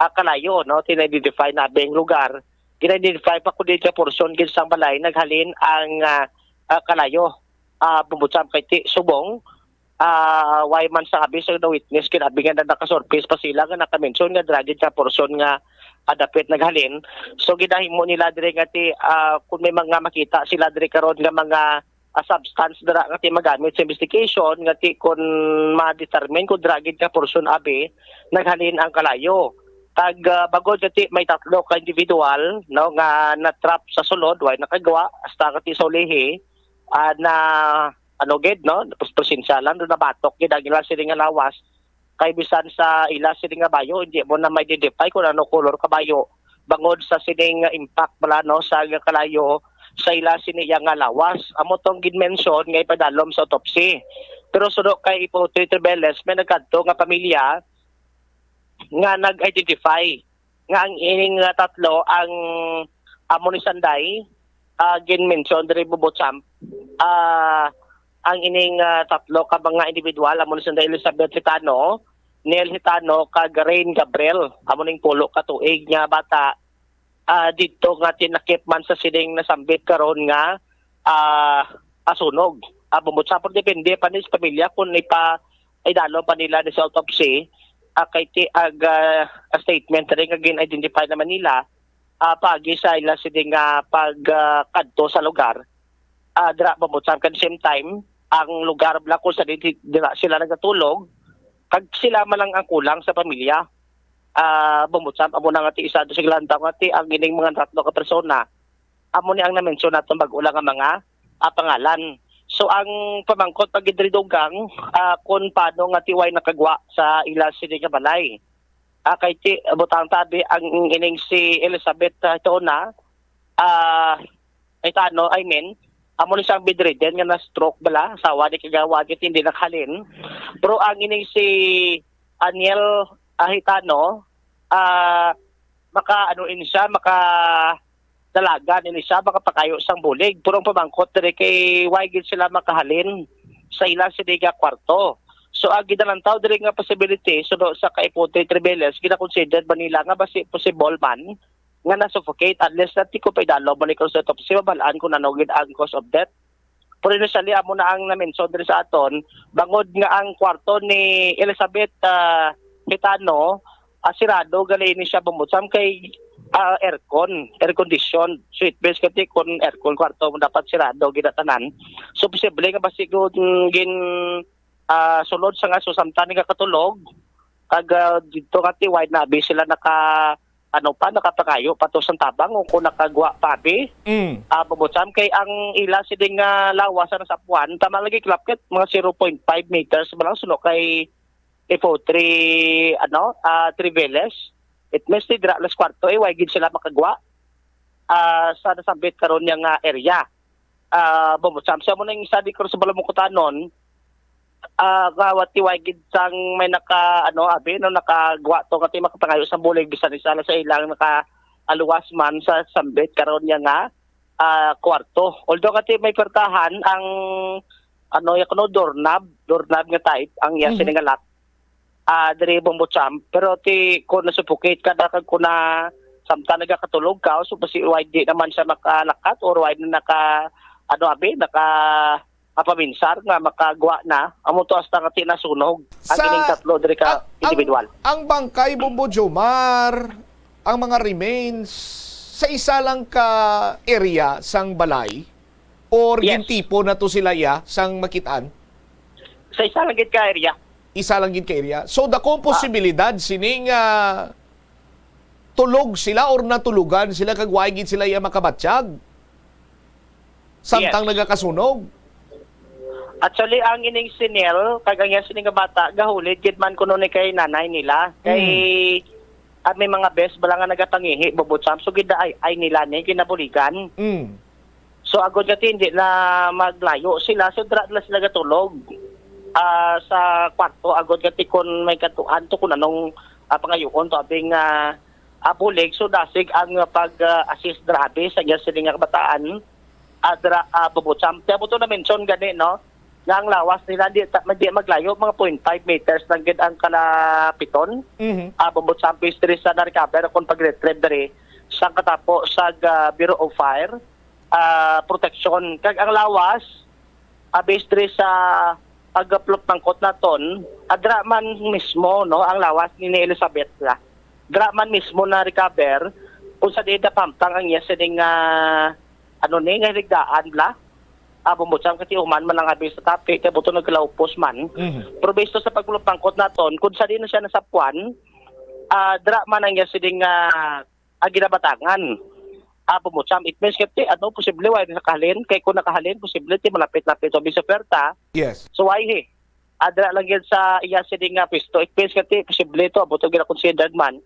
ah, kalayo, no? Tina-identify na ang lugar. Gina-identify pa kung diin ka porsyon gid sang balay naghalin ang, ah, ah, kalayo. Ah, Bumbutsam kay ti subong, ah, way man sa abi sa na-witness, kinabi nga na nakasurface pa sila nga nakamention nga dira gid ka porsyon nga, ah, dapit naghalin. So, ginahimo nila dire nga ti, ah, kung may mga makita sila dire karon nga mga, ah, substance dira nga ti magamit sa investigation nga ti kon ma-determine kung dira gid nga portion abi naghalin ang kalayo. Kag, ah, bangod nga ti may tatlo ka individual, no, nga na-trap sa sulod, way nakagwa, hasta nga ti sa ulihi, ah, na, ano gid, no, pres-, presensya lang, do nabatok gid ang ila sini nga lawas kay bisan sa ila sini nga bayo, hindi mo na ma-identify kung ano kolor ka bayo bangod sa sining impact bala, no, sa kalayo sa ila sini iya nga lawas. Amo tong gin-mention nga ipadalom sa autopsy. Pero suno kay Ipo Three Treveles, may nagkadto nga pamilya nga nag-identify nga ang ining, ah, tatlo ang amo ni Sanday, ah, gin-mention diri, Bubutsam. Ah, ang ining, ah, tatlo ka mga individual, amo ni Sanday Elizabeth Hitano, Neil Hitano, kag Rain Gabriel, amo ning pulo ka tuig nga bata, ah, didto nga tinakip man sa sining nasambit karon nga, ah, asunog. Ah, Bubutsam, pero depende pa ni sa pamilya kung ipa-, idalom pa nila ni sa autopsy, ah, kay ti-, ag, ah, statement rin nga gin-identify naman nila, ah, paagi sa ila sini nga pag, ah, kadto sa lugar. Ah, dira, Bubutsam, kag same time, ang lugar bala kung sa di-, dira sila nagatulog, kag sila man lang ang kulang sa pamilya. Ah, Bubutsam, amo na nga ti isa sa gilantaw nga ti ang ining mga tatlo ka persona, amo ni ang na-mention naton bag-o lang nga mga, ah, pangalan. So, ang pamangkot pa gid diri, Dugang, ah, kung paano nga ti way nakagwa sa ila sini nga balay. Ah, kay ti, butang tabi ang ining si Elizabeth, ah, ito na, ah, Hitano, I mean, amo ni siyang bedridden nga na-stroke bala, asawa ni kagawa gid, hindi nakahalin. Pero ang ining si Aniel, ah, Hitano, ah, maka, ano ini siya, maka dalagan ini siya, makapangayo sang bulig. Pero ang pamangkot diri kay why gid sila makahalin sa ila sini nga kwarto. So, ang ginalantaw diri nga possibility, suno sa kay Ipo Three Treveles, gina-consider ba nila nga basi possible man nga na-suffocate, unless na ti ko pa idalom mo ni sa autopsy, mabal-an kung ano gid ang cause of death. Pero initially, amo na ang na-mention diri sa aton, bangod nga ang kwarto ni Elizabeth, ah, Hitano, ah, sirado gali ni siya, Bubutsam, kay, ah, aircon, air condition, suite base kati kon aircon kwarto mo dapat sirado gid tanan. So, posible nga basi gud, mm, gin, ah, sulod sa nga so samtang nagakatulog, kag, ah, didto nga ti wide na abi sila naka, ano pa, nakapangayo pa to sa tabang o kung nakagwa pa abi. Mm. Ah, Bubutsam, kay ang ila sini nga lawas sa nasapuan, tama lagi, Klapkit, mga zero point five meters ba lang suno kay Ipo Three, ano, ah, Treveles. It means ti dira las kwarto, eh, why gid sila makagwa, ah, sa nasambit karon niya nga area. Ah, Bubutsam, siya mo na yung isa di ko sa Balamukutanon, ah, nga wati way gid sang may naka, ano, abi, no, nakagwa to nga ti makapangayo sa bulig, bisan isa lang sa ilang naka aluwas man sa sambit karon niya nga, ah, kwarto. Although nga ti may kwartahan ang, ano, ya kuno, doorknob, doorknob nga type ang iya Mhm. sini nga lock. Ah, diri Bubutsam, pero ti kung na-suffocate ka na kag kung na samtang nagakatulog ka, so basi why di naman siya makalakat or why na naka, ano, abi, naka, mapaminsar nga makagwa na, amo to hasta nga ti nasunog ang Sa, ining tatlo diri ka ang, ang, individual. Ang bangkay, Bumbo Jomar, ang mga remains, sa isa lang ka area sang balay? Or Yes. gintipo na to sila iya sang makitaan? Sa isa lang gid ka area. Isa lang gid ka area. So, dako ang Ah. posibilidad sining, ah, tulog sila or natulugan sila kag wa gid sila iya makabatyag samtang Yes. nagakasunog? Actually, ang ining si Nel, kag ang iya sini nga bata, gahulid gid man kuno ni kay nanay nila. Kay, Mm. ah, may mga bes bala nga nagapangihi, Bubot Sam. So, gid ay, ay nila ni, ginabuligan. Mm. So, agod nga ti, hindi na maglayo sila. So, dira na sila gatulog, ah, sa kwarto. Agod nga ti, kun may katuan to, kun anong, ah, pangayuon to, abing, ah, ah, bulig. So, dasig ang pag, ah, assist dira abi sa iya sini nga kabataan. Ah, dira, ah, Bubot Sam. Kaya mo to na-mention gani, no? Nga ang lawas nila, di, ta-, di maglayo, mga point five meters lang gid ang kalapiton. Mhm. Ah, Bubot Sam, pastry sa na-recover kung pag-retrieve diri sa katapo sa, ah, Bureau of Fire, ah, Protection. Kag ang lawas, ah, based diri sa pagplot mangkot naton, ah, dira man mismo, no, ang lawas ni, ni Elizabeth la. Dira man mismo na-recover kung sa diin napamtang ang iya sining, ah, ano ni, nga hiligdaan la. Ah, bumbutsam kay ti human man lang abi sa tapi, kay buto nagkalaupos man. Mhm. Pero based sa pagpulupangkot naton, kung sa di na siya nasapuan, ah, dira man ang iya sining, ah, ah, ginabatangan. Ah, bumbutsam, it means kay ti, ano, posible, why nakahalin? Kay kung nakahalin, posible, ti malapit-lapit ang bisa perta. Yes. So, why he? Ah, dira lang yun sa iya sining nga pwesto. It means kay ti, posible to, abot ang gina-considered man.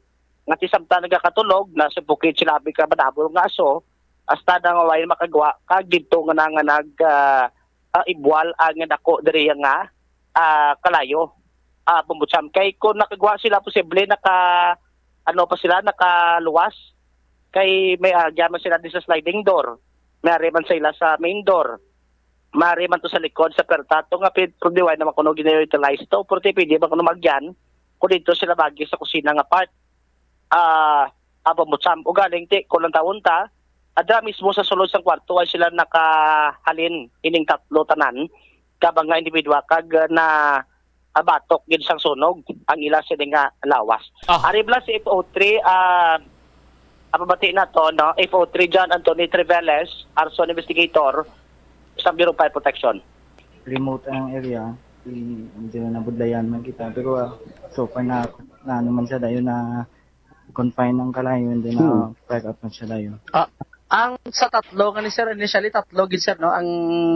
Nga ti samtang nagakatulog, na sa bukid sila abi ka manabol nga aso, hasta na nga way makagwa, kag didto nga na nga nag, ah, ah, ibwal ang dako diri nga, ah, kalayo. Ah, bumbutsam. Kay kung nakagwa sila, posible naka, ano pa sila, nakaluwas. Kay may agya man sila di sa sliding door. May ari man sa ila sa main door. Mari man to sa likod sa perta to nga pin-, pero di way naman kuno gina-utilize to. Pero ti pwede man kuno magyan kung dito sila bagi sa kusina nga part. Ah, abang mo, Sam. Ugaling ti, kung lang taon ta, adra mismo sa sulod sang kwarto ay sila nakahalin ining tatlo tanan. Kabang nga individual kag, ah, na, ah, batok gid sang sunog ang ila sini nga lawas. Ah. Ari bala si F O three, ah, ang pabati na to, no? F O three John Anthony Treveles, arson investigator sa Bureau of Fire Protection. Remote ang area, di, di na nabudlayan man kita. Pero, ah, so far na, na ano man siya dayon, na confine ang kalayo, and then, Hmm. ah, pick up man siya dayon. Ah, ang sa tatlo nga ni sir, initially tatlo gid sir, no, ang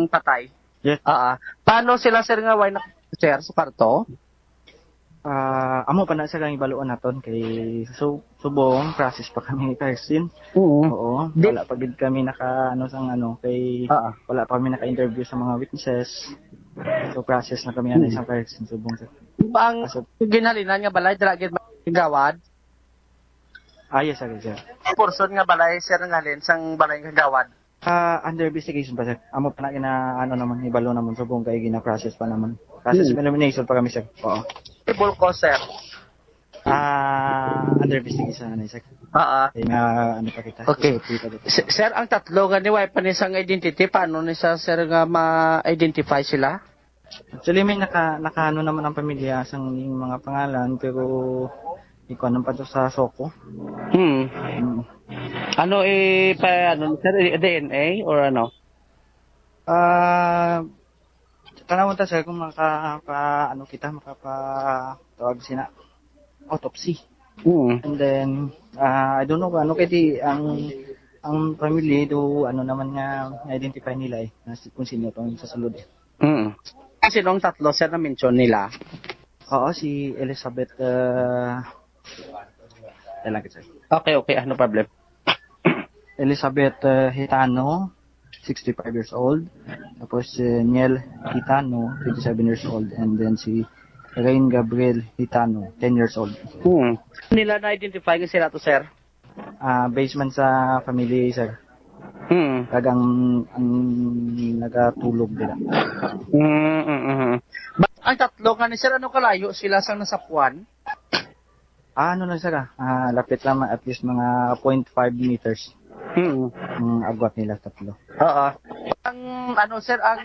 patay. Yes. Ah, ah. Paano sila sir nga way na sir sa kwarto? Ah, amo pa na sa kang ibaluan naton kay su-, subong process pa kami ni Carson. Oo. Oo, Di- wala pa gid kami naka, ano, sang, ano, kay Ah, ah. wala pa kami naka-interview sa mga witnesses. So, process na kami, ano, Hmm. sa Carson, subong sa Di ba ang Kaso- ginhalinan nga balay, dira gid gawad? Ah, yes, sir, sir. Portion nga balay, sir, nga halin sang balay nga gawad? Ah, under investigation pa, sir. Amo pa na gina-, ano naman, ibalo naman, subong kay gina-process pa naman. Process Hmm. elimination pa kami, sir. Oo. Possible cause, sir? Ah, under investigation na, sir. Oo. Kaya nga, ano pa kita, Okay. S O P pa kita. S-, sir, ang tatlo nga ni way pa ni sang identity, paano ni sa, sir, nga ma-identify sila? Actually, may naka-, nakaano naman ang pamilya sang mga pangalan, pero ikuha naman pa to sa SOCO. Hmm. Hmm. Ano, eh, pa, ano, sir, eh, D N A or ano? Ah, tanawon ta, sir, kung makapa-, ano kita, makapa-, tawag sina, autopsy. Mm. And then, ah, I don't know kung ano, kay di, ang, ang family do, ano naman nga, identify nila eh, na si, kung sino to sa sulod eh. Mm. Kasi nung tatlo, sir, na-mention nila? Oo, si Elizabeth, ah, talaga, sir. Okay, okay, ah, no problem. Elizabeth, ah, Hitano, sixty-five years old. Tapos si Niel Hitano, twenty-seven years old. And then si Rain Gabriel Hitano, ten years old. Hmm. Nila na-identify nga sila to, sir? Ah, based man sa family, sir. Hmm. Kag ang, ang nagatulog dira. Hmm, hmm, hmm, hmm. Ba-, ang tatlo nga ni sir, ano kalayo sila sang nasapuan? Ah, ano lang, sir, ah? Ah, lapit lang, at least mga point five meters. Hmm. Ang agwat nila tatlo. Oo. Ang, ano, sir, ang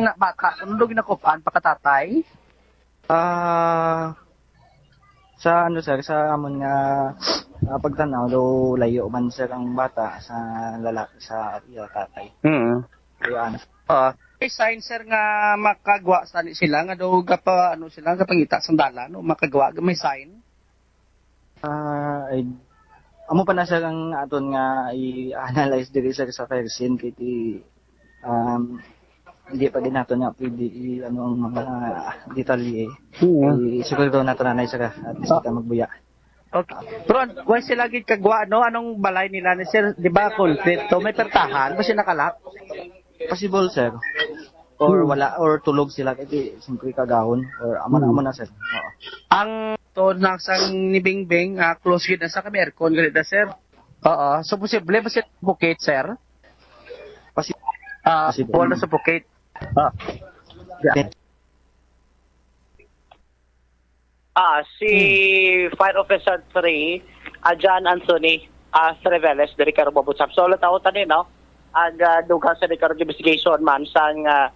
na-, bata, ano daw ginakuhaan, pagkatatay? Ah, sa ano, sir, sa amon nga, ah, pagtanaw, daw layo man, sir, ang bata sa lala-, sa iya tatay. Mm. Kaya ano. Ah, may sign, sir, nga makagwa sa ni sila, nga daw gapa-, ano sila, gapangita sang dalan, no? Makagwa, may sign? Ah, ay, amo pa na, sir, ang aton nga i-analyze diri, sir, sa fire scene, kay ti, um, hindi pa din nato nga pwede i-, ano, ang mga detalye, eh. Oo. I-, siguro nato na, sir, at least Ah. kita magbuya. Okay. Pero an-, why sila gid kagwa, no? Anong balay nila ni sir? Di ba, concrete to? May pertahan? Ba siya nakalak? Possible, sir. Or Hmm. wala, or tulog sila, kay di, siyempre, kagahon. Or amo na, Hmm. amo na, sir. Oo. Ang to na sang ni Bingbing, ah, close gid na sa kami aircon, gid na, sir. Oo. So, posible ba siya bukit, sir? Pasi-, Ah, Possible. Wala sa bukit. Ah. Yeah. Ah, si Hmm. Fire Officer three, ah, John Anthony, ah, Treveles, diri karo Bubutsap. So, lataw tani, no? Ang, ah, dugang sa diri karo investigation man sang, ah,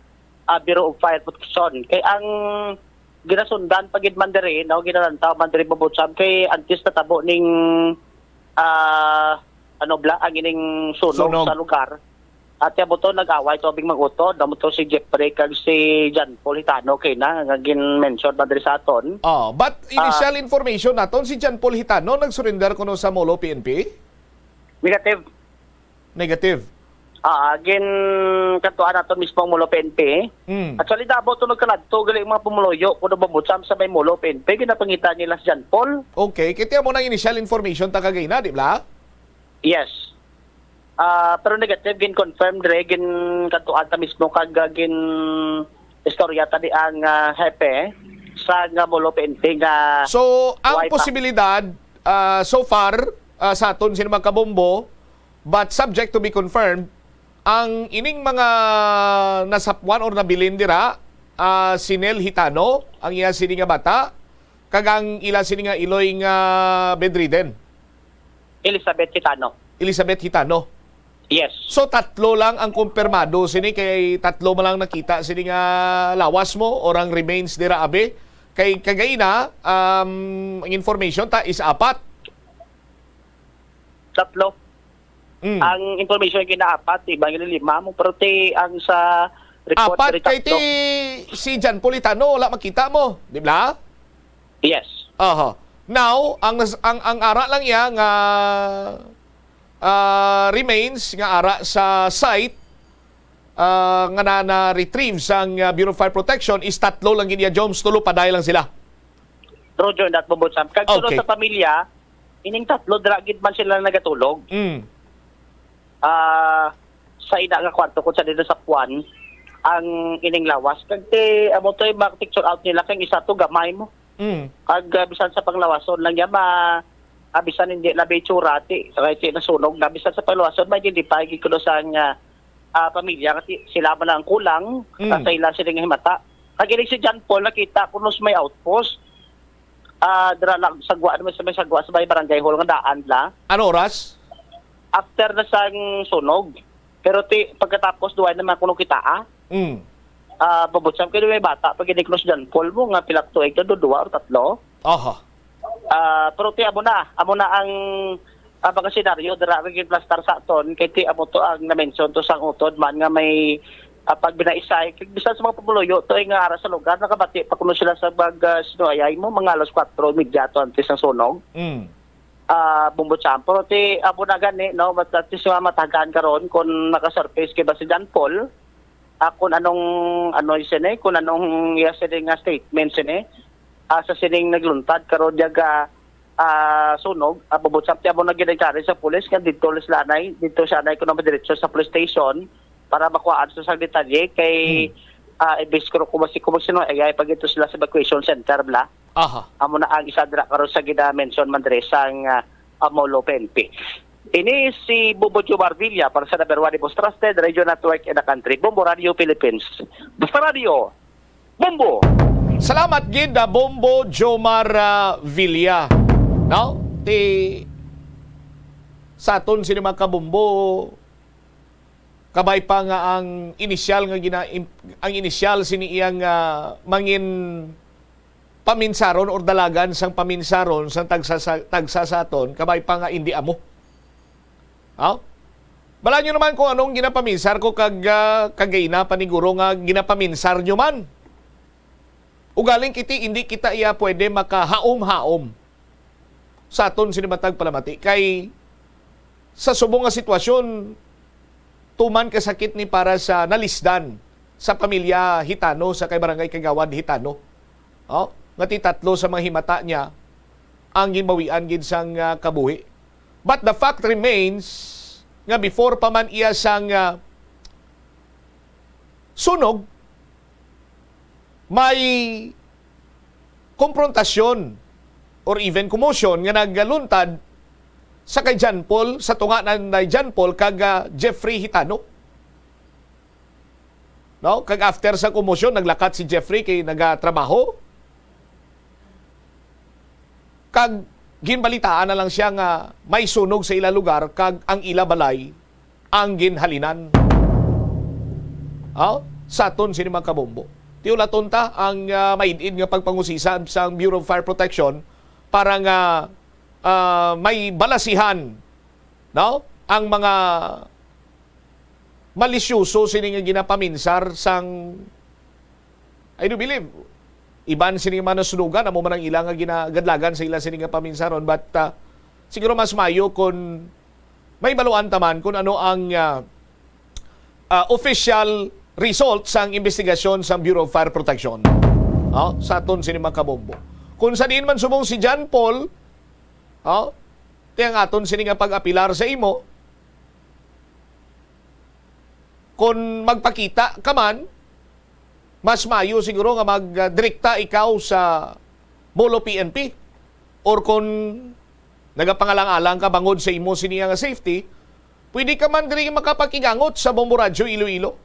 ah, Bureau of Fire Protection. Kay ang ginasundan pa gid man diri, no? Ginalantaw man diri Bubutsap kay antes natabo ning, ah, ano bala, ang ining sunog Sunog. sa lugar. Ati amo to, nag-away to, abing mag-utod, amo to si Jeffrey kag si John Paul Hitano kay na, nga gin-mention man diri sa aton. Oh, but Ah. initial information naton, si John Paul Hitano nag-surrender kuno sa Molo P N P? Negative. Negative. Ah, gin-kantuan naton mismo ang Molo P N P. Mm. Actually, Davao to nagkaladto, gali ang mga pumuluyo, kuno Bambucham sa may Molo P N P, ginapangita nila si John Paul. Okay, kaya mo nang initial information ta kagina, di ba? Yes. Ah, pero negative, gin-confirm dire, gin-kantuan ta mismo kag, ah, gin-istorya ta di ang, ah, hepe sa nga Molo P N P nga So, ang why pa? posibilidad, ah, so far, ah, sa aton sini mga kabombo, but subject to be confirmed, ang ining mga nasapuan or nabilin dira, ah, si Nel Hitano, ang iya sini nga bata, kag ang ila sini nga iloy nga bedridden. Elizabeth Hitano. Elizabeth Hitano. Yes. So, tatlo lang ang kumpirmado sini, kay tatlo man lang nakita sini nga lawas mo or ang remains dira, abi. Kay kagaina, um, ang information ta is apat. Tatlo. Mm. Ang information ginaapat, iba nga lima mo, pero ti ang sa report Apat diri kay tatlo. ti si John Paul Hitano, wala makita mo, di ba? Yes. Aha. Now, ang nas-, ang, ang ara lang iya nga, ah, remains nga ara sa site, ah, nga na, na-retrieve sang, ah, Bureau of Fire Protection is tatlo lang gid iya, Joms, tulo paday lang sila. Roger that, Bobo Sam. Kag sunod Okay. sa pamilya, ining tatlo dira gid man sila nagatulog. Mm. Ah, sa ina nga kwarto kung sa dito sa puan ang ining lawas. Kag ti amo to'y ma-picture out nila kay isa to gamay mo. Mm. Kag, ah, bisan sa panglawason lang niya ma ah, bisan hindi na may tsura ti kay ti nasunog na bisan sa panglawason ma-identify gid kuno sa nga, ah, pamilya kasi sila man ang kulang Mm. ah, sa ila sila nga himata. Kag ining si John Paul nakita kuno sa may outpost. Ah, dira lang sagwa naman sa may sagwa sa may barangay hall nga daan la. Ano oras? After na sang sunog. Pero ti pagkatapos duwa naman kuno kita ah. Mm. Ah, pabutsam kay may bata pag iniklos John Paul mo nga pilak tuig to duwa or tatlo. Aha. Ah, pero ti amo na, amo na ang ah, mga senaryo dira nga ginplastar sa aton kay ti amo to ang na-mention to sang utod man nga may ah, pagbinaisay kag bisan sa mga pumuluyo to ay nga ara sa lugar nakabati pa kuno sila sa pag ah, sinuayay mo mga alas kwatro imedya to antes ng sunog. Mm. Ah, Bumbo Champo ti amo na gani no, but at least nga matagaan karon kung maka-surface kay ba si John Paul ah, kung anong ano sini, kung anong iya sini nga statement sini ah, sa sining nagluntad karon diya ga ah, sunog, ah, Bumbo Champo ti amo na gid sa pulis nga dito sila anay, dito siya anay kuno madiretso sa police station para makuhaan sa sang detalye kay Hmm. ah, ibis ko kung si kung sino ay pag ito sila sa evacuation center bla. Aha. Amo na ang isa dira karon sa gina-mention man diri sang ah, Amolo P N P. Ini si Bobo Jomar Villa para sa number one, the most trusted radio network in the country, Bombo Radio Philippines. Basta Radio, Bombo! Salamat gid, ah, Bombo Jomar, ah, Villa. No? Ti sa aton sini mga kabombo, kabay pa nga ang inisyal nga gina-, im-, ang inisyal sini iyang, ah, mangin paminsaron or dalagan sang paminsaron sang tagsa sa, tagsa sa aton, kabay pa nga indi amo. Aw? Bala nyo naman kung anong ginapaminsar ko kag, ah, kagay na paniguro nga ginapaminsar nyo man. Ugaling kiti, hindi kita iya pwede makahaom-haom sa aton sini matag palamati. Kay sa subong nga sitwasyon, tuman kasakit ni para sa nalisdan sa pamilya Hitano, sa kay Barangay Kagawad Hitano. Oh, nga ti tatlo sa mga himata niya ang ginbawian gid sang, ah, kabuhi. But the fact remains nga before pa man iya sang, ah, sunog, may komprontasyon or even commotion nga nagluntad sa kay John Paul, sa tunga na ni John Paul kag, ah, Jeffrey Hitano. No? Kag after sa commotion, naglakat si Jeffrey kay nagatrabaho. Kag ginbalitaan na lang siya nga may sunog sa ila lugar kag ang ila balay ang ginhalinan. Aw, sa aton sini mga kabombo. Ti ulaton ta ang, ah, maid-id nga pagpangusisa sa Bureau of Fire Protection para nga, ah, may balasihan, no? Ang mga malisyoso sini nga ginapaminsar sang, I do believe, iban sini nga mga nasunugan, amo man ang ila nga ginagadlagan sa ila sini nga paminsaron. But, ah, siguro mas mayo kung may baluan ta man kung ano ang, ah, ah, official result sang investigasyon sang Bureau of Fire Protection, oh, sa aton sini mga kabombo. Kung sa diin man subong si John Paul, oh, ti ang aton sini nga pag-apilar sa imo, kung magpakita ka man, mas mayo siguro nga magdirekta ikaw sa Molo P N P, or kung nagapangalang-alang ka bangod sa imo sini nga safety, pwede ka man diri makapakigangot sa Bombo Radyo Iloilo.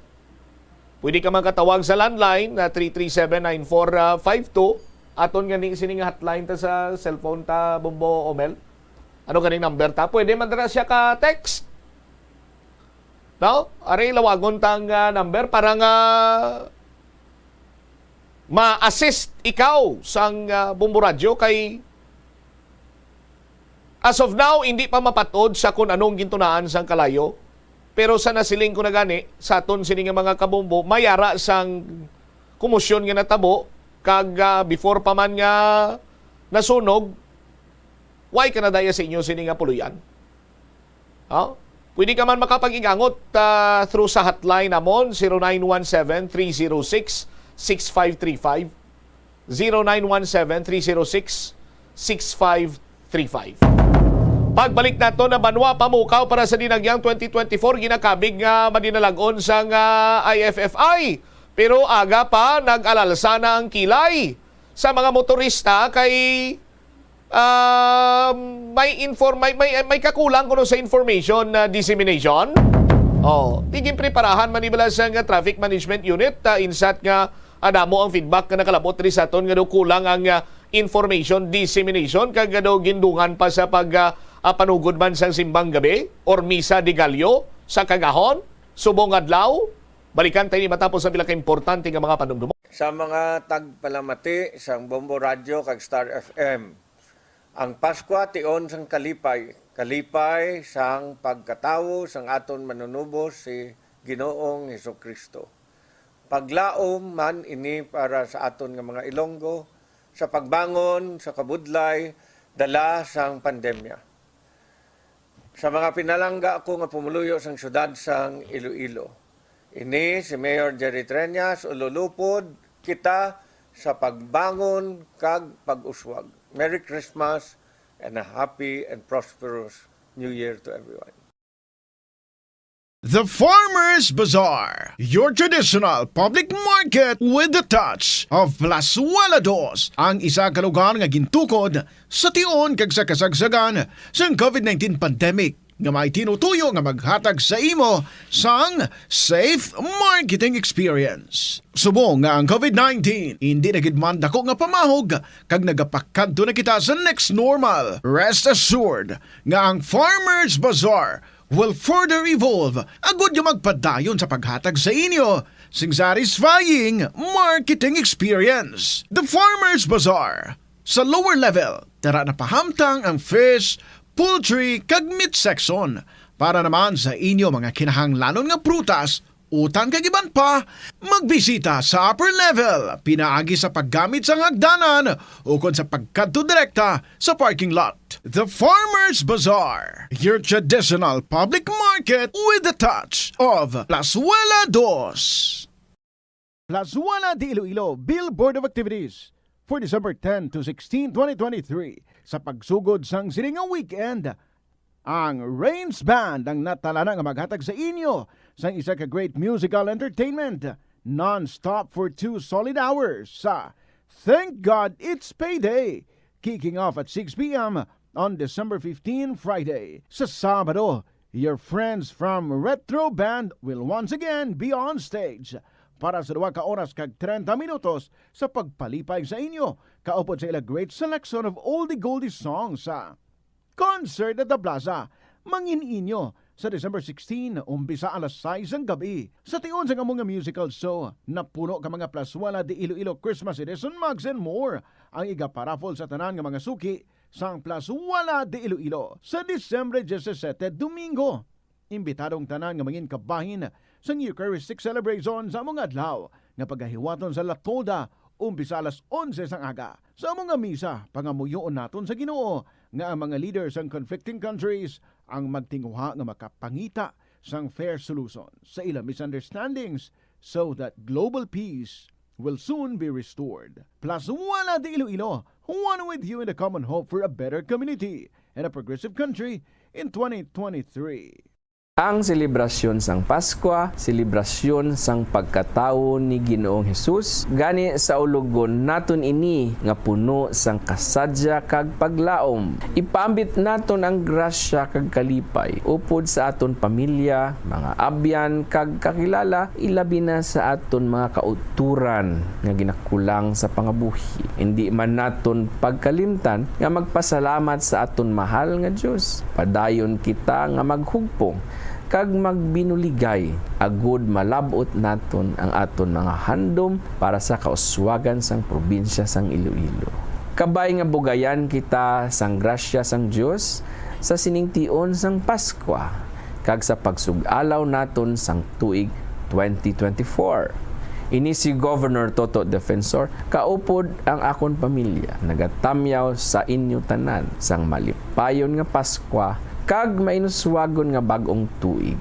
Pwede ka man katawag sa landline na three three seven nine four five two. Aton gani sini nga hotline ta sa cellphone ta, Bombo Omel. Ano ganing number ta? Pwede man dira siya ka text. No? Ari, lawagon tang, ah, number para nga ma-assist ikaw sang, ah, Bombo Radyo kay as of now, hindi pa mapatod sa kung anong gintunaan sang kalayo. Pero sa nasiling ko na gani, sa aton sini nga mga kabombo, may ara sang komosyon nga natabo, kag, ah, before pa man nga nasunog, why ka na daya sa inyo sini nga puloy-an? Oh? Pwede ka man makapag-igangot, ah, through sa hotline namon, zero nine one seven, three zero six, six five three five, zero nine one seven, three zero six, six five three five. Pagbalik nato na banwa, pamukaw para sa dinagyang twenty twenty-four, ginakabig nga madinalag-on sang, ah, I F F I. Pero aga pa, nag-alalsa na ang kilay sa mga motorista kay, ah, may inform-, may, may, may kakulang kuno sa information na dissemination. Oh, ti ginpreparahan man ni bala sang Traffic Management Unit, ah, insat nga, ah, damo ang feedback nga nakalabot diri sa aton nga daw kulang ang, ah, information dissemination, kag nga daw gindungan pa sa pag, ah, ah, panugod man sang simbang gabi or misa de Gallo sa kagahon, subong adlaw. Balikan tayo ni matapos ang pila ka importante nga mga panumdumon. Sa mga tagpalamati sang Bombo Radyo kag Star F M, ang Paskwa tion sang kalipay, kalipay sang pagkatawo sang aton Manunubos si Ginoong Jesu-Cristo. Paglaom man ini para sa aton nga mga Ilonggo sa pagbangon sa kabudlay dala sang pandemya. Sa mga pinalangga ko nga pumuluyo sang siyudad sang Iloilo, ini si Mayor Jerry Treñas, ululupod kita sa pagbangon kag pag-uswag. Merry Christmas and a happy and prosperous New Year to everyone. The Farmers Bazaar, your traditional public market with the touch of Plazuela Dos, ang isa ka lugar nga gintukod sa tion kag sa kasagsagan sang covid nineteen pandemic, nga may tinutuyo nga maghatag sa imo sang safe marketing experience. Subong nga ang covid nineteen indi na gid man dako nga pamahog kag nagapakadto na kita sa next normal, rest assured nga ang Farmers Bazaar will further evolve agud nga magpadayon sa paghatag sa inyo sing satisfying marketing experience. The Farmers Bazaar. Sa lower level, tara na pahamtang ang fish, poultry, kag meat section. Para naman sa inyo mga kinahanglanon nga prutas, utan kag iban pa, magbisita sa upper level pinaagi sa paggamit sang hagdanan ukon sa pagkadto direkta sa parking lot. The Farmers Bazaar, your traditional public market with the touch of Plazuela Dos. Plazuela de Iloilo Billboard of Activities for December ten to sixteen, twenty twenty-three. Sa pagsugod sang sini nga weekend, ang Rains Band ang natalana nga maghatag sa inyo sang isa ka great musical entertainment, non-stop for two solid hours sa Thank God It's Payday, kicking off at six p m on December fifteen, Friday. Sa Sabado, your friends from Retro Band will once again be on stage para sa duha ka oras kag treinta minutos sa pagpalipay sa inyo, kaupod sa ila great selection of oldie goldie songs sa Concert at the Plaza, mangin-inyo sa December sixteen, umpisa alas sais sang gabi. Sa tion sang amo nga musical show, napuno ka mga Plazuela de Iloilo Christmas Edition mugs and more ang igaparaffle sa tanan nga mga suki sang Plazuela de Iloilo sa Disyembre disisete, Domingo. Imbitado ang tanan nga mangin kabahin sang Eucharistic celebration sa among adlaw nga pagahiwaton sa Latoda, umpisa alas onse sang aga. Sa among nga misa, pangamuyoon naton sa Ginoo nga ang mga leaders sang conflicting countries ang magtinguha nga makapangita sang fair solution sa ila misunderstandings, so that global peace will soon be restored. Plus One at Iloilo, one with you in the common hope for a better community and a progressive country in twenty twenty-three. Ang selebrasyon sang Paskwa, selebrasyon sang pagkatawo ni Ginoong Hesus, gani saulogon naton ini nga puno sang kasadya kag paglaom. Ipaambit naton ang grasya kag kalipay upod sa aton pamilya, mga abyan, kag kakilala, ilabi na sa aton mga kautoran nga ginakulang sa pangabuhi. Indi man naton pagkalimtan nga magpasalamat sa aton mahal nga Dios. Padayon kita nga maghugpong kag magbinuligay, agud malab-ot naton ang aton mga handom para sa kauswagan sang probinsya sang Iloilo. Kabay nga bugayan kita sang grasya sang Dios sa sining tion sang Paskwa kag sa pagsug-alaw naton sang tuig twenty twenty-four. Ini si Governor Toto Defensor, kaupod ang akon pamilya, nagatamyaw sa inyo tanan sang malipayon nga Paskwa kag mainuswagon nga bag-ong tuig.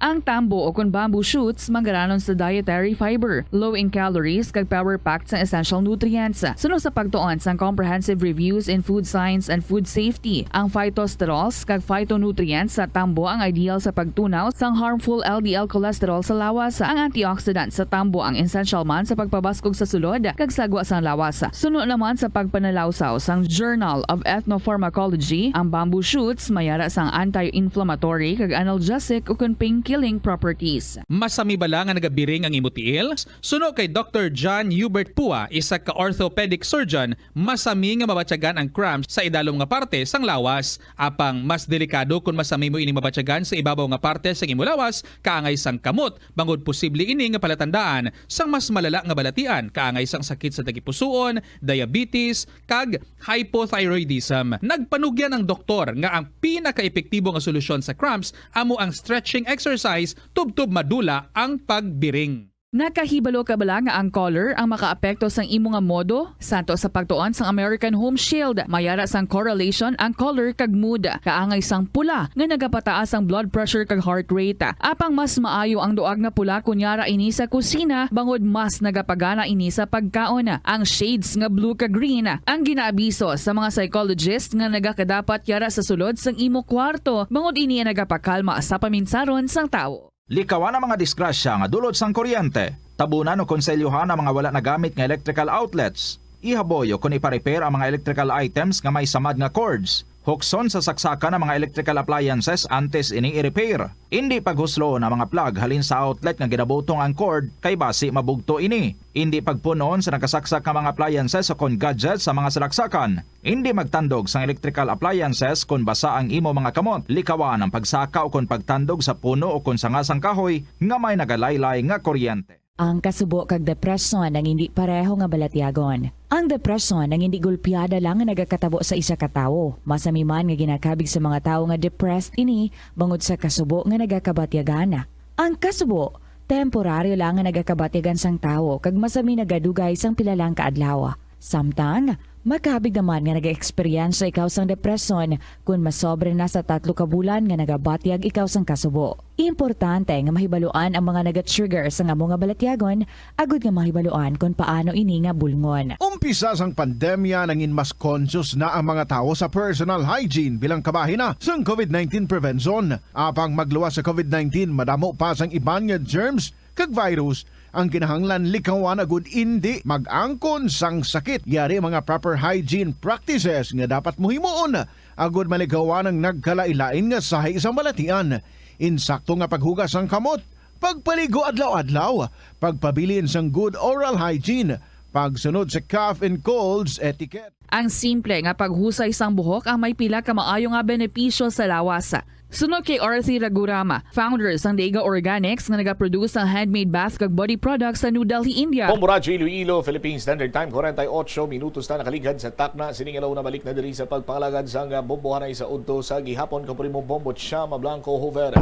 Ang tambo o kon bamboo shoots manggaranon sa dietary fiber, low in calories, kag power-packed sang essential nutrients. Suno sa pagtuon sang Comprehensive Reviews in Food Science and Food Safety, ang phytosterols kag phytonutrients sa tambo ang ideal sa pagtunaw sang harmful L D L cholesterol sa lawas. Ang antioxidant sa tambo ang essential man sa pagpabaskog sa sulod kag sagwa sang lawas. Suno naman sa pagpanalawsaw sang Journal of Ethnopharmacology, ang bamboo shoots may ara sang anti-inflammatory kag analgesic ukon pain-killing properties. Masami bala nga nagabiring ang imo tiil? Suno kay Doktor John Hubert Pua, isa ka orthopedic surgeon, masami nga mabatyagan ang cramps sa idalom nga parte sang lawas. Apang mas delikado kon masami mo ining mabatyagan sa ibabaw nga parte sang imo lawas, kaangay sang kamot, bangod posible ini nga palatandaan sang mas malala nga balatian, kaangay sang sakit sa tagipusoon, diabetes, kag hypothyroidism. Nagpanugyan ang doktor nga ang pinakaepektibo nga solusyon sa cramps amo ang stretching exercise tubtob madula ang pagbiring. Nakahibalo ka bala nga ang color ang makaapekto sang imo nga modo? Santo sa pagtuon sang American Home Shield, may ara sang correlation ang color kag mood. Kaangay sang pula nga nagapataas ang blood pressure kag heart rate. Apang mas maayo ang duag nga pula kon yara ini sa kusina, bangod mas nagapagana ini sa pagkaon. Ang shades nga blue kag green ang ginaabiso sa mga psychologist nga nagakadapat yara sa sulod sang imo kwarto, bangod ini ang nagapakalma sa paminsaron sang tawo. Likawan ang mga disgrasya nga dulot sang kuryente. Tabunan o konselyuhan ang mga wala nagamit nga electrical outlets. Ihaboy o kon ipa-repair ang mga electrical items nga may samad nga cords. Hukson sa saksakan ang mga electrical appliances antes ini i-repair. Indi paghusloon ang mga plug halin sa outlet nga ginabutong ang cord, kay basi mabugto ini. Indi pagpun-on sa nakasaksak nga mga appliances o kon gadgets sa mga salaksakan. Indi magtandog sang electrical appliances kon basa ang imo mga kamot. Likawan ang pagsaka o kon pagtandog sa puno o kon sanga sang kahoy nga may nagalaylay nga kuryente. Ang kasubo kag depresyon ang indi pareho nga balatyagon. Ang depresyon ang indi gulpiada lang nga nagakatabo sa isa ka tawo. Masami man nga ginakabig sa mga tawo nga depressed ini bangod sa kasubo nga nagakabatyagan. Ang kasubo, temporaryo lang nga nagakabatyagan sang tawo kag masami nagadugay sang pila lang ka adlaw. Samtang, makabig naman nga nag-eksperyensya ikaw sang depresyon kon masobra na sa tatlo ka bulan nga nagabatyag ikaw sang kasubo. Importante nga mahibaluan ang mga naga-trigger sang amo nga balatyagon agud nga mahibaluan kon paano ini nga bulngon. Umpisa sang pandemya, nangin mas conscious na ang mga tawo sa personal hygiene bilang kabahin na sang covid nineteen prevention. Apang magluwas sa covid nineteen, madamo pa sang iban nga germs kag virus ang kinahanglan likawan agud indi mag-angkon sang sakit. Yari mga proper hygiene practices nga dapat mo himuon agud malikawan ang nagkalain-lain nga sahi sang balatian. Insakto nga paghugas sang kamot, pagpaligo adlaw-adlaw, pagpabilin sang good oral hygiene, pagsunod sa cough and colds etiquette. Ang simple nga paghusay sang buhok ang may pila ka maayo nga benepisyo sa lawas. Suno kay Arthi Ragurama, founder sang Dega Organics nga nagaproduce sang handmade bath kag body products sa New Delhi, India. Bombo Radyo Iloilo, Philippine Standard Time, forty-eight minutos na nakalighad sa takna. Sining alaw na balik na diri sa pagpangalagad sang, ah, bombohanay sa udto sa gihapon. Kapuri mo, Bombo Chama Blanco Jovera.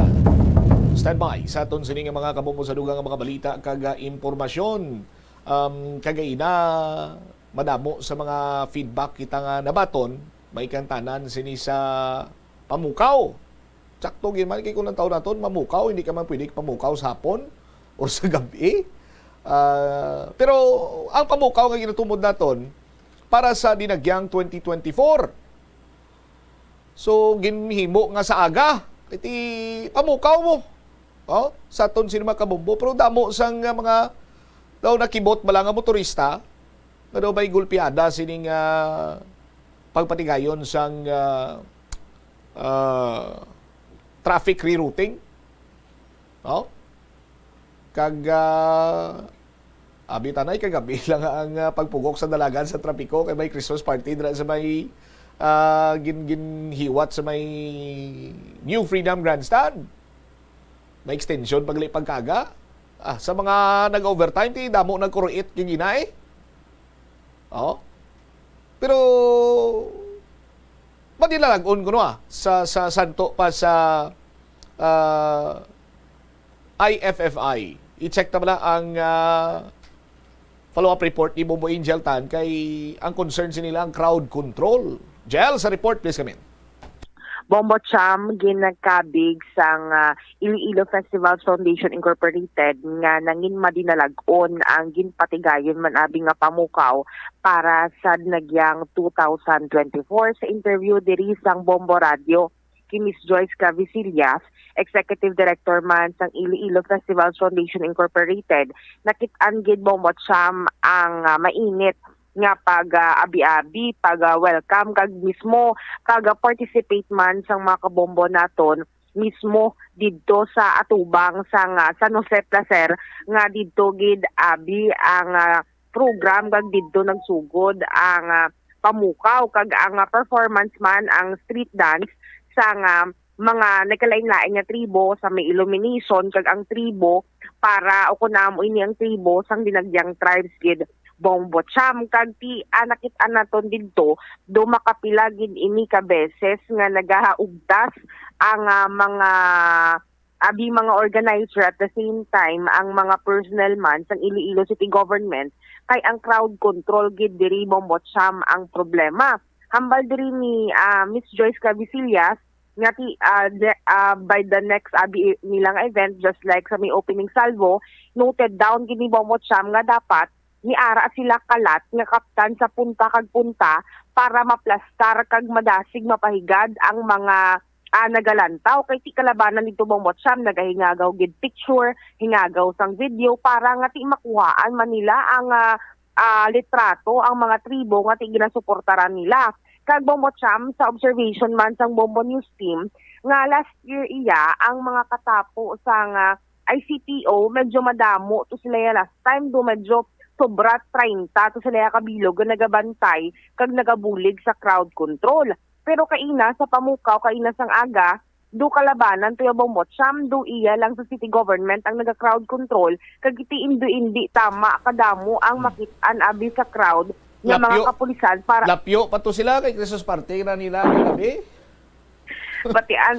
Standby sa aton sining mga kabombo sa dugang nga mga balita kag, ah, impormasyon. Um, kagay na madamo sa mga feedback kita nga nabaton, may kantanan sini sa Pamukaw. Sakto gyud man, kay kung ang taon naton, mamukaw, hindi ka man pwede pamukaw sa hapon or sa gabi. Ah, pero ang pamukaw nga ginatumod naton para sa Dinagyang twenty twenty-four. So, ginhimo nga sa aga, iti pamukaw mo. Oh, sa aton sini mga kabombo, pero damo sang, ah, mga daw nakibot bala nga motorista nga daw may gulpiada sining, ah, pagpatigayon sang, ah, ah, traffic rerouting. Oh? Kag, ah, abi tanay kagabi lang ang, ah, pagpugok sa dalagan sa trapiko kay may Christmas party dira sa may, ah, gin-, ginhiwat sa may New Freedom Grandstand. May extension pagli pagkaga. Ah, sa mga nag-overtime, ti damo nagkuruit yung ginay. Oh. Pero, madinalag-on kuno, ah, sa, sa santo pa sa, ah, I F F I. I-check ta bala ang, ah, follow-up report ni Bombo Angel Tan kay ang concern sa nila ang crowd control. Jel, sa report, please come in. Bombo Cham, ginakabig sang, ah, Iloilo Festival Foundation Incorporated nga nangin madinalag-on ang ginpatigayon man abi nga pamukaw para sa Dinagyang two thousand twenty-four. Sa interview diri sang Bombo Radio, kay Miss Joyce Cavisillas, Executive Director man sang Iloilo Festival Foundation Incorporated, nakit-an gid, Bombo Cham, ang, ah, mainit nga pag-abi-abi, pag-welcome, kag mismo pag-participate man sang mga kabombo naton mismo didto sa atubang sang, ah, San Jose Placer, nga didto gid abi ang, ah, program, kag didto nagsugod ang, ah, pamukaw kag ang, ah, performance man, ang street dance sang, ah, mga nagkalain-lain nga tribo sa may illumination, kag ang tribo para, o kun amo ini ang tribo sang Dinagyang tribes gid, Bombo Cham. Kag ti, ah, nakit-an naton didto, do makapila gid ini ka beses nga nagahaugtas ang, ah, mga abi mga organizer, at the same time ang mga personnel man sang Iloilo City Government, kay ang crowd control gid diri, Bombo Cham, ang problema. Hambal diri ni, ah, Miss Joyce Cavisillas nga ti, ah, the, ah, by the next abi nila nga event, just like sa may opening salvo, noted down gid ni, Bombo Cham, nga dapat niara sila kalat nga kaptan sa punta kag punta para maplastar kag madasig mapahigad ang mga, ah, nagalantaw. Kay ti kalabanan didto, Bombo Cham, nagahingagaw gid picture, hingagaw sang video para nga ti makuhaan man nila ang, ah, ah, litrato ang mga tribo nga ti ginasuportaran nila. Kag, Bombo Cham, sa observation man sang Bombo News Team, nga last year iya ang mga katapo sang, ah, I C P O, medyo madamo to sila ya last time, do medyo sobra treinta to sila ya kabilog nga nagabantay kag nagabulig sa crowd control. Pero kaina sa pamukaw, kaina sang aga, do kalabanan to ya, Bombo Cham, do iya lang sa city government ang naga-crowd control, kag iti indi-indi tama kadamo ang Hmm. makit-an abi sa crowd nga mga Lapyo. kapulisan para Lapyo pa to sila kay Christmas party na nila kagabi. Batian,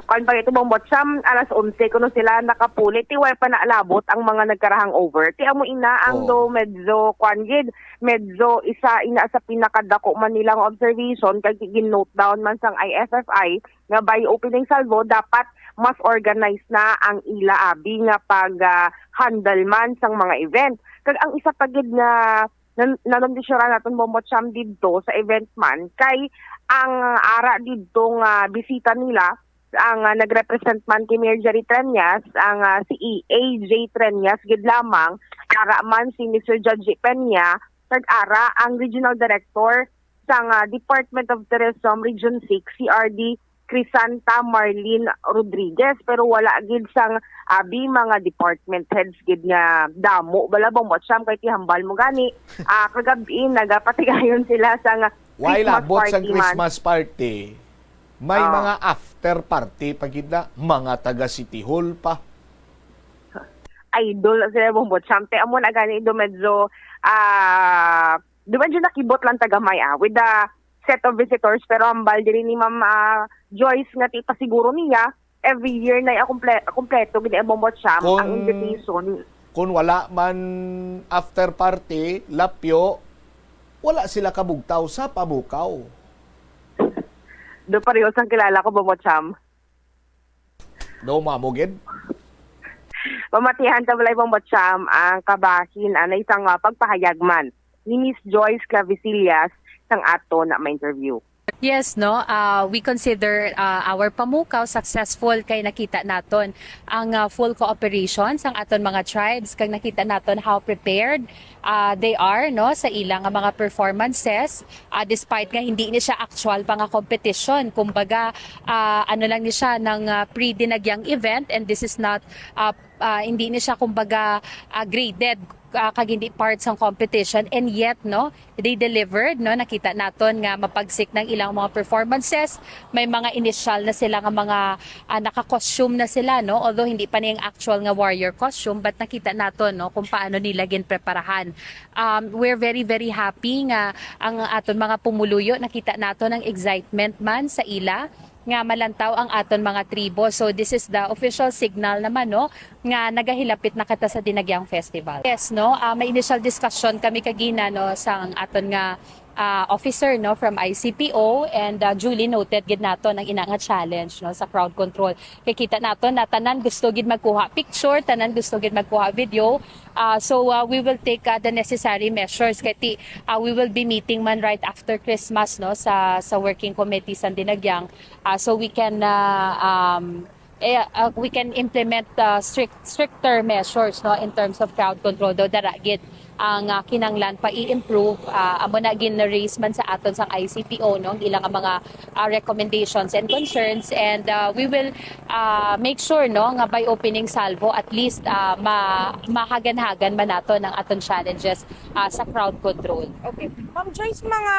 kwan pa ito, Bombo Cham, alas onse kuno sila nakapuli. Ti way pa naalabot ang mga nagkara-hangover. Ti amo ina ang Oo. do medyo, kwan gid, medyo isa ina sa pinakadako man nilang observation, kay gin-note down man sang I F F I nga by opening salvo, dapat mas organized na ang ila abi nga pag, ah, handle man sang mga event. Kag ang isa pa gid nga nan-, nanondisyoran naton, Bombo Cham, didto sa event man, kay ang ara didto nga bisita nila, ang, ah, nagrepresent man kay Mayor Jerry Treñas, ang, ah, si E A J Treñas gid lamang, ara man si Mister Judge Peña, kag ara ang Regional Director sang, ah, Department of Tourism Region six, C R D Crisanta Marlene Rodriguez, pero wala gid sang abi mga department heads gid nga damo bala, Bombo Cham, kay ti hambal mo gani, ah, kagabi nagapatigayon sila sang Why Christmas labot sang party man. Christmas party? May Ah. mga after party pa gid na, mga taga City Hall pa. Idol na sila, Bongbong Cham. Te, amo na gani do medyo, ah, do medyo nakibot lang ta gamay, ah, with the set of visitors. Pero hambal diri ni Ma'am, ah, Joyce nga ti pasiguro niya, every year na iya kumple-, kumpleto gid ang Bongbong Cham, Kung- ang invitation. Kung wala man after party, lapyo, wala sila kabugtaw sa pamukaw. Do pareho sang kilala ko, Bongbong Cham. Do mamo gid. Pamatihan ta balay, Bongbong Cham, ang kabahin anay sang, ah, pagpahayag man ni Miss Joyce Clavisillas sang ato na ma-interview. Yes, no. Uh, we consider uh, our pamukaw successful kay nakita naton ang uh, full cooperation sang aton mga tribes, kag nakita naton how prepared uh, they are, no, sa ilang mga performances, uh, despite nga hindi ni siya actual pa nga competition. Kumbaga, uh, ano lang ni siya, ng uh, pre-dinagyang event, and this is not uh, uh, hindi ni siya, kumbaga, uh, graded uh, kag hindi part sang competition, and yet, no, they delivered, no. Nakita naton nga mapagsik ng ilang mga performances. May mga initial na sila nga mga uh, naka-costume na sila, no, although hindi pa niya actual nga warrior costume, but nakita naton, no, kung paano nila ginpreparahan. Um, we're very, very happy nga ang aton mga pumuluyo, nakita naton ang excitement man sa ila nga malantaw ang aton mga tribo. So this is the official signal naman, no, nga nagahilapit na kita sa Dinagyang Festival. Yes, no, uh, may initial discussion kami kagina, no, sang aton nga uh, officer, no, from I C P O, and uh, duly noted gid naton ang ina nga challenge, no, sa crowd control. Kay kita naton na tanan gusto gid magkuha picture, tanan gusto gid magkuha video. Uh, so uh, we will take uh, the necessary measures. Kay ti, uh, we will be meeting man right after Christmas, no, sa sa working committee sa Dinagyang. Uh, so we can uh, um, eh, uh, we can implement uh, strict stricter measures, no, in terms of crowd control. Daw dara gid ang uh, kinanglan pa i-improve, uh, amo na gin-raise man sa aton sang I C P O, no, ang ilang mga uh, recommendations and concerns, and uh, we will uh, make sure, no, nga by opening salvo at least uh, ma mahaganhagan man naton ang aton challenges uh, sa crowd control. Okay. Ma'am Joyce, mga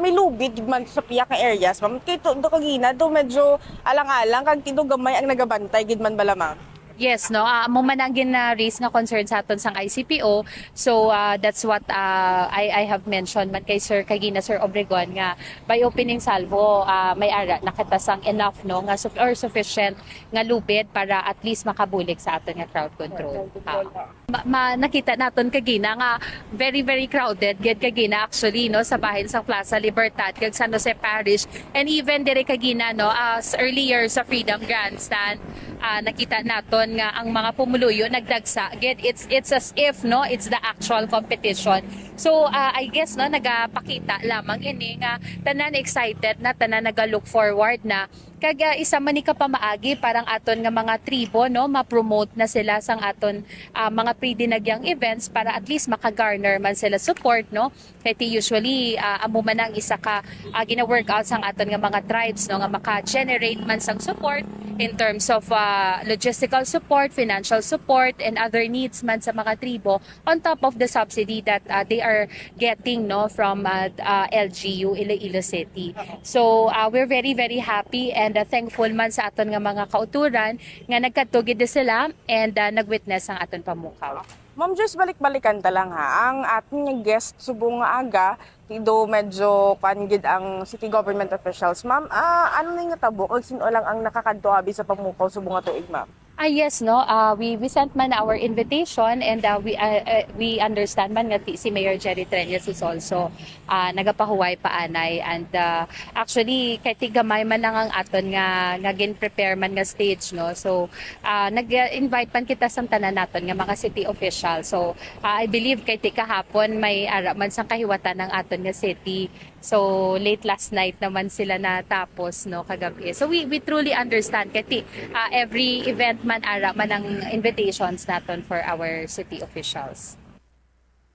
may lubid man sa pihak nga areas, ma'am. Kay to, do kagina, do medyo alang-alang, kag ti do gamay ang nagabantay gid man bala, ma'am. Yes, no. Uh, amo man ang gin-raise nga concern sa aton sang I C P O. So uh, that's what uh, I I have mentioned man kay Sir kagina, Sir Obregon, nga by opening salvo uh, may ara na kita sang enough, no, nga suf- or sufficient nga lubid para at least makabulig sa aton nga crowd control. Ah. Ma, ma, nakita naton kagina nga very, very crowded gid kagina actually, no, sa bahin sang Plaza Libertad kag San Jose Parish, and even dire kagina, no, as earlier sa Freedom Grandstand, ah, nakita naton nga ang mga pumuluyo nagdagsa gid. It's it's as if, no, it's the actual competition. So ah, I guess, no, nagapakita lamang ini nga tanan excited na, tanan naga-look forward na. Kag ah, isa man ni ka pamaagi parang aton nga mga tribo, no, ma-promote na sila sang aton ah, mga pre-dinagyang events para at least maka-garner man sila support, no? Kay ti usually ah, amo man ang isa ka ah, gina-workout sang aton nga mga tribes, no, nga maka-generate man sang support in terms of ah, logistical support, financial support, and other needs man sa mga tribo, on top of the subsidy that ah, they are getting, no, from ah, ah, L G U Iloilo City. So ah, we're very, very happy and ah, thankful man sa aton nga mga kauturan nga nagkadto gid sila and ah, nag-witness ang aton pamukaw. Ma'am Joyce, balik-balikan ta lang ha. Ang aton nga guest subong nga aga, ti do medyo kwan gid ang city government officials. Ma'am, ah, ano ni nga tabo kag sin-o lang ang nakakadto abi sa pamukaw subong nga tuig, ma'am? Ah, yes, no. Ah, we we sent man our invitation, and ah, we ah, ah, we understand man nga ti, si Mayor Jerry Treñas is also ah, nagapahuway pa anay, and ah, actually kay ti gamay man lang ang aton nga nga gin-prepare man nga stage, no. So ah, nag-invite man kita sang tanan naton nga mga city official. So ah, I believe kay ti kahapon may ara man sang kahiwatan ang aton nga city. So late last night naman sila natapos, no, kagabi. So we we truly understand kay ti, ah, every event man ara man ang invitations naton for our city officials.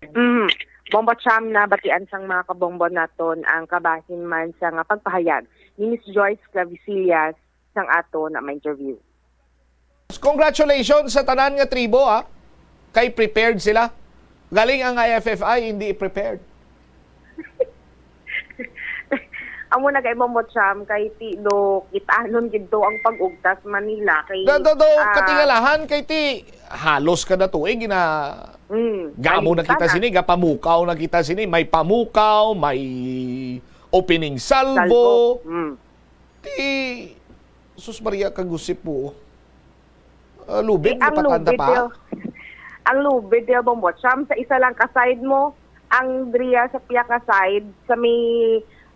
Mhm. Bombo Cham, nabatian sang mga kabombo naton ang kabahin man sa nga pagpahayag ni Miss Joyce Clavisillas sang ato na ma-interview. Congratulations sa tanan nga tribo, ha. Kay prepared sila. Galing ang I F F I, hindi prepared. Amo na kay Bombo Cham, kay ti do kitanon gid to ang pag-ugtas Manila kay, Da, da, do, ah, katingalahan kay ti halos kada tuig gina Mm, gamo na kita kalimtan na. Sini, gapamukaw na kita sini, may pamukaw, may opening salvo. Salvo. Mm. Ti, sus Maria, kagusip po. Ah, lubid, Eh, ang napatanda lubid pa? Yo, ang lubid yo, Bombo Cham, sa isa lang ka side mo, ang dria sa piyak nga side, sa may,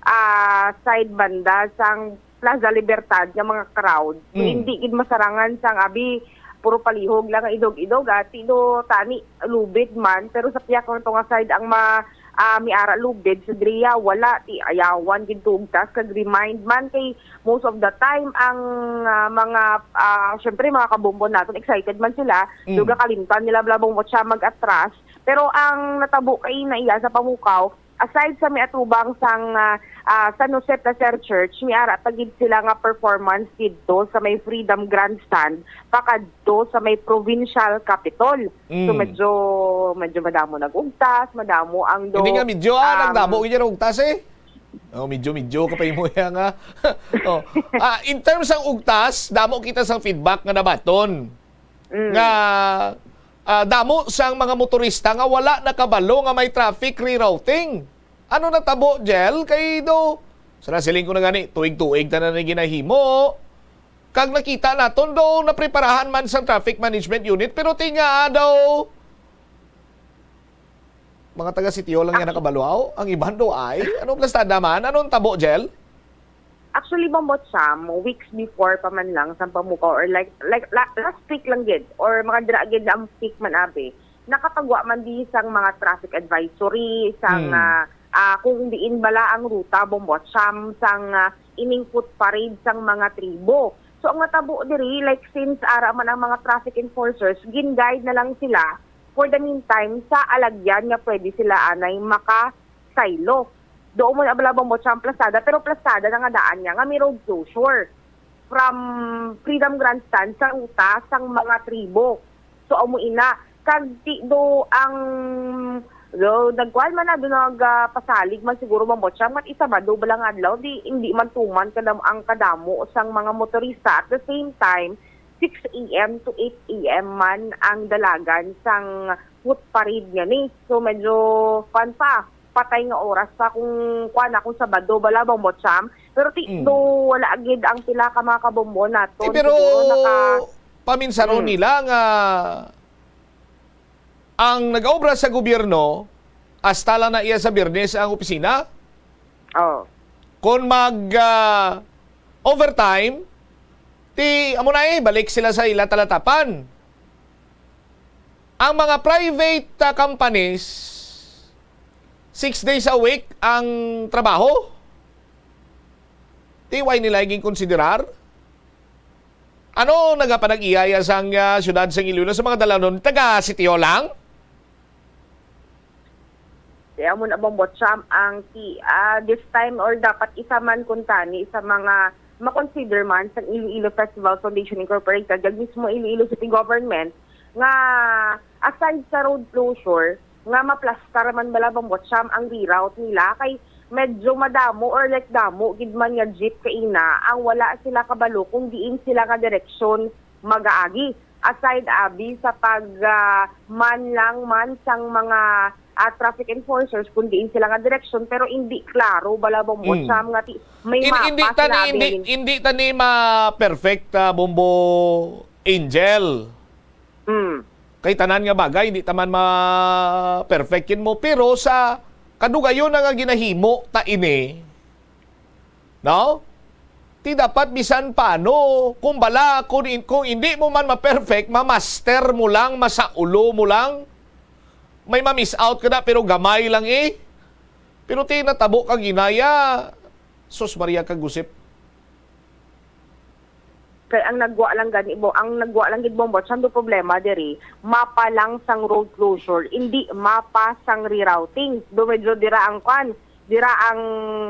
ah, side banda, sang Plaza Libertad nga mga crowd. So, Mm. hindi gid masarangan sang abi, puro palihog lang ang idog-idog, ah, ti do tani, lubid man, pero sa piyak lang to nga side ang ma-, ah, miara lubid, sa dria, wala, ti ayawan gid tugtas, kag remind man kay most of the time, ang, ah, mga, ah, syempre, mga kabombo naton, excited man sila, Mm. duga kalimtan nila bala Bombo Cham mag-atras. Pero ang natabo kay na iya sa pamukaw, aside sa may atubang sang, ah, ah, San Jose Placer Church, may ara pa gid sila nga performance didto sa may Freedom Grandstand, pakadto sa may provincial capitol. So, Mm. medyo, medyo madamo nag-ugtas, madamo ang do-, Hindi nga medyo, ah, um, nagdamo gid ang ugtas eh. Oh, medyo, medyo ka pa imo ya nga. Oh. Ah, in terms sang ugtas, damo kita sang feedback nga nabaton. Mm. Nga, ah, damo sang mga motorista nga wala nakabalo nga may traffic rerouting. Ano natabo, Jel? Kay do, sa nasiling ko na gani, tuig-tuig tanan na ginahimo. Kag nakita naton do, napreparahan man sang traffic management unit, pero ti nga daw, mga taga sitio lang yan nakabalo, aw? Ang iban do ay? Anong plastada man? Anong tabo, Jel? Actually, Bombo Cham, weeks before pa man lang sa pamukaw or like, like la-, last week lang gid or mga dira gid na ang peak man abi, nakapagwa man di sang mga traffic advisory, sang, Hmm. ah, ah, kung diin bala ang ruta, Bombo Cham, sang, ah, ining foot parade sang mga tribo. So, ang natabo diri, like, since ara man ang mga traffic enforcers, gin-guide na lang sila for the meantime sa alagyan nga pwede sila anay makasaylo. Doon mo na bala Bombo Cham plasada, pero plasada na nga daan niya nga may road closure from Freedom Grandstand sa ruta sang mga tribo. So, amo ina. Kag ti do ang, do, nagkuan man na, do nag, ah, pasalig man siguro Bombo Cham, mat isabado ba lang adlaw, di, hindi man tuman kadam-, ang kadamo sang mga motorista. At the same time, six A M to eight A M man ang dalagan sang foot parade nga ni. So, medyo, kuan pa, patay nga oras pa kung, kuan, kung Sabado bala, Bombo Cham. Pero ti, Mm. do, wala gid ang pila ka mga kabombo naton. Eh, pero Siguro naka- paminsaron Mm. nila nga ang nag-obra sa gobyerno, hasta lang na iya sa Biyernes ang opisina. Oh. Kung mag, ah, overtime, ti, amo na eh, balik sila sa ila talatapan. Ang mga private, ah, companies, six days a week ang trabaho. Ti, why nila ginkonsiderar? Ano nagapanag-iya sang, ah, siyudad sang Iloilo sa mga dalanon, taga sitio lang? Kaya mo na, Bombo Cham, ang ti-, ah, this time or dapat isa man kuntani sa mga makonsider man sa Iloilo Festival Foundation Incorporated, kag mismo Iloilo City Government, nga aside sa road closure, nga maplastar man bala, Bombo Cham, ang reroute nila, kay medyo madamo or like damo gid man nga jeep kaina ang wala sila kabalo kung diin sila nga direksyon mag-aagi. Aside abi sa pag, ah, man lang man sang mga, ah, traffic enforcers kung diin sila nga direksyon, pero hindi klaro bala, Bombo Mm. Cham, nga ti-, may In-, mapa hindi sila tani, hindi, abi. Hindi tani ma-perfect, ah, Bombo Angel. Mm. Kay tanan nga bagay, hindi taman ma-perfect yun mo. Pero sa kadugayon na nga ginahimo ta ini, no? Ti dapat bisan paano, kung bala, kung in-, kung hindi mo man ma-perfect, ma-master mo lang, masaulo mo lang, may ma-miss out ka na, pero gamay lang eh. Pero ti natabo ka ginaya, sus Maria, kagusip. Kay ang nagwa lang gani, bo-, ang nagwa lang gid, Bombo Cham, do problema diri, mapa lang sang road closure, hindi mapa sang rerouting. Do medyo dira ang kwan, dira ang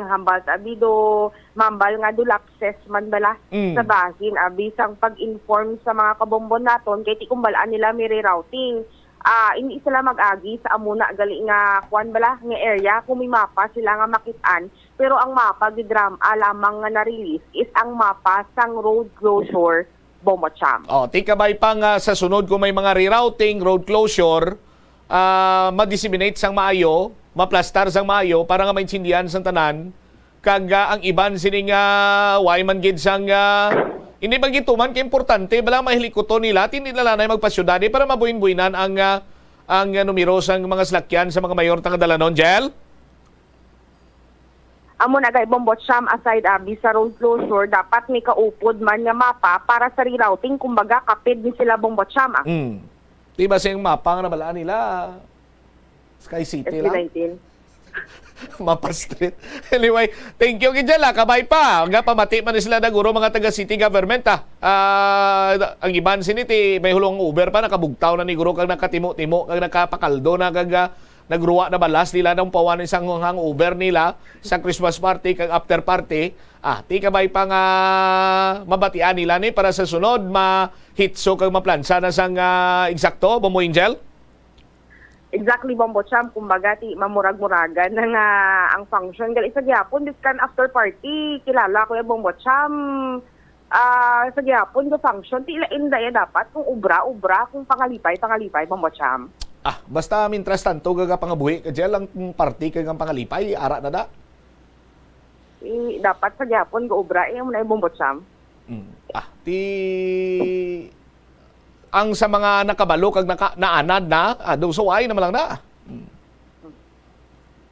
hambal sa abi do, mambal nga do lapses man bala Mm. sa bahin, abi sang pag-inform sa mga kabombo naton, kay ti kumbalaan nila may rerouting. Ah, hindi sila mag-agi sa amo na gali nga, kuwan bala, nga area kung may mapa sila nga makit-an. Pero ang mapa gid ram, ah, lamang nga na-release is ang mapa sang road closure, Bombo Cham. Oh, ti kabay pa nga sa sunod kung may mga rerouting, road closure, ah, ma-disseminate sang maayo, maplastar sang maayo para nga maintindihan sang tanan, kag, ah, ang iban sining, ah, way man gid sang, ah, hindi man gid tuman ka importante bala mahilikuton nila, ti hindi na lang magpasyudad, eh, para mabuin-buinan ang, ah, ang, ah, numero sang mga salakyan sa mga mayor ta nga dalanon, Jel? Amo na gay, Bombo Cham, aside abi sa road closure, dapat may kaupod man nga mapa para sa rerouting, kumbaga kapid ni sila, Bombo Cham, ah. Hmm. Di ba siyang mapa nga nabalaan nila? Sky City lang? S B nineteen. Mapa Street. Anyway, thank you gid, Jel, ah. Kabay pa. Nga pamati man ni sila na guro mga taga city government, ah. Ah, ang iban sini ti may hulong Uber pa, nakabugtaw na ni guro kag nakatimo-timo kag nakapakaldo na kag, ah, nagruwa na balas nila nang pawan isang hangover nila sa Christmas party kag after party. Ah, ti kabay pa nga mabatian nila ni para sa sunod, mahitso kag maplansa na sang, ah, eksakto, Bombo Angel? Exactly, Bombo Cham. Kumbaga, ti mamurag-muragan na nga ang function. Gali sa gihapon, biskan after party, kilala ko ya, Bombo Cham. Ah, sa gihapon, ga function, ti ilain da ya dapat kung ubra, ubra, kung pangalipay, pangalipay, Bombo Cham. Ah, basta mintras tanto, gagapangabuhi ka, Jel, ang party kag ang pangalipay, ara na da. Eh, dapat sa gihapon, ga ubra, eh, amo na yung, Bombo Cham. Mm. Ah, ti, ang sa mga nakabalo kag naka-, naanad na, ah, do suway na man lang na. Mm.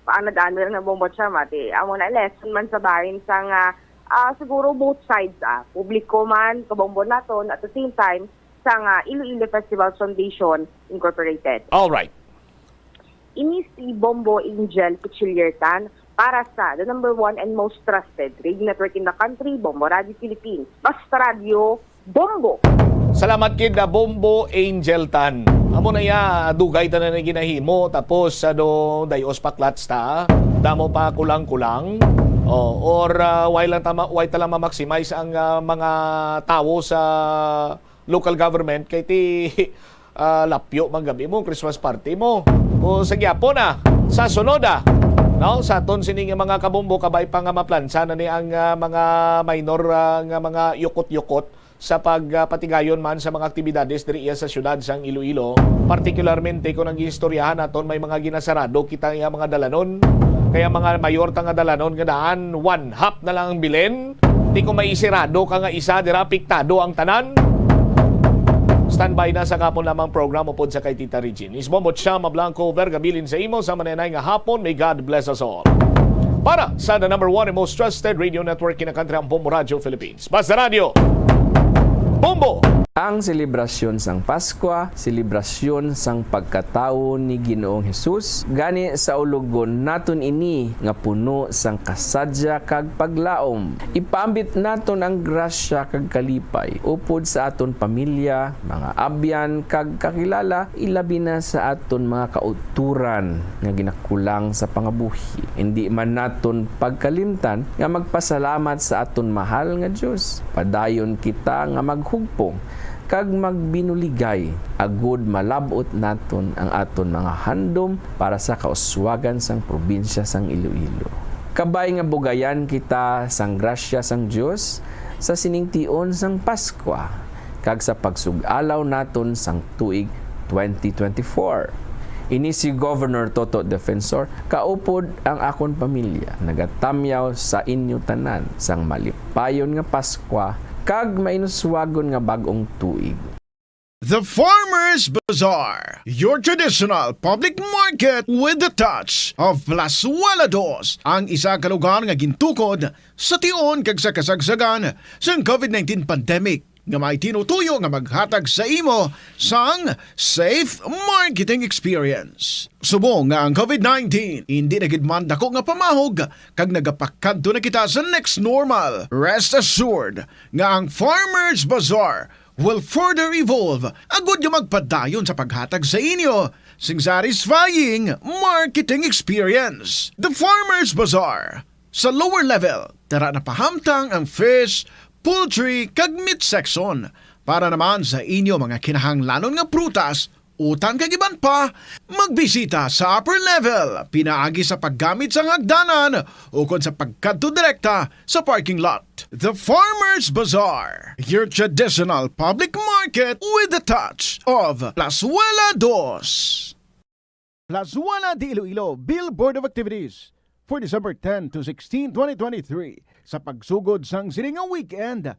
Paanad-anad na, Bombo Cham, ah, ti. Amo na, lesson man sa bahin sang, ah, ah, siguro both sides, ah. Publiko man, kabombo naton, at the same time, sang, ah, Iloilo Festival Foundation Incorporated. All right. Ini si Bombo Angel Pichiliertan para sa the number one and most trusted radio network in the country, Bombo Radio Philippines. Basta Radio, Bombo! Salamat gid na, Bombo Angel Tan. Amo na ya, dugay tanan na ginahimo, tapos, ano, dayos pa klats ta, damo pa kulang-kulang. Oh, or, ah, why lang ta ma-, why ta lang ma-maximize ang, ah, mga tawo sa local government kay ti, ah, lapyo man gab-i mo Christmas party mo. O sa gyapon na, sa sunod, ah, no, sa aton sini nga mga kabombo, kabay pa nga maplansa na ni ang, ah, mga minor, ah, nga mga yukot-yukot sa pag, ah, patigayon man sa mga aktibidades diri iya sa siyudad sang Iloilo, partikularmente kung ang ginistoryahan naton may mga ginasarado kita nga mga dalanon. Kaya mga mayor ta nga dalanon nga daan, one half na lang ang bilin. Ti kung may isirado ka nga isa, dira apektado ang tanan. Standby na sa kapon lamang program upod sa kay Tita Regine. Isbombo Chama Blanco, Vergabilin sa imo sa manenay nga hapon. May God bless us all. Para sa the number one and most trusted radio network in the country, ang Bombo Radio Philippines. Basta Radio, Bombo! Ang selebrasyon sang Paskwa, selebrasyon sang pagkatawo ni Ginoong Hesus, gani sa ulogon naton ini nga puno sang kasadya kag paglaom. Ipaambit naton ang grasya kag kalipay upod sa aton pamilya, mga abyan, kag kakilala, ilabi na sa aton mga kauturan nga ginakulang sa pangabuhi. Indi man naton pagkalimtan nga magpasalamat sa aton mahal nga Dios. Padayon kita nga maghugpong kag magbinuligay, agud malab-ot naton ang aton mga handom para sa kauswagan sang probinsya sang Iloilo. Kabay nga bugayan kita sang grasya sang Dios sa sining tion sang Paskwa kag sa pagsug-alaw naton sang tuig twenty twenty-four. Ini si Governor Toto Defensor, kaupod ang akon pamilya, nagatamyaw sa inyo tanan sang malipayon nga Paskwa kag mainuswagon nga bag-ong tuig. The Farmers Bazaar, your traditional public market with the touch of Plazuela Dos, ang isa ka lugar nga gintukod sa tion kag sa kasagsagan sang covid nineteen pandemic, nga may tinutuyo nga maghatag sa imo sang safe marketing experience. Subong nga ang covid nineteen indi na gid man dako nga pamahog kag nagapakadto na kita sa next normal, rest assured nga ang Farmers Bazaar will further evolve agud nga magpadayon sa paghatag sa inyo sing satisfying marketing experience. The Farmers Bazaar. Sa lower level, tara na pahamtang ang fish, poultry, kag meat section para naman sa inyo mga kinahanglanon nga prutas Utang kag iban pa, magbisita sa upper level, pinaagi sa paggamit sang hagdanan ukon sa pagkadto direkta sa parking lot. The Farmers Bazaar, your traditional public market with a touch of Plazuela Dos. Plazuela de Iloilo, Billboard of Activities for December ten to sixteen, twenty twenty-three. Sa pagsugod sang sini nga weekend,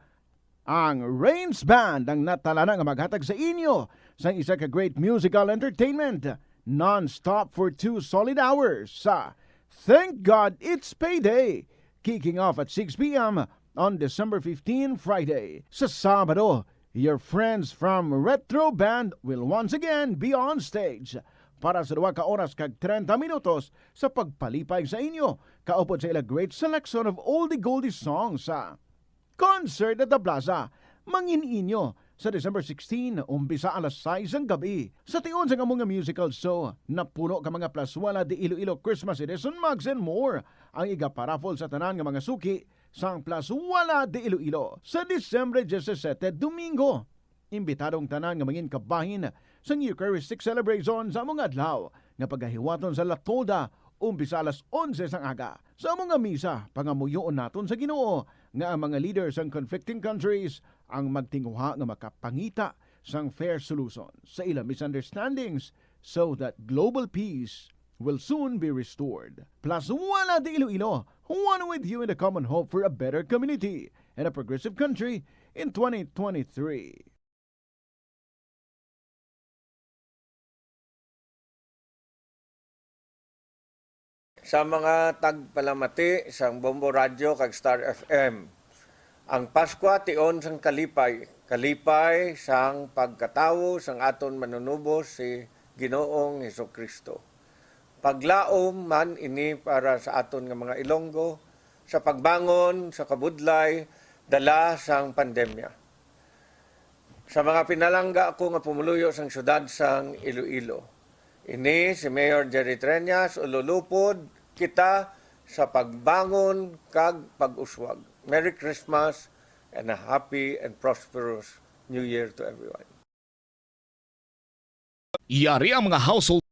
ang Rains Band ang natalana nga maghatag sa inyo sang isa ka great musical entertainment, non-stop for two solid hours sa Thank God It's Payday, kicking off at six p m on December fifteen, Friday. Sa Sabado, your friends from Retro Band will once again be on stage para sa duha ka oras kag treinta minutos sa pagpalipay sa inyo, kaupod sa ila great selection of oldie goldie songs sa Concert at the Plaza, mangin-inyo sa December sixteen, umpisa alas sais sang gabi. Sa tion sang amo nga musical show, napuno ka mga Plazuela de Iloilo Christmas Edition mugs and more ang igaparaffle sa tanan nga mga suki sang Plazuela de Iloilo sa Disyembre disisete, Domingo. Imbitado ang tanan nga mangin kabahin sang Eucharistic celebration sa amo nga adlaw nga pagahiwaton sa La Tolda, umpisa alas onse sang aga. Sa amo nga misa, pangamuyoon naton sa Ginoo nga ang mga leader sang conflicting countries ang magtinguha nga makapangita sang fair solution sa ila misunderstandings so that global peace will soon be restored. Plazuela de Iloilo, one with you in the common hope for a better community and a progressive country in twenty twenty-three. Sa mga tagpalamati sang Bombo Radyo kag Star F M, ang Paskwa tion sang kalipay, kalipay sang pagkatawo sang aton Manunubos si Ginoong Jesu-Cristo. Paglaom man ini para sa aton nga mga Ilonggo sa pagbangon sa kabudlay dala sang pandemya. Sa mga pinalangga ko nga pumuluyo sang siyudad sang Iloilo, ini si Mayor Jerry Treñas, ululupod kita sa pagbangon kag pag-uswag. Merry Christmas and a happy and prosperous New Year to everyone. Yari ang mga household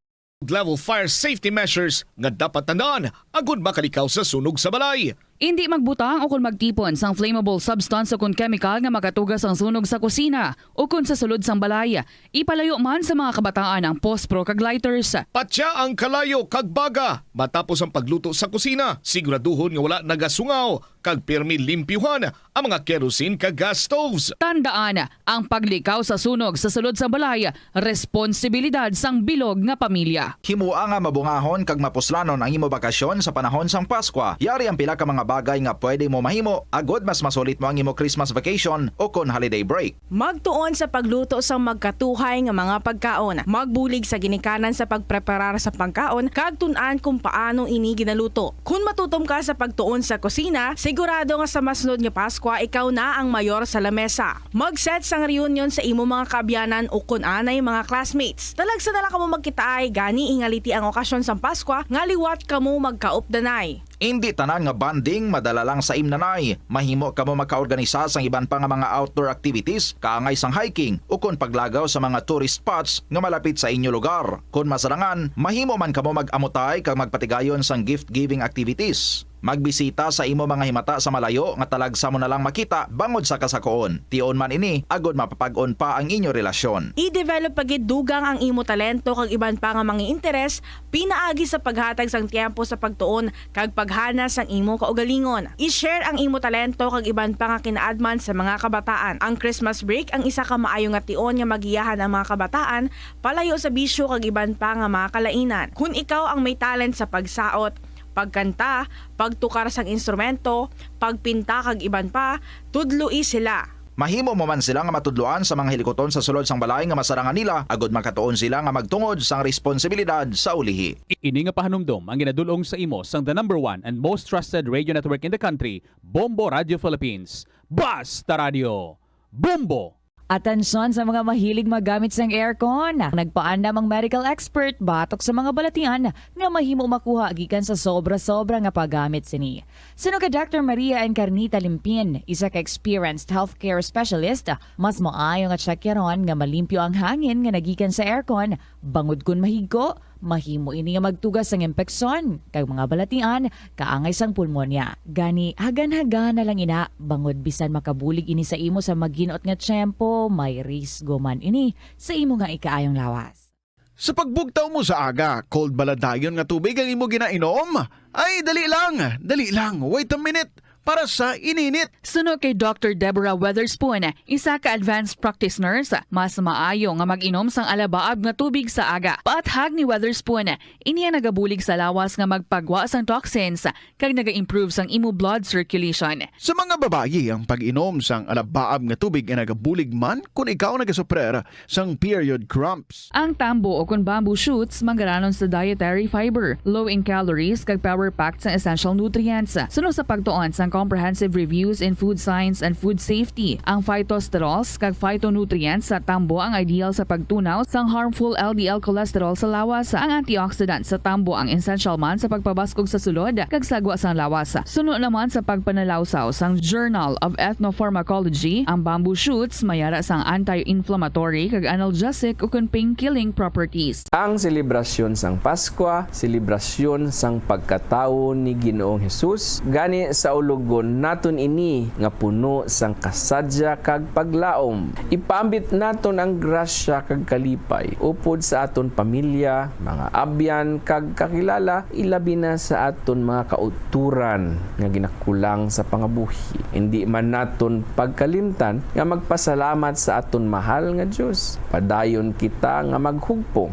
level fire safety measures nga dapat tandaan agud makalikaw sa sunog sa balay. Indi magbutang ukon magtipon sang flammable substance ukon kemikal nga makatuga sang sunog sa kusina ukon sa sulod sang balay. Ipalayo man sa mga kabataan ang pospro kag lighters. Patya ang kalayo kag baga matapos ang pagluto sa kusina. Siguraduhon nga wala nagasungaw kag pirmi limpyuhan ang mga kerosene kag gas stoves. Tandaan, ang paglikaw sa sunog sa sulod sang balay responsibilidad sang bilog nga pamilya. Himoa nga mabungahon kag mapuslanon ang imo bakasyon sa panahon sang Paskwa. Yari ang pila ka mga bagay nga pwede mo mahimo agod mas masulit mo ang imo Christmas vacation ukon holiday break. Magtuon sa pagluto sang magkatuhay nga mga pagkaon. Magbulig sa ginikanan sa pagpreparar sa pagkaon kag tun-an kon paano ini ginaluto. Kon matutom ka sa pagtuon sa kusina, sigurado nga sa masunod nga Paskwa ikaw na ang mayor sa lamesa. Mag-set sang reunion sa imo mga kaabyanan ukon anay mga classmates. Talagsa na lang kamo magkitaay, gani ingaliti ang okasyon sang Paskwa nga liwat kamo magkaupdanay. Indi tanan nga bonding madala lang sa imnanay. Mahimo kamo makaorganisa sang iban pa nga mga outdoor activities, kaangay sang hiking, ukon paglagaw sa mga tourist spots nga malapit sa inyo lugar. Kon masarangan, mahimo man kamo mag-amutay kag magpatigayon sang gift-giving activities. Magbisita sa imo mga himata sa malayo nga talagsa mo na lang makita bangod sa kasakoon. Tion man ini agod mapapag-on pa ang inyo relasyon. I-develop pa gid dugang ang imo talento kag iban pa nga mga interes pinaagi sa paghatag sang tiyempo sa pagtuon kag paghanas sang imo kaugalingon. I-share ang imo talento kag iban pa nga kinaadman sa mga kabataan. Ang Christmas break ang isa ka maayo nga tion nga magiyahan ang mga kabataan palayo sa bisyo kag iban pa nga mga kalainan. Kon ikaw ang may talent sa pagsaot, pagkanta, pagtukar sang instrumento, pagpinta kag iban pa, tudloi sila. Mahimo mo man sila nga matudloan sa mga hilikuton sa sulod sang balay nga masarangan nila, agud makatuon sila nga magtungod sang responsibilidad sa ulihi. Ini nga pahanumdom ang ginadul-ong sa imo sang the number one and most trusted radio network in the country, Bombo Radio Philippines. Basta Radio! Bombo! Atensyon sa mga mahilig maggamit sang aircon. Nagpaandam ang medical expert batok sa mga balatian nga mahimo makuha gikan sa sobra-sobra nga paggamit sini. Suno kay Doctor Maria Encarnita Limpin, isa ka experienced healthcare specialist, mas maayo nga tsakyaron nga malimpyo ang hangin nga nagikan sa aircon, bangod kon mahigko, mahimo ini nga magtuga sang impeksyon kag mga balatian kaangay sang pulmonya. Gani, hagan-hagan na lang ina, bangod bisan makabulig ini sa imo sa maginot nga tiyempo, may risgo man ini sa imo nga ikaayong lawas. Sa pagbugtaw mo sa aga, cold bala dayon nga tubig ang imo ginainom? Ay, dali lang, dali lang, wait a minute. Para sa ininit. Suno kay Doctor Deborah Weatherspoon, isa ka advanced practice nurse, mas maayo nga mag-inom sang alabaab nga tubig sa aga. Paathag ni Weatherspoon, ini ang nagabulig sa lawas nga magpagwa sang toxins kag naga-improve sang imo blood circulation. Sa mga babayi, ang pag-inom sang alabaab nga tubig ay nagabulig man kon ikaw nagasuprer sang period cramps. Ang tambo o kon bamboo shoots manggaranon sa dietary fiber, low in calories, kag power-packed sa essential nutrients. Suno sa pagtuon sang Comprehensive Reviews in Food Science and Food Safety, ang phytosterols kag phytonutrients sa tambo ang ideal sa pagtunaw sang harmful L D L cholesterol sa lawas. Ang antioxidant sa tambo ang essential man sa pagpabaskog sa sulod kag sagwa sang lawas. Suno naman sa pagpanalawsaw sang Journal of Ethnopharmacology, ang bamboo shoots may ara sang anti-inflammatory kag analgesic ukon pain-killing properties. Ang selebrasyon sang Paskwa, selebrasyon sang pagkatawo ni Ginoong Hesus, gani saulogon naton ini nga puno sang kasadya kag paglaom. Ipaambit naton ang grasya kag kalipay upod sa aton pamilya, mga abyan, kag kakilala, ilabi na sa aton mga kauturan nga ginakulang sa pangabuhi. Indi man naton pagkalimtan nga magpasalamat sa aton mahal nga Dios. Padayon kita nga maghugpong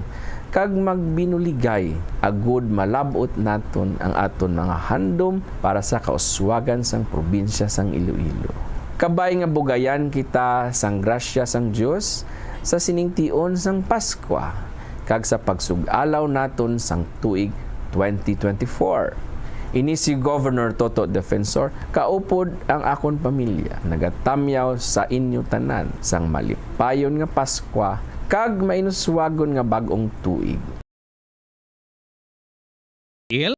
kag magbinuligay, agud malab-ot naton ang aton mga handom para sa kauswagan sang probinsya sang Iloilo. Kabay nga bugayan kita sang grasya sang Dios sa sining tion sang Paskwa kag sa pagsug-alaw naton sang tuig twenty twenty-four. Ini si Governor Toto Defensor, kaupod ang akon pamilya, nagatamyaw sa inyo tanan sang malipayon nga Paskwa kag mainuswagon nga bag-ong tuig. Il?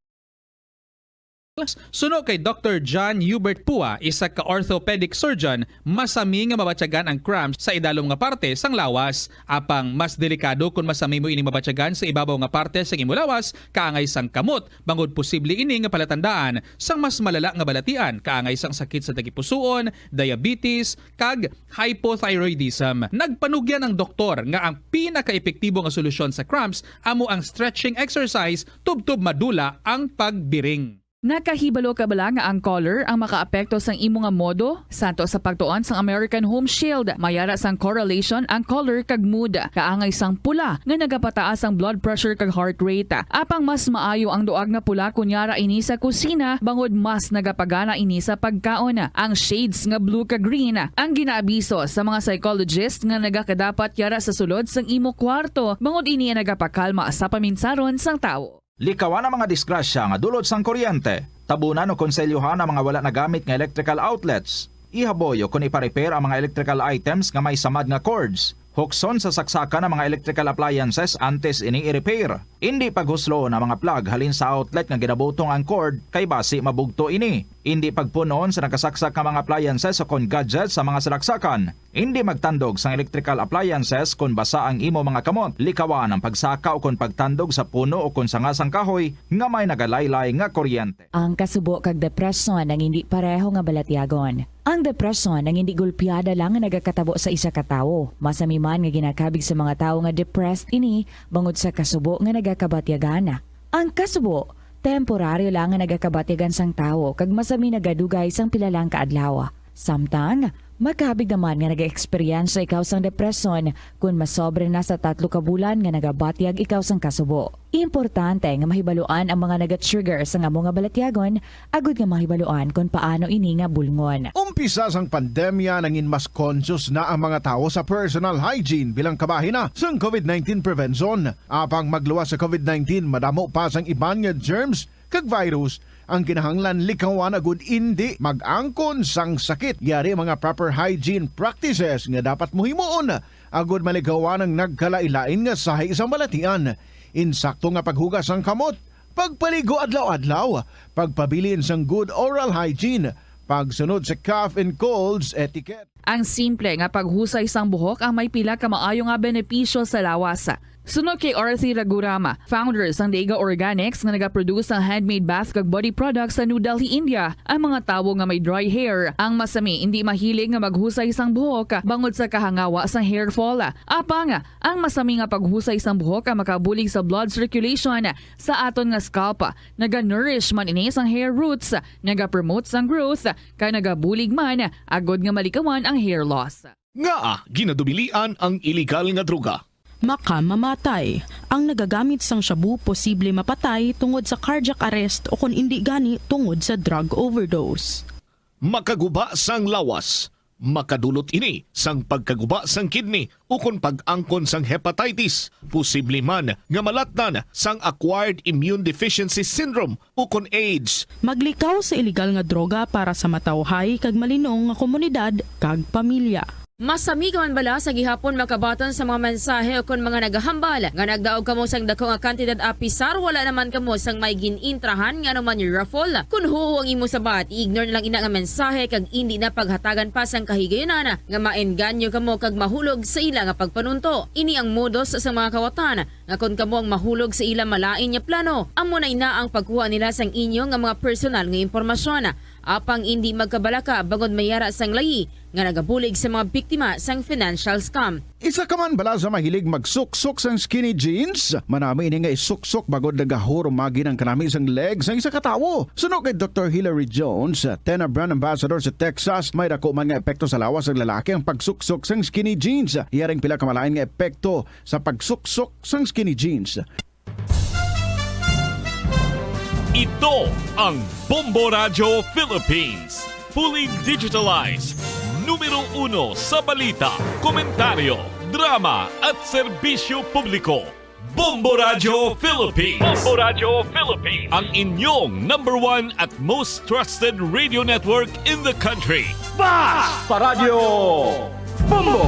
Suno kay Doctor John Hubert Pua, isa ka orthopedic surgeon, masami nga mabatyagan ang cramps sa idalom nga parte sang lawas. Apang mas delikado kon masami mo ini mabatyagan sa ibabaw nga parte sang imo lawas, kaangay sang kamot, bangod posible ini nga palatandaan sang mas malala nga balatian, kaangay sang sakit sa tagipusoon, diabetes, kag hypothyroidism. Nagpanugyan ang doktor nga ang pinakaepektibo nga solusyon sa cramps amo ang stretching exercise tubtob madula ang pagbiring. Nakahibalo ka bala nga ang color ang makaapekto sang imo nga modo? Santo sa pagtuon sang American Home Shield, may ara sang correlation ang color kag mood. Kaangay sang pula nga nagapataas ang blood pressure kag heart rate. Apang mas maayo ang duag nga pula kon yara ini sa kusina, bangod mas nagapagana ini sa pagkaon. Ang shades nga blue kag green ang ginaabiso sa mga psychologist nga nagakadapat yara sa sulod sang imo kwarto, bangod ini ang nagapakalma sa paminsaron sang tawo. Likawan ang mga disgrasya nga dulot sang kuryente. Tabunan o konselyuhan ang mga wala nagamit nga electrical outlets. Ihaboy o kon ipa-repair ang mga electrical items nga may samad nga cords. Hukson sa saksakan ang mga electrical appliances antes ini i-repair. Indi paghusloon ang mga plug halin sa outlet nga ginabutong ang cord, kay basi mabugto ini. Indi pagpun-on sa nakasaksak nga mga appliances o kon gadgets sa mga salaksakan. Indi magtandog sang electrical appliances kon basa ang imo mga kamot. Likawan ang pagsaka o kon pagtandog sa puno o kon sanga sang kahoy nga may nagalaylay nga kuryente. Ang kasubo kag depresyon ang indi pareho nga balatyagon. Ang depresyon ang indi gulpiada lang nga nagakatabo sa isa ka tawo. Masami man nga ginakabig sa mga tawo nga depressed ini bangod sa kasubo nga nagakabatyagan. Ang kasubo, temporaryo lang nga nagakabatyagan sang tawo kag masami nagadugay sang pila lang ka adlaw. Samtang, makabig naman nga nag-eksperyensya ikaw sang depresyon kon masobra na sa tatlo ka bulan nga nagabatyag ikaw sang kasubo. Importante nga mahibaluan ang mga naga-trigger sang amo nga balatyagon agud nga mahibaluan kon paano ini nga bulngon. Umpisa sang pandemya, nangin mas conscious na ang mga tawo sa personal hygiene bilang kabahin na sang COVID nineteen prevention. Apang magluwas sa COVID nineteen, madamo pa sang iban nga germs kag virus Ang kinahanglan likawan agud indi mag-angkon sang sakit. Yari mga proper hygiene practices nga dapat mo himuon agud malikawan ang nagkalain-lain nga sahi sang balatian. Insakto nga paghugas sang kamot, pagpaligo adlaw-adlaw, pagpabilin sang good oral hygiene, pagsunod sa cough and colds etiquette. Ang simple nga paghusay sang buhok ang may pila ka maayo nga benepisyo sa lawas. Suno kay Arthi Ragurama, founder sang Daiga Organics nga nagaproduce sang handmade bath kag body products sa New Delhi, India, ang mga tawo nga may dry hair. Ang masami indi mahilig nga maghusay sang buhok bangod sa kahangawa sang hair fall. Apang, ang masami nga paghusay sang buhok ang makabulig sa blood circulation sa aton nga scalp. Naga-nourish man ini sang hair roots, nagapromote sang growth, kag nagabulig man agod nga malikawan ang hair loss. Ngaa ginadubilian ang iligal nga droga? Makamamatay. Ang nagagamit sang shabu posible mapatay tungod sa cardiac arrest o kon indi gani tungod sa drug overdose. Makaguba sang lawas. Makadulot ini sang pagkaguba sang kidney ukon pag-angkon sang hepatitis, posible man nga malatnan sang acquired immune deficiency syndrome ukon AIDS. Maglikaw sa iligal nga droga para sa matawhay kag malinong nga komunidad kag pamilya. Masami ka man bala sa gihapon makabaton sa mga mensahe ukon mga nagahambal nga nagdaog kamo sang dako nga kantidad apisar wala naman kamo sang may gin-intrahan nga anuman raffle? Kon huo ang imo sabat, i-ignore na lang ina nga mensahe kag indi na paghatagan pa sang kahigayunan nga maengganyo kamo kag mahulog sa ila nga pagpanunto. Ini ang modus sa mga kawatan nga kon kamo ang mahulog sa ila malain nga plano, amo na ina ang pagkuha nila sang inyo nga mga personal nga impormasyon. Apang indi magkabalaka bangod may ara sang layi nga nagabulig sa mga biktima sang financial scam. Isa ka man bala sa mahilig magsuksok sang skinny jeans? Manami ini nga isuksok bangod nagahurumagi ang kanami sang leg sang isa ka tawo. Suno kay Doktor Hilary Jones, Tena brand ambassador sa Texas, may dako man nga epekto sa lawas sang lalaki ang pagsuksok sang skinny jeans. Iya ring pila ka malain nga epekto sa pagsuksok sang skinny jeans. Ito ang Bombo Radyo Philippines, fully digitalized, numero uno sa balita, komentaryo, drama at serbisyo publiko. Bombo Radyo Philippines. Bombo Radyo Philippines. Ang inyong number one at most trusted radio network in the country. Basta Radyo Bombo!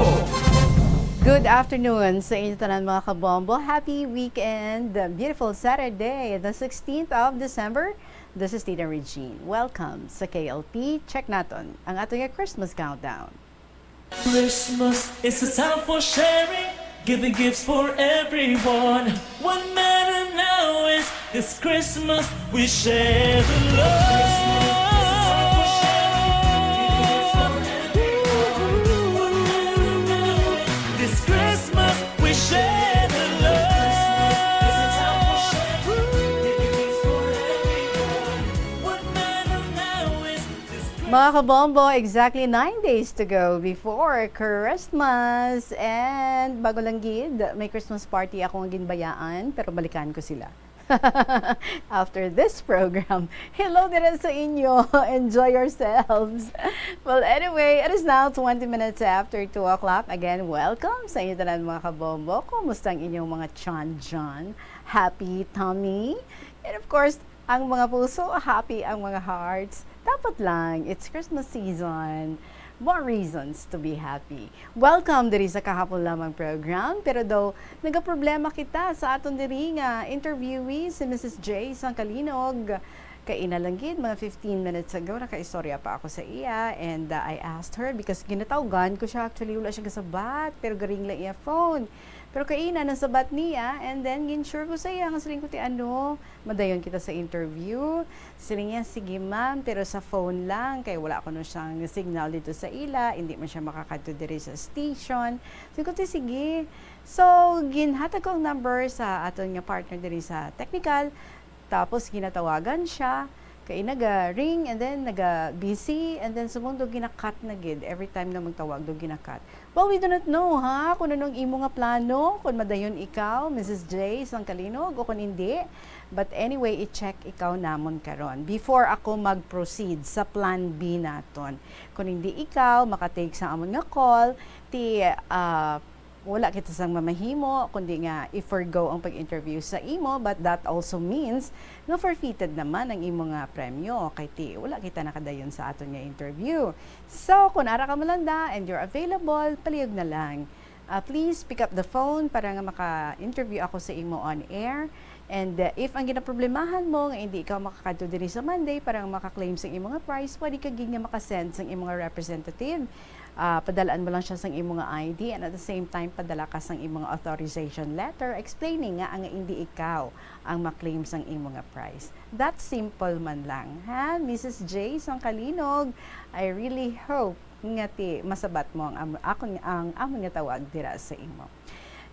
Good afternoon sa inyo tanan, mga kabombo. Happy weekend. Beautiful Saturday, the sixteenth of December. This is Tita Regine. Welcome sa K L P. Check naton ang ato nga Christmas countdown. Christmas is a time for sharing, giving gifts for everyone. What matter now is this Christmas we share the love. This Christmas we share the love. What matter now is Mga kabombo, exactly nine days to go before Christmas. And bago lang gid, may Christmas party ako nga ginbayaan, pero balikan ko sila after this program. Hello dira sa inyo. Enjoy yourselves. Well, anyway, it is now twenty minutes after two o'clock. Again, welcome sa inyo tanan, mga kabombo. Kumusta ang inyong mga tiyan-tiyan? Happy tummy? And of course, ang mga puso, happy ang mga hearts. Dapat lang, it's Christmas season. More reasons to be happy. Welcome diri sa Kahapon Lamang program. Pero daw, nagaproblema kita sa aton diri nga interviewee, si Missus J Sangkalinog. Kaina lang gid, mga fifteen minutes ago, nakaistorya pa ako sa iya. And, uh, I asked her because ginatawgan ko siya. Actually, wala siya gasabat, pero garing lang iya phone. Pero kaina, nasabat niya, and then gin-sure ko sa iya nga siling ko, "Ti ano, madayon kita sa interview." Siling niya, "Sige, ma'am, pero sa phone lang, kay wala kuno siyang signal dito sa ila, hindi man siya makakadto diri sa station." Siling ko, "Ti sige." So, ginhatag ko ang number sa aton nga partner diri sa technical, tapos ginatawagan siya, kay naga-ring, and then naga-busy, and then sumong daw gina-cut na gid. Every time nga magtawag daw gina-cut. Well, we do not know, ha, kung anong imo nga plano, kung madayon ikaw, Missus J Sangkalinog, o kung hindi. But anyway, i-check ikaw namon karon before ako mag-proceed sa plan B naton. Kung hindi ikaw makatake sa amon nga call, ti, ah, Wala kita sang mamahimo, kundi nga i-forgo ang pag-interview sa imo, but that also means nga forfeited naman ang imo nga premyo, kay ti wala kita nakadayon sa aton nga interview. So, kung ara ka malanda and you're available, palihog na lang. Ah, please pick up the phone para nga maka-interview ako sa imo on air. And, uh, if ang ginaproblemahan mo nga hindi ikaw makakadto diri sa Monday para nga maka-claim sang imo nga prize, pwede ka gid nga maka-send sang imo nga representative. Ah, padalaan mo lang siya sang imo nga I D, and at the same time, padala ka sang imo nga authorization letter explaining nga ang hindi ikaw ang ma-claim sang imo nga prize. That simple man lang, ha, Missus J Sangkalinog? I really hope nga ti masabat mo ang am-, akon, ang amon nga tawag dira sa imo.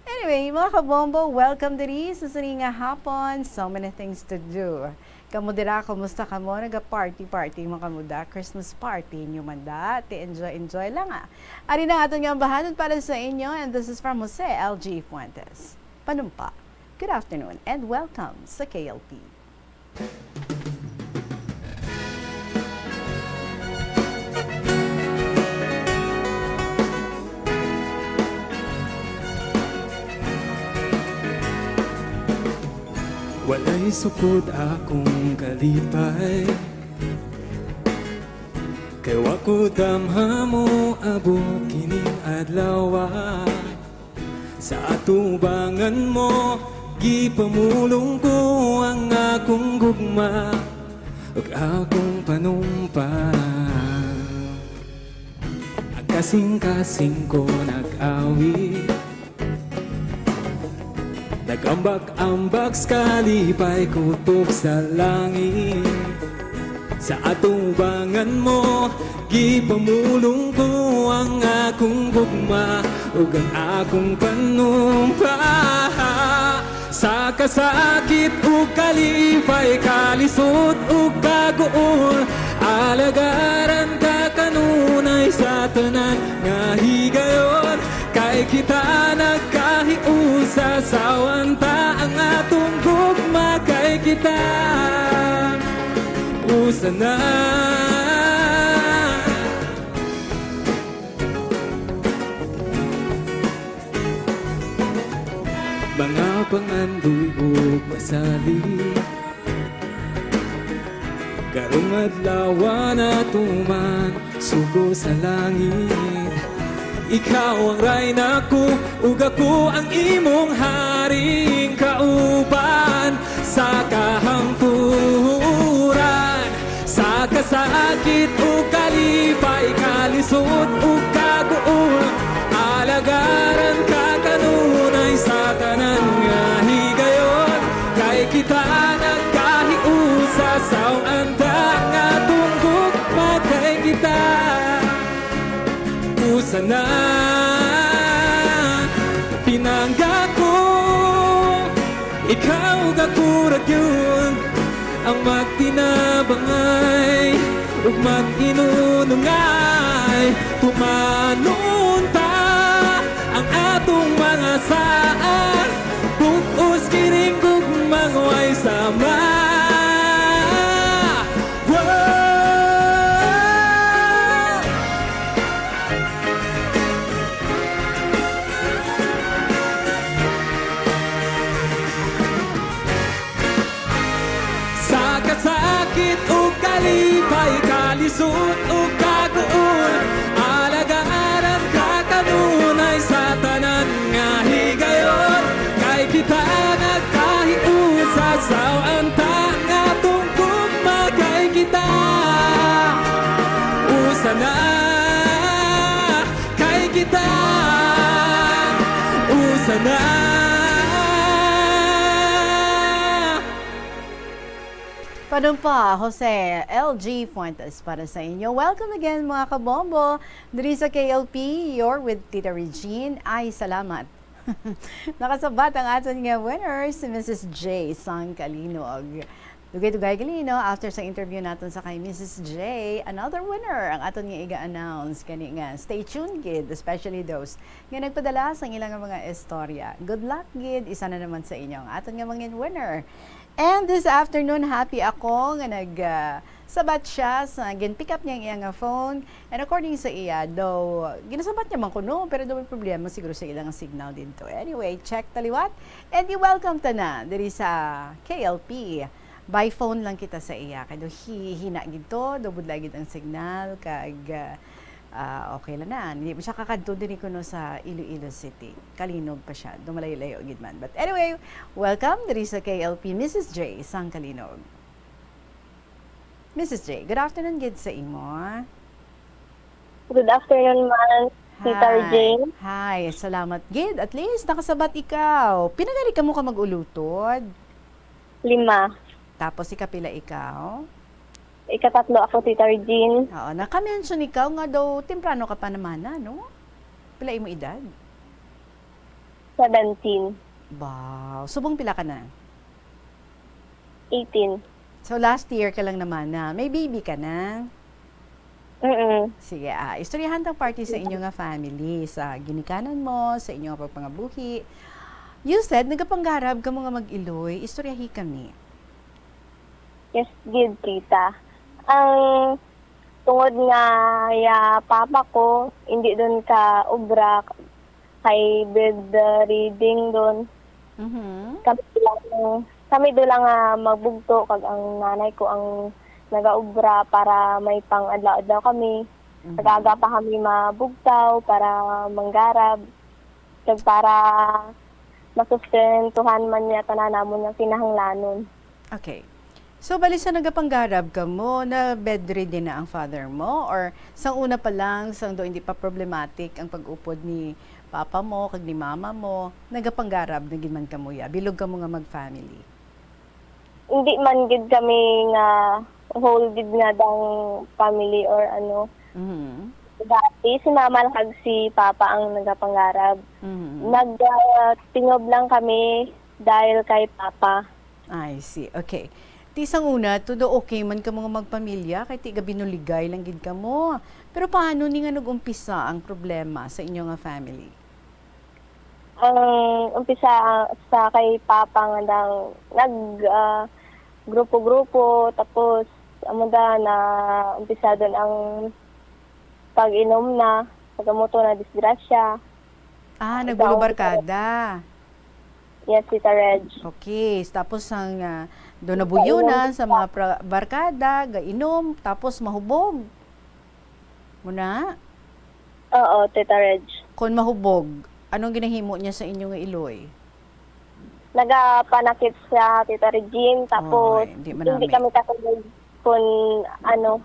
Anyway, mga kabombo, welcome diri sa sini nga hapon. So many things to do. Kamo dira, kumusta kamo? Naga-party-party man kamo da? Christmas party nyo man da? Ti enjoy-enjoy lang, ah. Ari na aton nga ambahanon para sa inyo, and this is from Jose L G Fuentes. Panumpa. Good afternoon and welcome sa K L P. Walay sukod akong kalipay, kay wa ko damha moabot kining adlaw. Sa atubangan mo, gipamulong ko ang akong gugma ug akong panumpa. Ang kasing-kasing ko nag-awit, nag-ambak-ambak sa kalipay kutob sa langit. Sa atubangan mo, gipamulong ko ang akong gugma ug ang akong panumpa. Sa kasakit ug kalipay, kalisod ug kaguol, alagaran ka kanunay sa tanan nga higayon. Kay kita nagkahiusa, sawanta ang atong gugma, kay kita usa na. Mga pangandoy ug pasalig, karong adlaw natuman sugo sa langit. Ikaw ang rayna ko, ug ako ang imong haring kauban sa kahangturan. Sa kasakit ug kalipay, kalisod ug kaguol, alagaran ka kanunay sa tanan nga higayon. Kay kita nagkahiusa, sawanta ang atong gugma, kay kita usa na. Pinangga ko, ikaw ug ako ra gyud ang magtinabangay ug mag-inunongay. Tumanon ta ang atong mga saad, bug-os kining gugmang way sama. Wow! Sa kasakit ug kalipay, kalisod ug kaguol, alagaran ka kanunay sa tanan nga higayon. Kay kita nagkahiusa, sawanta ang atong gugma, kay kita usa na. Kay kita usa na. Panumpa, Jose L G Fuentes para sa inyo. Welcome again, mga kabombo. Diri sa K L P, you're with Tita Regine. Ay, salamat. Nakasabat ang aton nga winner, si Missus J Sangkalinog. Dugay-dugay gali, no? After sa interview naton sa kay Missus J, another winner ang aton nga iga-announce. Gani nga, stay tuned gid, especially those nga nagpadala sang ilang mga istorya. Good luck gid, isa na naman sa inyo ang aton nga mga winner. And this afternoon, happy ako nga nag, ah, Sabat siya sa gin-pick up niya ang iya nga phone. And according sa iya, daw, ginasabat niya man kuno, pero daw may problema siguro sa ilang signal dito. Anyway, check ta liwat. And i-welcome ta na diri sa K L P. By phone lang kita sa iya. Kay daw hi-, hina gid to, daw budlay gid ang signal, kag, ah, ah, okay lang na. Hindi pa siya kakadto diri kuno sa Iloilo City. Kalinog pa siya, daw malayo-layo gid man. But anyway, welcome diri sa K L P, Missus J sang Kalinog. Missus J, good afternoon gid sa imo. Good afternoon, ma'am. Tita Hi. Regine. Hi, salamat gid. At least nakasabat ikaw. Pila gani kamo ka mag-ulutod? Lima. Tapos ikapila ikaw? Ikatatlo ako, Tita Regine. Oo, naka-mention ikaw nga daw temprano ka pa namana, no? Pila imo edad? Seventeen. Wow. Subong pila ka na? Eighteen. So, last year ka lang namana. May baby ka na? Mm-mm. Sige, ah, istoryahan tang parte sa inyo nga family, sa ginikanan mo, sa inyo nga pagpangabuhi. You said, nagapanggarab kamo nga mag-iloy. Istoryahi kami. Yes, gid, tita. Ang tungod nga ya papa ko, hindi dun ka obra, kay bedridden dun. Mhm. Kami lang, kami do lang nga magbugto, kag ang nanay ko ang nagaobra para may pang-adlaw-adlaw kami. Mhm. Nag-aga pa kami mabugtaw para manggarab, kag para masustentuhan man niya tanan namon nga kinahanglanon. Okay. So, bali sa nagapanggarab kamo, na bedridden na ang father mo? Or sang una pa lang, sang do hindi pa problematic ang pag-upod ni papa mo kag ni mama mo, nagapanggarab na gid man kamo ya? Bilog kamo nga mag-family? Hindi man gid kami nga whole gid nga dang family or ano. Mhm. Dati, si mama lang kag si papa ang nagapanggarab. Mhm. Nag, ah, tingob lang kami dahil kay papa. I see. Okay. Ti sang una, todo okay man kamo nga magpamilya, kay ti gabinuligay lang gid kamo. Pero paano ni nga nag-umpisa ang problema sa inyo nga family? Ang umpisa, ah, sa kay papa nga daw nag, ah, grupo-grupo, tapos amo da na umpisa dun ang pag-inom na, pag-amo to na disgrasya. Ah, Ikaw, nagbulo-barkada. Yes, Tita Reg. Okay, tapos ang, ah, doon nabuyo na sa mga pra-, barkada, gainom, tapos mahubog. Muna? Oo, Tita Reg. Kon mahubog, anong ginahimo niya sa inyo nga iloy? Nagapanakit siya, Tita Regine, tapos Oy, di man hindi nami. kami katulog kung ano,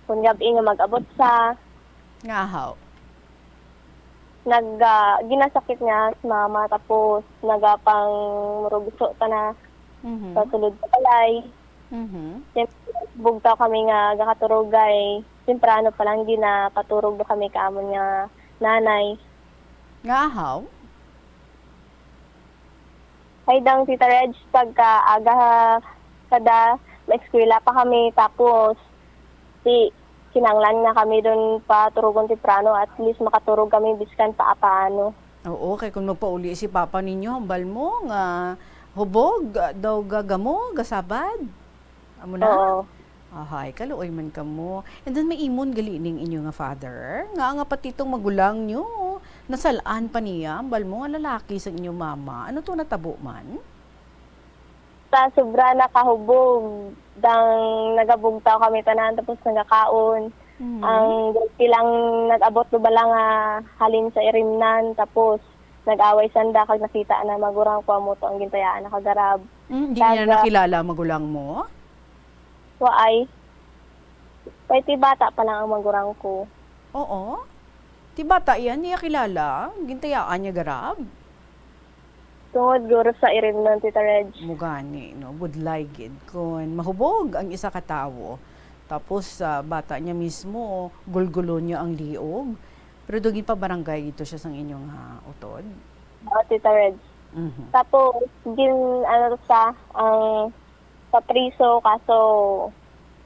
kung gabi nga mag-abot sa Nga ahaw? nag, ah, ginasakit niya si mama, tapos nagapangmurugso ta na Mhm. sa sulod sa balay. Mhm. Siyempre, bugtaw kami nga gakaturog ay temprano pa lang ginapaturog na kami ka amon nga nanay. Nga ahaw? Ay, dang Tita Reg, pagka aga kada maeskwela pa kami, tapos si kinanglan nga kami dun paturugon temprano, at least makaturog kami biskan pa paano. Oo, kay kung magpauli si papa ninyo, hambal mo nga hubog, ah, daw gagamo, gasabad. Amo na? Oo. Ahay, kaluoy man kamo. And then may imon gali ning inyo nga father, nga, nga pati tong magulang nyo, nasal-an pa niya, hambal mo nga lalaki sa inyo mama. Ano to natabo man? Sa sobra na kahubog, dang nagabugtaw kami tanan, tapos nagakaon. Mhm. Ang guilty lang nag-abot do bala nga halin sa irimnan, tapos nag-away sanda kag nakita na magurang ko, amo to ang gintayaan na kagarab. Mm, di niya Kag, ah, nakilala ang magulang mo? Waay. Kay ti bata pa lang ang magurang ko. Oo. Ti bata iyan, niya kilala, gintayaan niya garab. Tungod guro sa irimnon, Tita Reg. Mugani, no? Budlay gid. Kun mahubog ang isa ka tawo, tapos sa bata niya mismo, gulgulo niya ang liog. Pero dugi pa barangay dito siya sang inyong, ah, utod? Oo, Tita Reg. Mhm. Tapos, gin, ano sa, ang sa priso, kaso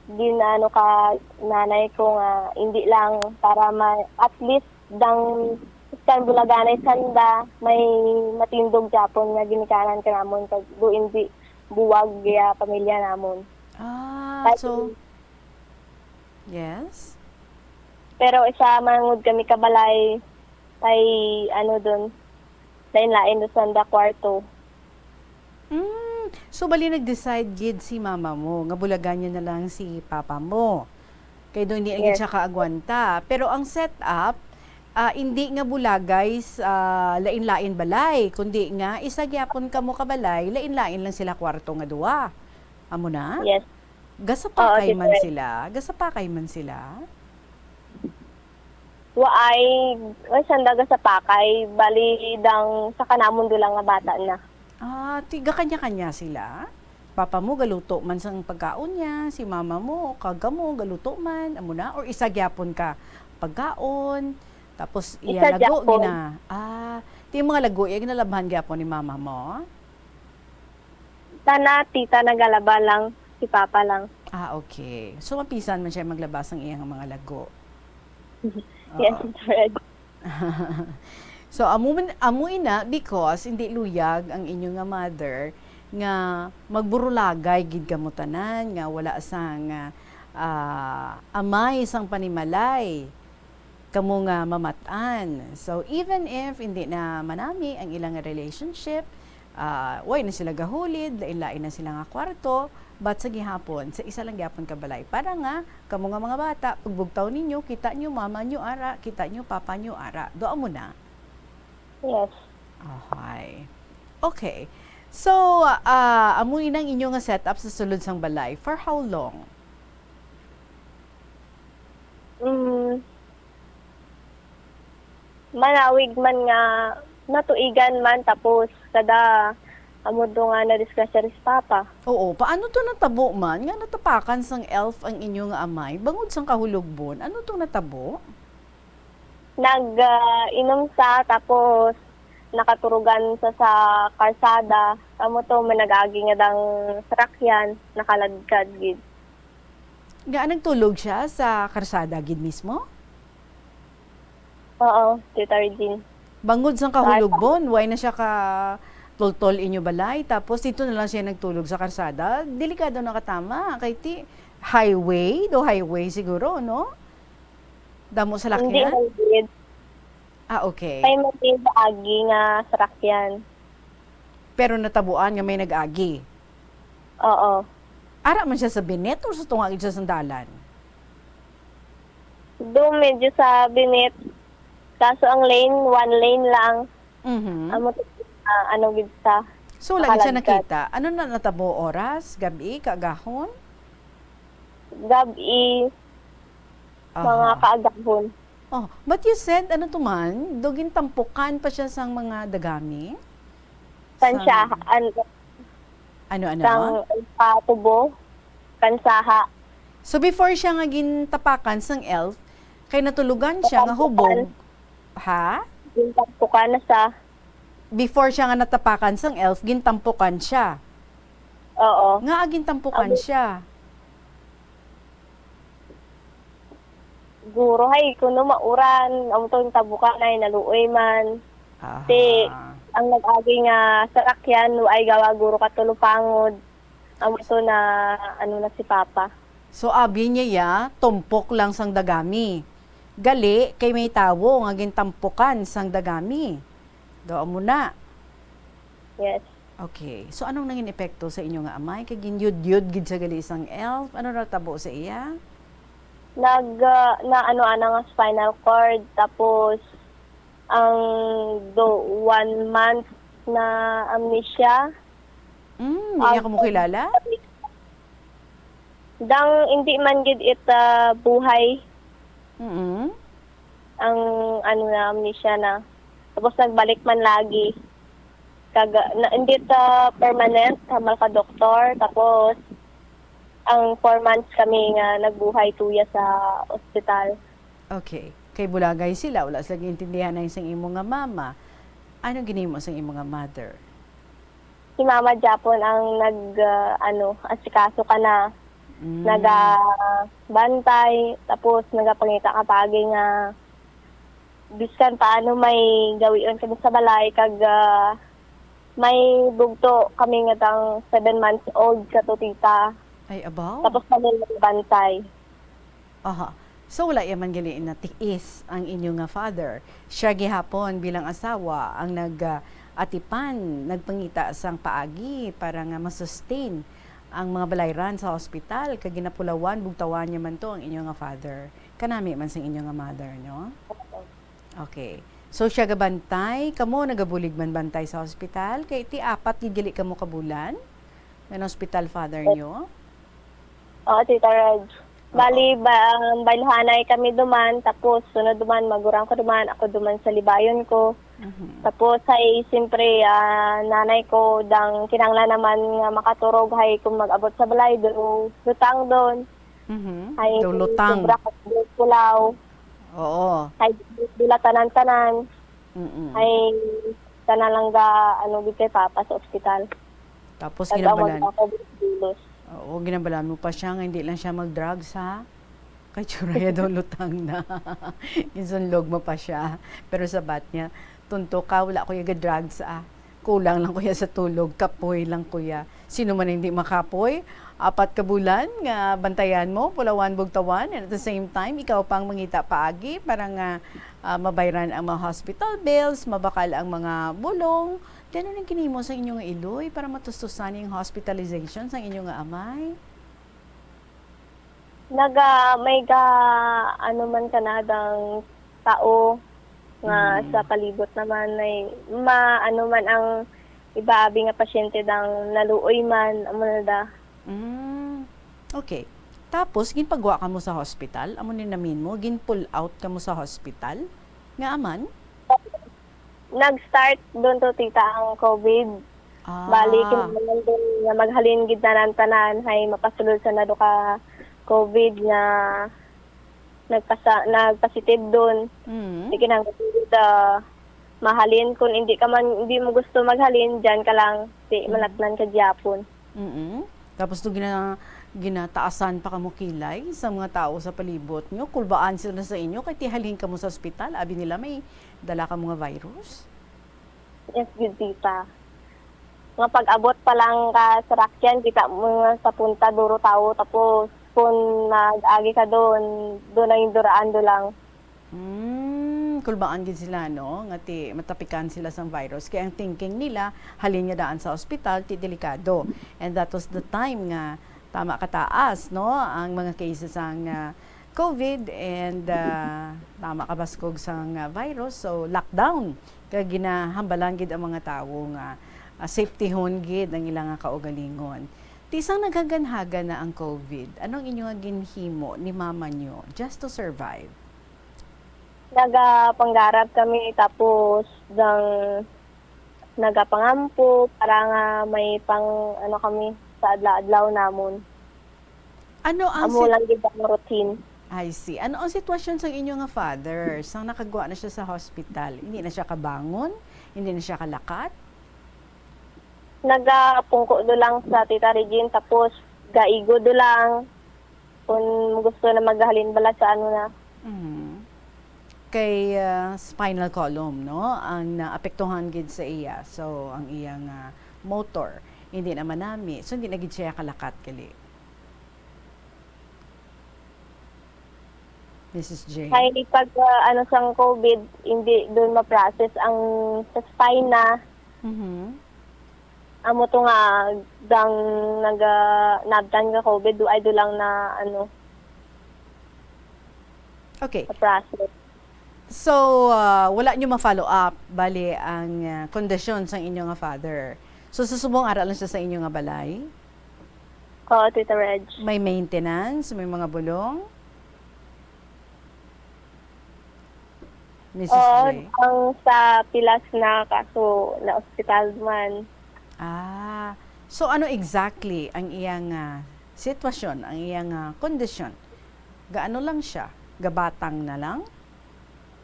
gin-ano ka nanay ko nga hindi lang para ma-, at least dang iskan bulaganay sanda, may matindog gyapon nga ginikanan ka namon kag do hindi buwag ya pamilya namon. Ah, Kay so, Yes. Pero isa mangud kami ka balay, kay ano dun, lain-lain dun sa anda kwarto. Mm. So, bali nag-decide gid si mama mo nga bulagan niya na lang si papa mo. Kay daw hindi na gid Yes. siya kaagwanta. Pero ang setup, ah, hindi nga bulagay sa lain-lain balay, kundi nga isa gyapon kamo ka balay, lain-lain lang sila kwarto nga duwa. Amo na? Yes. Oo, Gasapakay man different. sila? Gasapakay man sila? Waay, way sanda gasapakay, bali dang sa kanamon do lang nga bata na. Ah, tiga kanya-kanya sila? Papa mo galuto man sang pagkaon niya, si mama mo, kag kamo galuto man, amo na? Or isa gyapon ka pagkaon, tapos iya Isa lago gyapon. gina. Ah, ti mga lago iya ginalabhan gyapon ni mama mo? Tana, tita nagalaba lang, si papa lang. Ah, okay. So mapisan man siya maglaba sang iyang mga lago. Yes, Oo. correct. So, amo man, amo ina because hindi luyag ang inyo nga mother nga magburulagay gid kamo tanan nga wala sang, ah, amay sang panimalay kamo nga mamat-an. So, even if hindi na manami ang ilang relationship, ah, way na sila gahulid, lain-lain na sila nga kwarto, but sa gihapon, sa isa lang gyapon ka balay. Para nga, kamo nga mga bata, pagbugtaw ninyo, kita nyo mama nyo ara, kita nyo papa nyo ara. Doon mo na. Yes. Ahay. Okay. So, ah, amo inang inyo nga setup sa sulod sang balay. For how long? Mm. Manawig man nga natuigan man, tapos kada amo do nga nadisgrasya ris papa. Oo, paano to natabo man nga natapakan sang elf ang inyo nga amay bangod sang kahulogbon? Ano to natabo? Nag ah, inom sa, tapos nakaturugan sa sa karsada. Amo to, may nag-agi nga dang sarakyan, nakaladkad gid. Nga nagtulog siya sa karsada gid mismo? Oo, Tita Regine. Bangod sang kahulogbon, way na siya ka tultol inyo balay, tapos dito na lang siya nagtulog sa karsada. Delikado na katama, kay ti highway, do highway siguro, no? Damo Hindi salakyan? man gid. Ah, okay. Kay may agi nga sarakyan. Pero natabuan nga may nag-agi. Oo. Ara man siya sa binet or sa tunga gid siya sang dalan? Do medyo sa binet. Kaso ang lane, one lane lang. Mhm. Amo to, ah, ano gid sa So, lagi siya nakaladkad. Nakita. Ano na natabo oras? Gabi? Kaagahon? Gabi, mga Aha. Kaagahon. Oh, but you said, ano to man? Do gintampukan pa siya sang mga dagami? Kansya, Sang an, Ano, ano? sang patubo, kansaha. So, before siya nga gintapakan sang elf, kay natulugan siya nga Natampukan. Hubog. Ha? Gintampukan na sa, Before siya nga natapakan sang elf, gintampukan siya. Oo. Nga gintampukan Amo. Siya? Guro, hay, kuno mauran, ang tong tabukan ay naluoy man. Aha. Ti, ang nag-agi nga sarakyan, ay gawa guro ka tulupangod. Amo to na, ano na si Papa. So, abi niya ya, tumpok lang sang dagami. Gali, kay may tawo nga gintampukan sang dagami. Doon mo na. Yes. Okay. So, anong nangin epekto sa inyo nga amay? Kay ginyudyod gid siya gali sang elf. Ano natabo sa iya? Nag, ah, na ano, ana nga spinal cord, tapos ang do, one month na amnesia. Mm, di niya kamo kilala? Dang hindi man gid ita buhay Mm. ang ano na amnesia na. Tapos nagbalik man lagi. Kag, na, hindi ta permanent, hamal ka doktor. Tapos, ang four months kami nga nagbuhay tuya sa ospital. Okay. Kay bulagay sila, wala sila giintindihan na sang imo nga mama. Ano ginimo sang imo nga mother? Si Mama Japon ang nag, ah, ano, asikaso ka na. Mm. Nagabantay, tapos nagapangita ka paagi nga biskan paano may gawion kami sa balay, kag, ah, may bugto kami nga tang seven months old sa tutita. Ay, abaw. Tapos kami nagbantay. Aha. So, wala ya man gali natiis ang inyo nga father. Siya gihapon bilang asawa ang nag, ah, atipan, nagpangita sang paagi para nga ma-sustain ang mga balayran sa hospital, kag ginapulawan, bugtawan niya man to ang inyo nga father. Kanami man sang inyo nga mother, no? Okay. So, siya gabantay, kamo nagabulig man bantay sa hospital? Kay ti apat gid gali kamo ka bulan nga na-hospital father niyo? Oo, Tita Reg. Oo. Bali, ba, um, bayluhanay kami duman, tapos sunod duman, magurang ko duman, ako duman sa libayon ko. Mhm. Tapos, ay, siyempre, ah, nanay ko, dang kinahanglan naman nga makaturog, hay, kung mag-abot sa balay, duro lutang doon. Mhm. Ay, Daw lutang. Sobra ka pulaw. Oo. Ay, dula tanan-tanan. Mm-mm. Ay, tanan lang ga, ano, gid kay Papa sa ospital. Tapos Nag-awag ginabalan. Ako, kilos. Oo, ginabalan mo pa siya nga hindi lang siya mag-drugs, ha? Kay tsuraya daw lutang na. Ginsunlog mo pa siya. Pero sabat niya, "Tunto ka, wala ko yung drugs, ah. Kulang lang ko ya sa tulog, kapoy lang ko ya." Sino man hindi makapoy? Apat ka bulan nga bantayan mo, pulawan, bugtawan, and at the same time, ikaw pang mangita paagi para nga, ah, mabayran ang mga hospital bills, mabakal ang mga bulong. Di ano nang kinimo sa inyo nga iloy para matustusan yung hospitalization sa inyo nga amay? Naga, may ga, ano man ka na, dang tao nga Mhm. sa palibot naman ay ma-, ano man ang iba abi nga pasyente dang naluoy man, amo na da. Mm. Okay. Tapos, ginpagwa ka mo sa hospital? Amo ni namin mo, gin-pull out ka mo sa hospital? Nga aman? Nag-start doon to, tita, ang COVID. Ah. Bali, kinahanglan din nga maghalin gid tanan-tanan, hay mapasulod sa nado ka COVID nga nagpasa-, nagpositive doon. Mm. Di kinahanglan gid, ah, mahalin. Kung hindi ka man, hindi mo gusto maghalin, diyan ka lang. Di, Mm. manatnan ka gyapon. Mm. Tapos to gina-, ginataasan pa kamo kilay sa mga tao sa palibot nyo. Kulbaan sila sa inyo, kay tihalin kamo sa ospital. Abi nila may dala kamo nga virus. Yes, gid, tita. Nga pag-abot pa lang ka sa rakyan, kita mo nga sa punta, duro tao. Tapos, kung nag-agi ka doon, doon ang yung duraan, doon lang. Hmm, kulbaan gid sila, no? Nga ti matapikan sila sang virus. Kaya ang thinking nila, halin nga daan sa ospital, ti delikado. And that was the time nga tama kataas, no? Ang mga cases sang, ah, COVID and, ah, tama kabaskog sang, ah, virus. So, lockdown. Kag ginahambalan gid ang mga tawo nga, ah, safetyhon gid ang ilang nga kaugalingon. Ti sang naghaganhagan na ang COVID, anong inyo nga ginhimo ni mama nyo just to survive? Nagapanggarap kami, tapos dang nagapangampo para nga may pang, ano, kami sa adlaw-adlaw namon. Ano ang Amo sit-, lang gid ang routine. I see. Ano ang sitwasyon sang inyo nga father? Sang nakagwa na siya sa hospital, hindi na siya kabangon? Hindi na siya kalakat? Nagapungko do lang sa Tita Regine, tapos gaigo do lang. Kung gusto na maghalin bala sa ano na. Mhm. Kay, ah, spinal column, no? Ang naapektuhan gid sa iya. So, ang iyang, ah, motor, hindi na manami. So, hindi na gid siya kalakat gali. Missus J? Kay pag, ah, ano, sang COVID, hindi doon ma-process ang sa spine na. Mhm. Amo to nga, dang naga-, nabtan nga COVID, do ay do lang na, ano, Okay. na process. So, ah, wala nyo ma-follow up, bali, ang, ah, kondisyon sang inyo nga father. So, sa subong, ara lang siya sa inyo nga balay? Oo, Tita Reg. May maintenance, may mga bulong? Missus Oo, J? Ang sa pilas na, kaso na-hospital man. Ah, so ano exactly ang iyang, ah, sitwasyon, ang iyang, ah, kondisyon? Gaano lang siya? Gabatang na lang?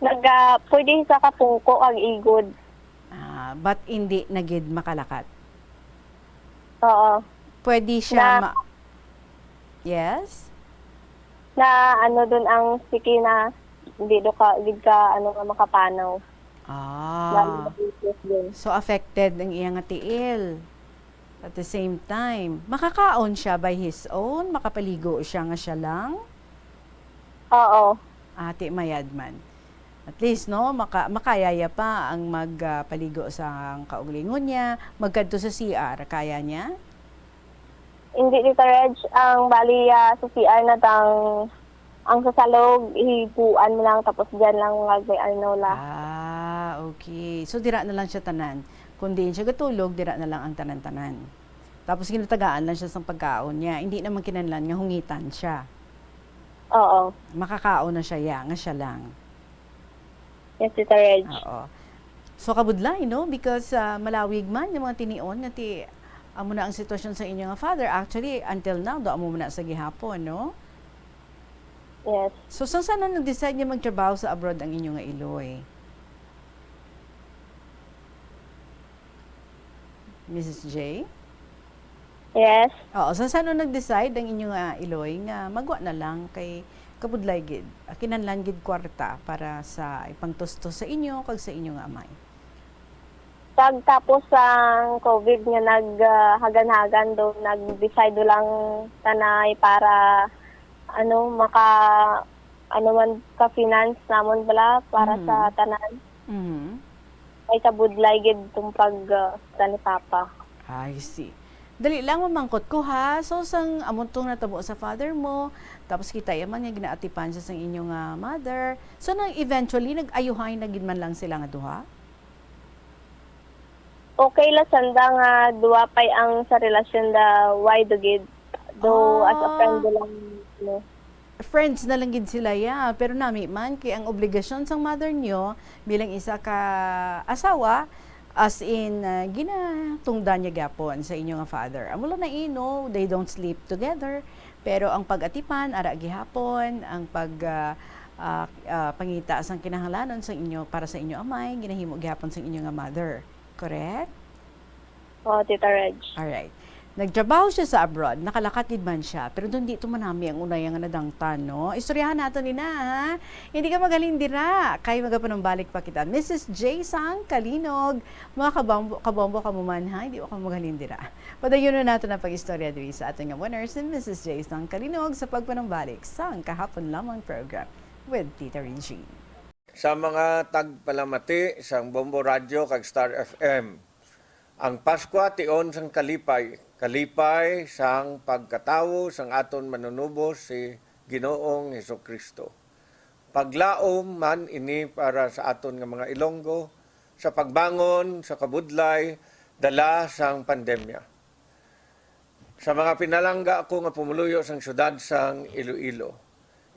Naga-, pwede sa kapungko ang igod. Ah, but hindi na gid makalakat? Oo. Pwede siya Na ma-, yes? Na ano dun ang siki na hindi do ka, gid ka, ano, nga makapanaw. Ah. Lalo na business din. So, affected ang iyang tiil. At the same time, makakaon siya by his own? Makapaligo siya nga siya lang? Oo. Ati, mayad man. At least, no, maka, makayaya pa ang magpaligo sa kaugalingon niya, magkadto sa C R, kaya niya? Hindi, Tita Reg, ang bali, ah, sa C R na tang, ang sa salog, hipuan mo lang, tapos dyan lang mag may Arnola. Ah, okay. So, dira na lang siya tanan. Kung diin siya gatulog, dira na lang ang tanan-tanan. Tapos, ginatagaan lang siya sa pagkaon niya. Hindi naman kinahanglan nga hungitan siya. Oo. Makakaon na siya, ya, nga siya lang. Yes, Tita Reg. Oo. So, kabudlay, no? Because ah, malawig man yung mga tinion nga ti, amo na ang sitwasyon sa inyo nga father. Actually, until now, do amo man na sa gihapon, no? Yes. So, sang saan na nag-decide nga magtrabaho sa abroad ang inyo nga iloy? Missus J? Yes. Oo, sang saan na nag-decide ang inyo nga iloy nga magwa na lang kay kabudlay gid, ah, kinahanglan gid kwarta para sa ipangtustos sa inyo kag sa inyo nga amay? Pagtapos sang COVID nga naghagan-hagan do, nag-decide do lang tanay para, ano, maka, ano man, ka-finance namon bala para Mhm. sa tanan. Mhm. May kabudlay gid tong pag, ah, sa ni Papa. I see. Dali lang, mamangkot ko, ha. So, sang amo tong natabo sa father mo, tapos kita yaman nga ginaatipan siya sang inyo nga mother. So, nag eventually, nag-ayuhay na gid man lang sila nga duha? Okay la sanda nga duwa pay ang sa relasyon da, why do gid? Do as a Ah. friend do lang, no? Friends na lang gid sila, ya. Pero nami man, kay ang obligasyon sang mother nyo bilang isa ka asawa, as in, ah, ginatungdan niya gyapon sa inyo nga father. Amo lang na, eh, no, they don't sleep together. Pero ang pag-atipan, ara gihapon, ang pag, ah, ah, ah, pangita sang kinahanglanon sa inyo, para sa inyo amay, ginahimo gihapon sa inyo nga mother. Correct? Oo, Tita Reg. Alright. Nagtrabaho siya sa abroad, nakalakat gid man siya, pero doon dito man nami ang unay nga nadangtan, no? Istoryahan nato ni na, ha? Hindi ka maghalin dira, kay magapanumbalik pa kita. Missus J Sang Kalinog, mga kabombo, kabombo ka mo man, ha? Hindi ka maghalin dira. Padayon na nato na pag-istorya diri sa aton nga winner, si Missus J Sang Kalinog, sa pagpanumbalik sang kahapon lamang program with Tita Regine. Sa mga tagpalamati sang Bombo Radyo kag Star F M, ang Paskwa tion sang kalipay, kalipay sang pagkatawo sang aton Manunubos, si Ginoong Jesu-Cristo. Paglaom man ini para sa aton nga mga Ilonggo sa pagbangon sa kabudlay dala sang pandemya. Sa mga pinalangga ko nga pumuluyo sang siyudad sang Iloilo,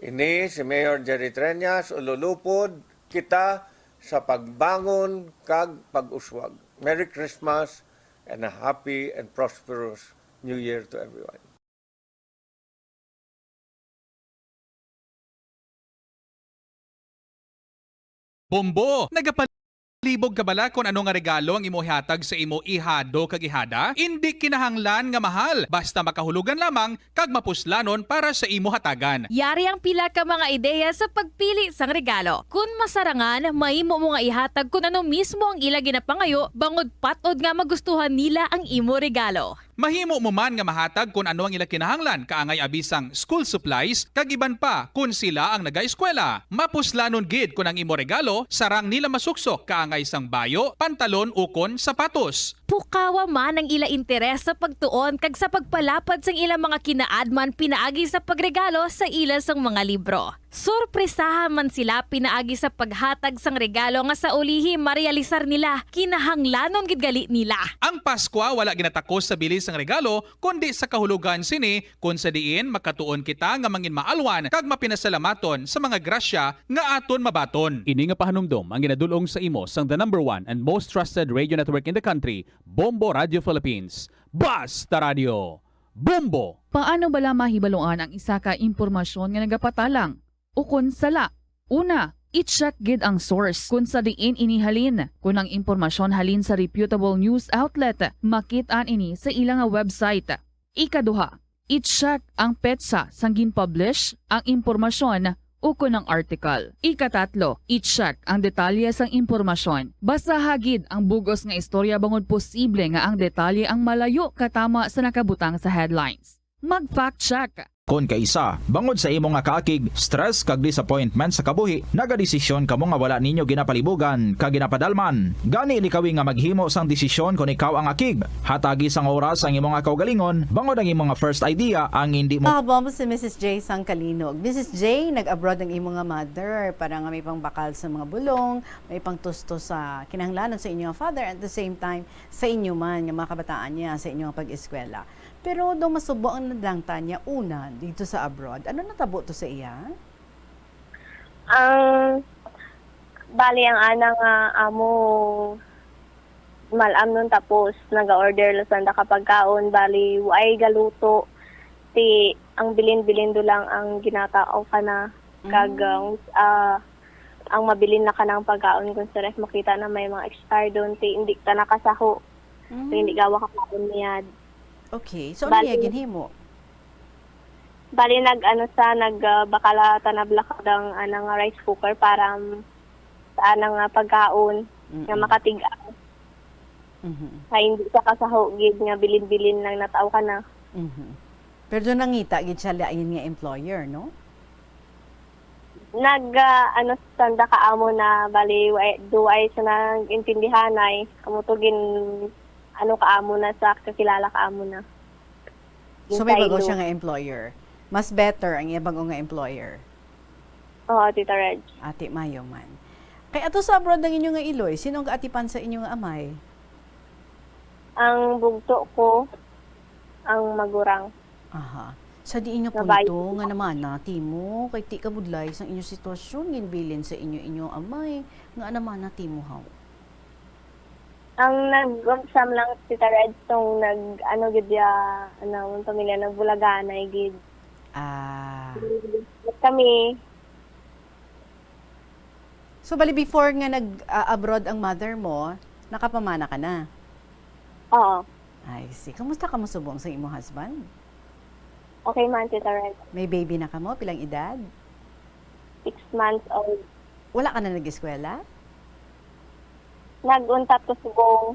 ini si Mayor Jerry Treñas, ululupod kita sa pagbangon kag pag-uswag. Merry Christmas and a happy and prosperous New Year to everyone. Bombo, nagapalibog ka bala kon ano nga regalo ang imo ihatag sa imo ihado kag ihada? Indi kinahanglan nga mahal, basta makahulugan lamang kag mapuslanon para sa imo hatagan. Yari ang pila ka mga ideya sa pagpili sang regalo. Kon masarangan, mahimo mo nga ihatag kon ano mismo ang ila ginapangayo bangod pat-od nga magustuhan nila ang imo regalo. Mahimo mo man nga mahatag kon ano ang ila kinahanglan, kaangay abi sang school supplies kag iban pa kon sila ang nagaeskwela. Mapuslanon gid kon ang imo regalo sarang nila masuksok, kaangay sang bayo, pantalon ukon sapatos. Pukawa man ang ila interes sa pagtuon kag sa pagpalapad sang ila mga kinaadman pinaagi sa pagregalo sa ila sang mga libro. Sorpresaha man sila pinaagi sa paghatag sang regalo nga sa ulihi marealisar nila kinahanglanon gid gali nila. Ang Paskwa wala ginatakos sa bili sang regalo, kundi sa kahulogan sini, kon sa diin makatuon kita nga manginmaalwan kag mapinasalamaton sa mga grasya nga aton mabaton. Ini nga pahanumdom ang ginadul-ong sa imo sang the number one and most trusted radio network in the country, Bombo Radio Philippines. Basta Radio, Bombo! Paano bala mahibaluan ang isa ka impormasyon nga nagapatalang ukon sala? Una, i-check gid ang source kon sa diin ini halin. Kon ang impormasyon halin sa reputable news outlet, makit-an ini sa ila nga website. Ikaduha, i-check ang petsa sang gin-publish ang impormasyon ukon ang article. Ikatatlo, i-check ang detalye sang impormasyon. Basaha gid ang bug-os nga istorya bangod posible nga ang detalye ang malayo katama sa nakabutang sa headlines. Mag-fact check. Kon kaisa, bangod sa imo nga kaakig, stress kag disappointment sa kabuhi, nagadesisyon kamo nga wala ninyo ginapalibugan kag ginapadalman. Gani, likawi nga maghimo sang desisyon kon ikaw ang akig. Hatagi sang oras ang imo nga kaugalingon, bangod ang imo nga first idea ang hindi mo Kahabaw mo si Missus J sang Kalinog. Missus J, nag-abroad ang imo nga mother para nga may pangbakal sa mga bulong, may pangtusto sa kinahanglanon sa inyo nga father, at the same time, sa inyo man nga mga kabataan niya sa inyo nga pag-eskwela. Pero daw masubo ang nadangtan niya una dito sa abroad. Ano natabo to sa iya? Ang, bali, ang ana nga amo, mal-am nun, tapos naga-order lang sanda ka pagkaon, bali, waay galuto. Ti, ang bilin-bilin do lang ang ginatao ka na. Kag, Mm. ang, ah, ang mabilin na ka ng pagkaon kung sa ref, makita na may mga expired doon, ti, hindi ka nakasaho. Ti, hindi Mm. gawa ka kaon niya. Okay. So, ano Bali, niya ginhimo? Bali, nag, ano sa, nag, ah, bakala tanabla ka dang, ano, nga rice cooker para, um, sa, ano, nga pagkaon nga Mm-mm. makatig-an. Mhm. Kay hindi sa kasaho gid nga bilin-bilin lang nataw ka na. Mhm. Pero doon nangita gid siya lain nga employer, no? Nag, ah, ano, sanda ka amo na, bali, wa-, duway sa nag-intindihanay. Amo to gin, ano, ka amo na sa kakilala ka amo na. So, may bago Inside siya no. nga employer. Mas better ang iya bago nga employer. Oo, Tita Reg. Ati, mayo man. Kay ato sa abroad ang inyo nga iloy, sino ang kaatipan sa inyo nga amay? Ang bugto ko, ang magurang. Aha. Sa di inyo Nga punto bayo. nga namana timo, kay ti kabudlay sang inyo sitwasyon, ginbilin sa inyo, inyo amay, nga namana timo haw. Ang nag-umsam lang si Tita Reg tong nag, ano, gid ya, ano, ang pamilya, nagbulaganay gid. Ah. Kami. So, bali, before nga nag, ah, abroad ang mother mo, nakapamana ka na? Oo. I see. Kumusta ka mo subong sa imo husband? Okay man, Tita Reg. May baby na ka mo? Pilang edad? Six months old. Wala ka na nag-eskwela? Nag-untat ko subong.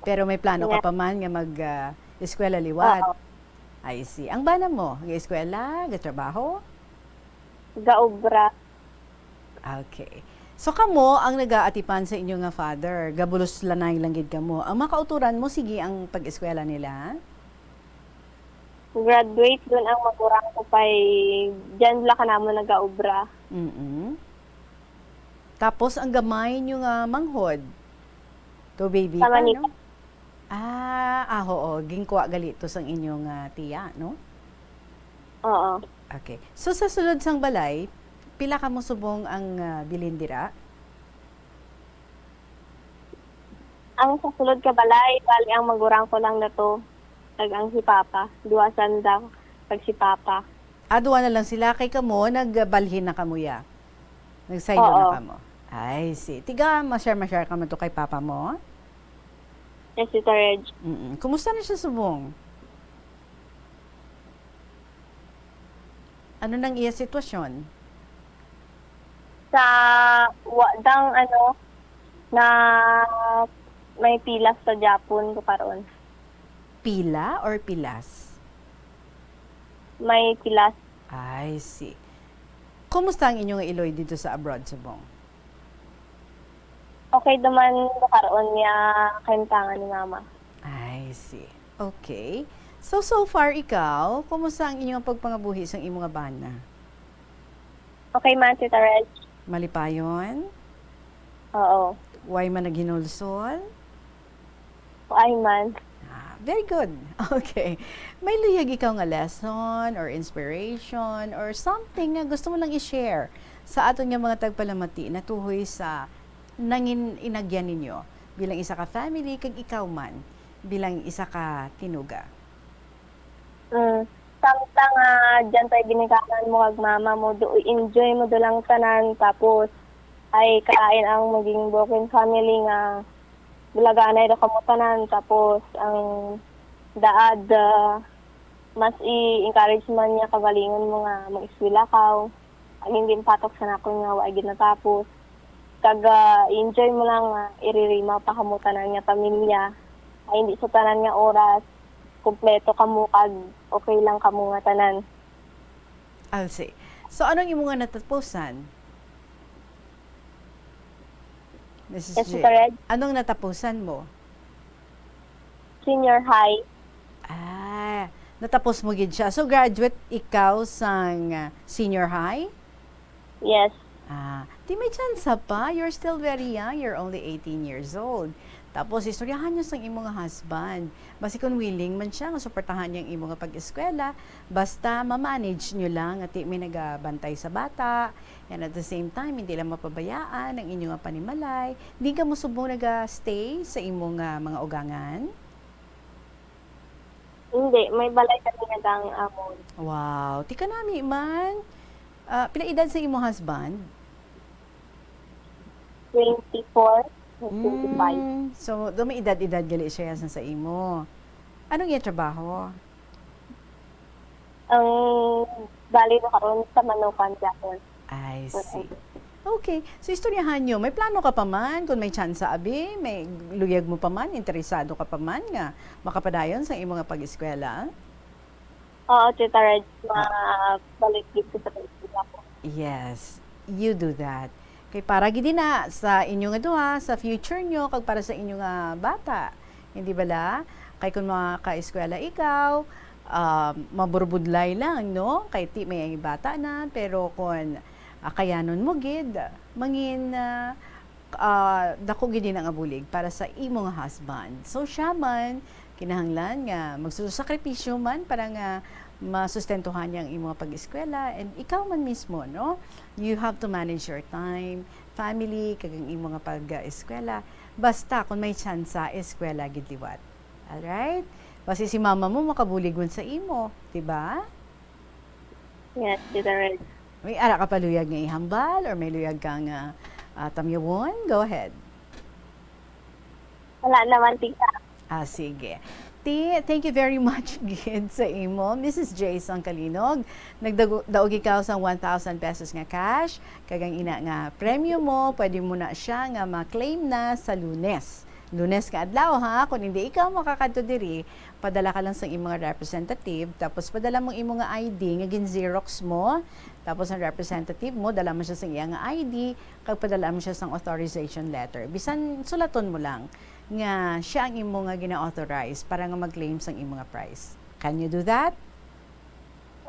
Pero may plano ka Yeah. pa man nga mag, ah, eskwela liwat? Oo. I see. Ang bana mo, ga-eskwela, gatrabaho? Gaobra. Okay. So, kamo ang nagaatipan sa inyo nga father, gabulos lanay lang gid kamo. Ang mga kauturan mo, sige ang pag-eskwela nila? Graduate dun ang magurang ko kay dyan la ka namo nagaobra. Mm-mm. Tapos, ang gamay nyo nga manghod? To baby Sa pa, Manila. No? Ah, ah, oo. Ginkuha gali to sang inyong, ah, tiya, no? Oo. Okay. So, sa sulod sang balay, pila ka mo subong ang, ah, bilin dira? Ang sa sulod ka balay, bali ang magurang ko lang na to. Kag ang si Papa. Duwa sanda. Kag si Papa. Ah, duwa na lang sila. Kay kamo, nagbalhin na kamo ya? Nagsaylo na Oo. kamo? I see. Tiga, ma-share, ma-share ka man to kay Papa mo? Yes, Tita Reg. Mm-mm. Kumusta na siya subong? Ano nang iya sitwasyon? Sa wa-, dang, ano, na may pilas sa Japon ko karon. Pila or pilas? May pilas. I see. Kumusta ang inyong iloy dito sa abroad, subong? Okay naman ko karon niya kaimtangan ni Mama. I see. Okay. So, so far, ikaw, kumusta ang inyong pagpangabuhi sang imo nga bana? Okay man, Tita Reg. Malipayon? Oo. Way man naghinulsol? Way man. Ah, very good. Okay. May luyag ikaw nga lesson or inspiration or something nga gusto mo lang i-share sa aton nga mga tagpalamati natuhoy sa nangin-inagyan ninyo bilang isa ka family kag ikaw man bilang isa ka tinuga? Mm, samtang, ah, dyan tayo ginikanan mo kag mama mo, do, enjoy mo do lang tanan, tapos ay kalain ang maging broken family nga bulaganay ra kamo tanan, tapos ang daad, ah, mas i-encourage man niya kagalingon mo nga mag-eskwela ka, ang hindi patok sa nakon nga wa gid natapos. Kag, ah, enjoy mo lang nga iririmaw pa kamo tanan nga pamilya. Ay, hindi sa tanan nga oras kumpleto kamo kag okay lang kamo nga tanan. I see. So, anong imo nga natapusan? Missus Yes, J, Mister Red. Anong natapusan mo? Senior high. Ah, natapos mo gid siya. So, graduate ikaw sang, ah, senior high? Yes. Ah, di may tsansa pa. You're still very young. You're only eighteen years old. Tapos, istoryahan nyo sang imong husband. Basi kung willing man siya nga suportahan niya ang imo nga pag-eskwela, basta ma-manage nyo lang nga ti may nagabantay sa bata, and at the same time, hindi lang mapabayaan ang inyo nga panimalay. Di ka mo subong naga-stay sa imo nga mga ugangan? Hindi, may balay kami nga gang amon. Wow, ti kanami man. Ah, pila edad sa imo husband? Twenty-four, twenty-five. Mm, so, do may edad-edad gali siya sa, sa imo. Anong iya trabaho? Ang bali na karon sa Manukan, Jacqueline. I see. Okay. So, istoryahan nyo. May plano ka pa man? Kung may tsansa, abi, may luyag mo pa man, interesado ka pa man nga makapadayon sa imo nga pag-eskwela? Oo, Tita Reg, mabalik dito sa pag-eskwela ko. Yes, you do that. Kay para gid na sa inyo nga duha, sa future nyo, kag para sa inyo nga bata. Hindi bala? Kay kung maka-eskwela ikaw, ah, maburbudlay lang, no? Kay ti may bata na, pero kung, ah, kayanon mo gid, mangin, ah, ah, dako gid na nga bulig para sa imo nga husband. So, siya man, kinahanglan nga magsusakripisyo man para nga masustentuhan niya ang imo nga pag-eskwela, and ikaw man mismo, no? You have to manage your time, family, kag ang imo nga pag-eskwela. Basta, kung may tsansa, eskwela gid liwat. Alright? Basi si mama mo makabulig man sa imo, di ba? Yes, Tita Reg. May ara ka pa luyag nga ihambal or may luyag kang, ah, ah, tamyawon? Go ahead. Wala naman, Tita. Ah, sige. Ti, thank you very much gid sa imo, Missus J Sangkalinog. Nagdago-, daog ikaw sang one thousand pesos nga cash, kag ang ina nga premyo mo, pwede mo na siya nga ma-claim na sa Lunes. Lunes nga adlaw, ha? Kung hindi ikaw makakadto diri, padala ka lang sa imo nga representative, tapos padala mo imo nga I D nga gin-xerox mo, tapos ang representative mo, dala mo siya sa iya nga I D, kag padala mo siya sang authorization letter. Bisan sulaton mo lang nga siya ang imo nga gina-authorize para nga mag-claim sang imo nga prize. Can you do that?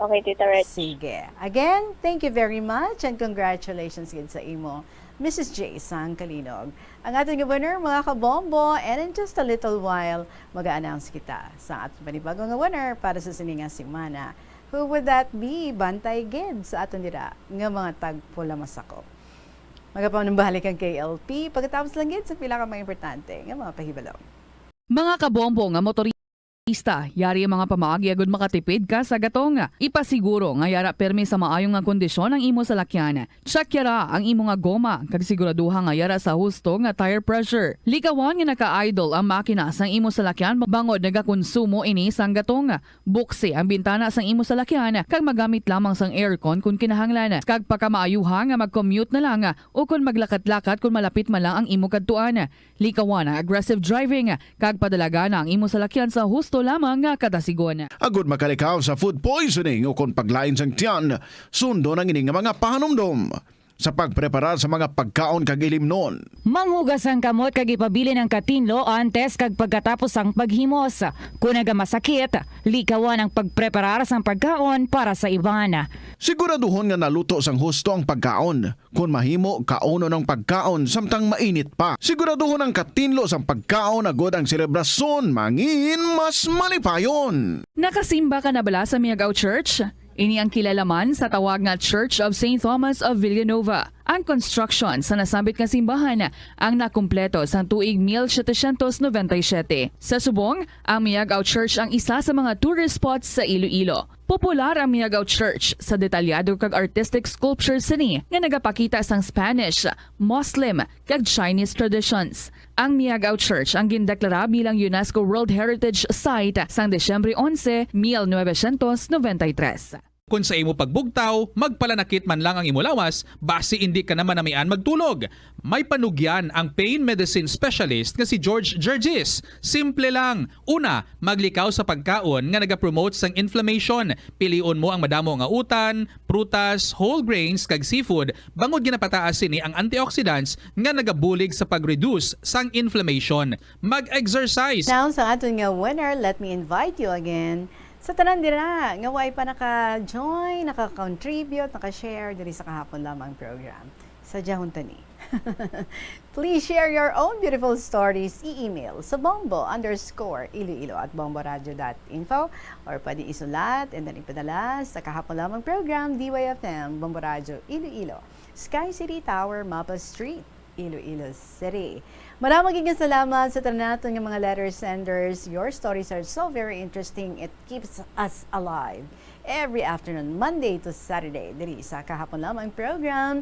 Okay, Tita Reg. Sige. Again, thank you very much and congratulations gid sa imo, Missus J Sangkalinog. Ang aton nga winner, mga kabombo, and in just a little while, mag-a-announce kita sa aton panibago nga winner para sa sini nga semana. Who would that be? Bantay gid sa aton dira nga mga tagpula masakop. Magapanumbalik ang K L P pagkatapos lang gid sa pila ka mga importante nga mga pahibalo. Mga kabombo nga motorista, yari ang mga pamaagi agud makatipid ka sa gatong. Ipasiguro nga yara permi sa maayo nga kondisyon ang imo salakyan. Check yara ang imo nga goma, kag siguraduha nga yara sa husto nga tire pressure. Likawan nga naka-idle ang makina sang imo salakyan bangod nagakonsumo ini sang gatong. Buksi ang bintana sang imo salakyan kag magamit lamang sang aircon kon kinahanglan, kag pakamaayuha nga mag-commute na lang o kon maglakat-lakat kon malapit man lang ang imo kadtuan. Likawan ang aggressive driving kag padalagan ang imo salakyan sa husto lamang nga kadasigon. Agud makalikaw sa food poisoning o kon paglain sang tiyan, sundon ang ini nga mga pahanumdom sa pagpreparar sa mga pagkaon kag ilimnon. Manghugas ang kamot kag ipabilin ang katinlo antes kag pagkatapos sang paghimos. Kon nagamasakit, likawan ang pagpreparar sang pagkaon para sa iban. Siguraduhon nga naluto sang husto ang pagkaon. Kon mahimo, kaunon ang pagkaon samtang mainit pa. Siguraduhon ang katinlo sang pagkaon agud ang selebrasyon mangin mas malipayon. Nakasimba ka na bala sa Miagao Church? Ini ang kilala man sa tawag nga Church of Saint Thomas of Villanova. Ang construction sa nasambit nga simbahan ang nakumpleto sang tuig mil setecientos noventa y siete. Sa subong, ang Miagao Church ang isa sa mga tourist spots sa Iloilo. Popular ang Miagao Church sa detalyado kag artistic sculpture sini nga nagapakita sang Spanish, Muslim, kag Chinese traditions. Ang Miagao Church ang gindeklara bilang UNESCO World Heritage Site sang Disyembre onse, mil novecientos noventa y tres. Kon sa imo pagbugtaw, magpalanakit man lang ang imo lawas, basi indi ka na manamian magtulog. May panugyan ang pain medicine specialist nga si George Gergis. Simple lang. Una, maglikaw sa pagkaon nga nagapromote sang inflammation. Pilion mo ang madamo nga utan, prutas, whole grains, kag seafood, bangod ginapataas sini ang antioxidants nga nagabulig sa pag-reduce sang inflammation. Mag-exercise. Now, sa aton nga winner, let me invite you again. Sa tanan dira nga way pa naka-join, naka-contribute, naka-share diri sa Kahapon Lamang program, sa Jahon Tani. Please share your own beautiful stories. I-email sa bombo underscore iloilo at bomboradio dot info, or pwede isulat and then ipadala sa Kahapon Lamang program, D Y F M, Bombo Radio, Iloilo, Sky City Tower, Mapa Street, Iloilo City. Madamo gid nga salamat sa tanan naton nga mga letter senders. Your stories are so very interesting. It keeps us alive every afternoon, Monday to Saturday, diri sa Kahapon Lamang program.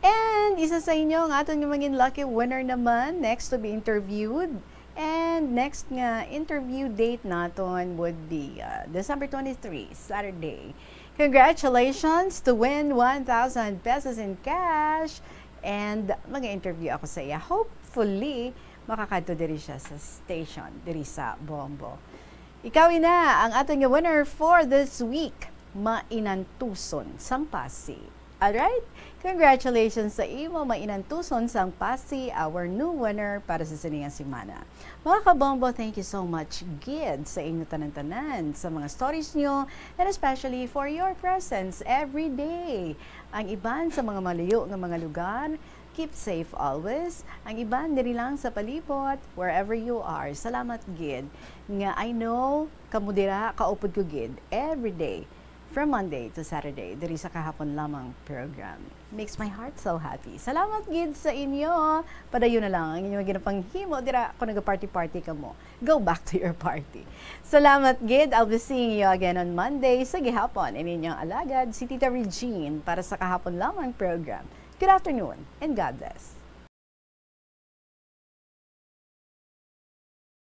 And isa sa inyo ang aton nga mangin lucky winner naman, next to be interviewed. And next nga interview date naton would be uh, December twenty-three, Saturday. Congratulations to win one thousand pesos in cash. And mag-interview ako sa iya. Hopefully, makakadto diri siya sa station, diri sa Bombo. Ikaw ina ang aton nga winner for this week, Mainantuson sang Pasi. Alright? Congratulations sa imo, Mainantuson sang Pasi, our new winner para sa sini nga semana. Mga kabombo, thank you so much gid sa inyo tanan-tanan, sa mga stories nyo, and especially for your presence every day. Ang iban sa mga malayo nga mga lugar, keep safe always. Ang iban diri lang sa palibot, wherever you are. Salamat gid nga I know kamo dira kaupod ko gid every day from Monday to Saturday diri sa Kahapon Lamang program. Makes my heart so happy. Salamat gid sa inyo. Padayon na lang ang inyong ginapanghimo dira kung nagaparty-party kamo. Go back to your party. Salamat gid. I'll be seeing you again on Monday sa gihapon. Ini inyong alagad, si Tita Regine, para sa Kahapon Lamang program. Good afternoon and God bless.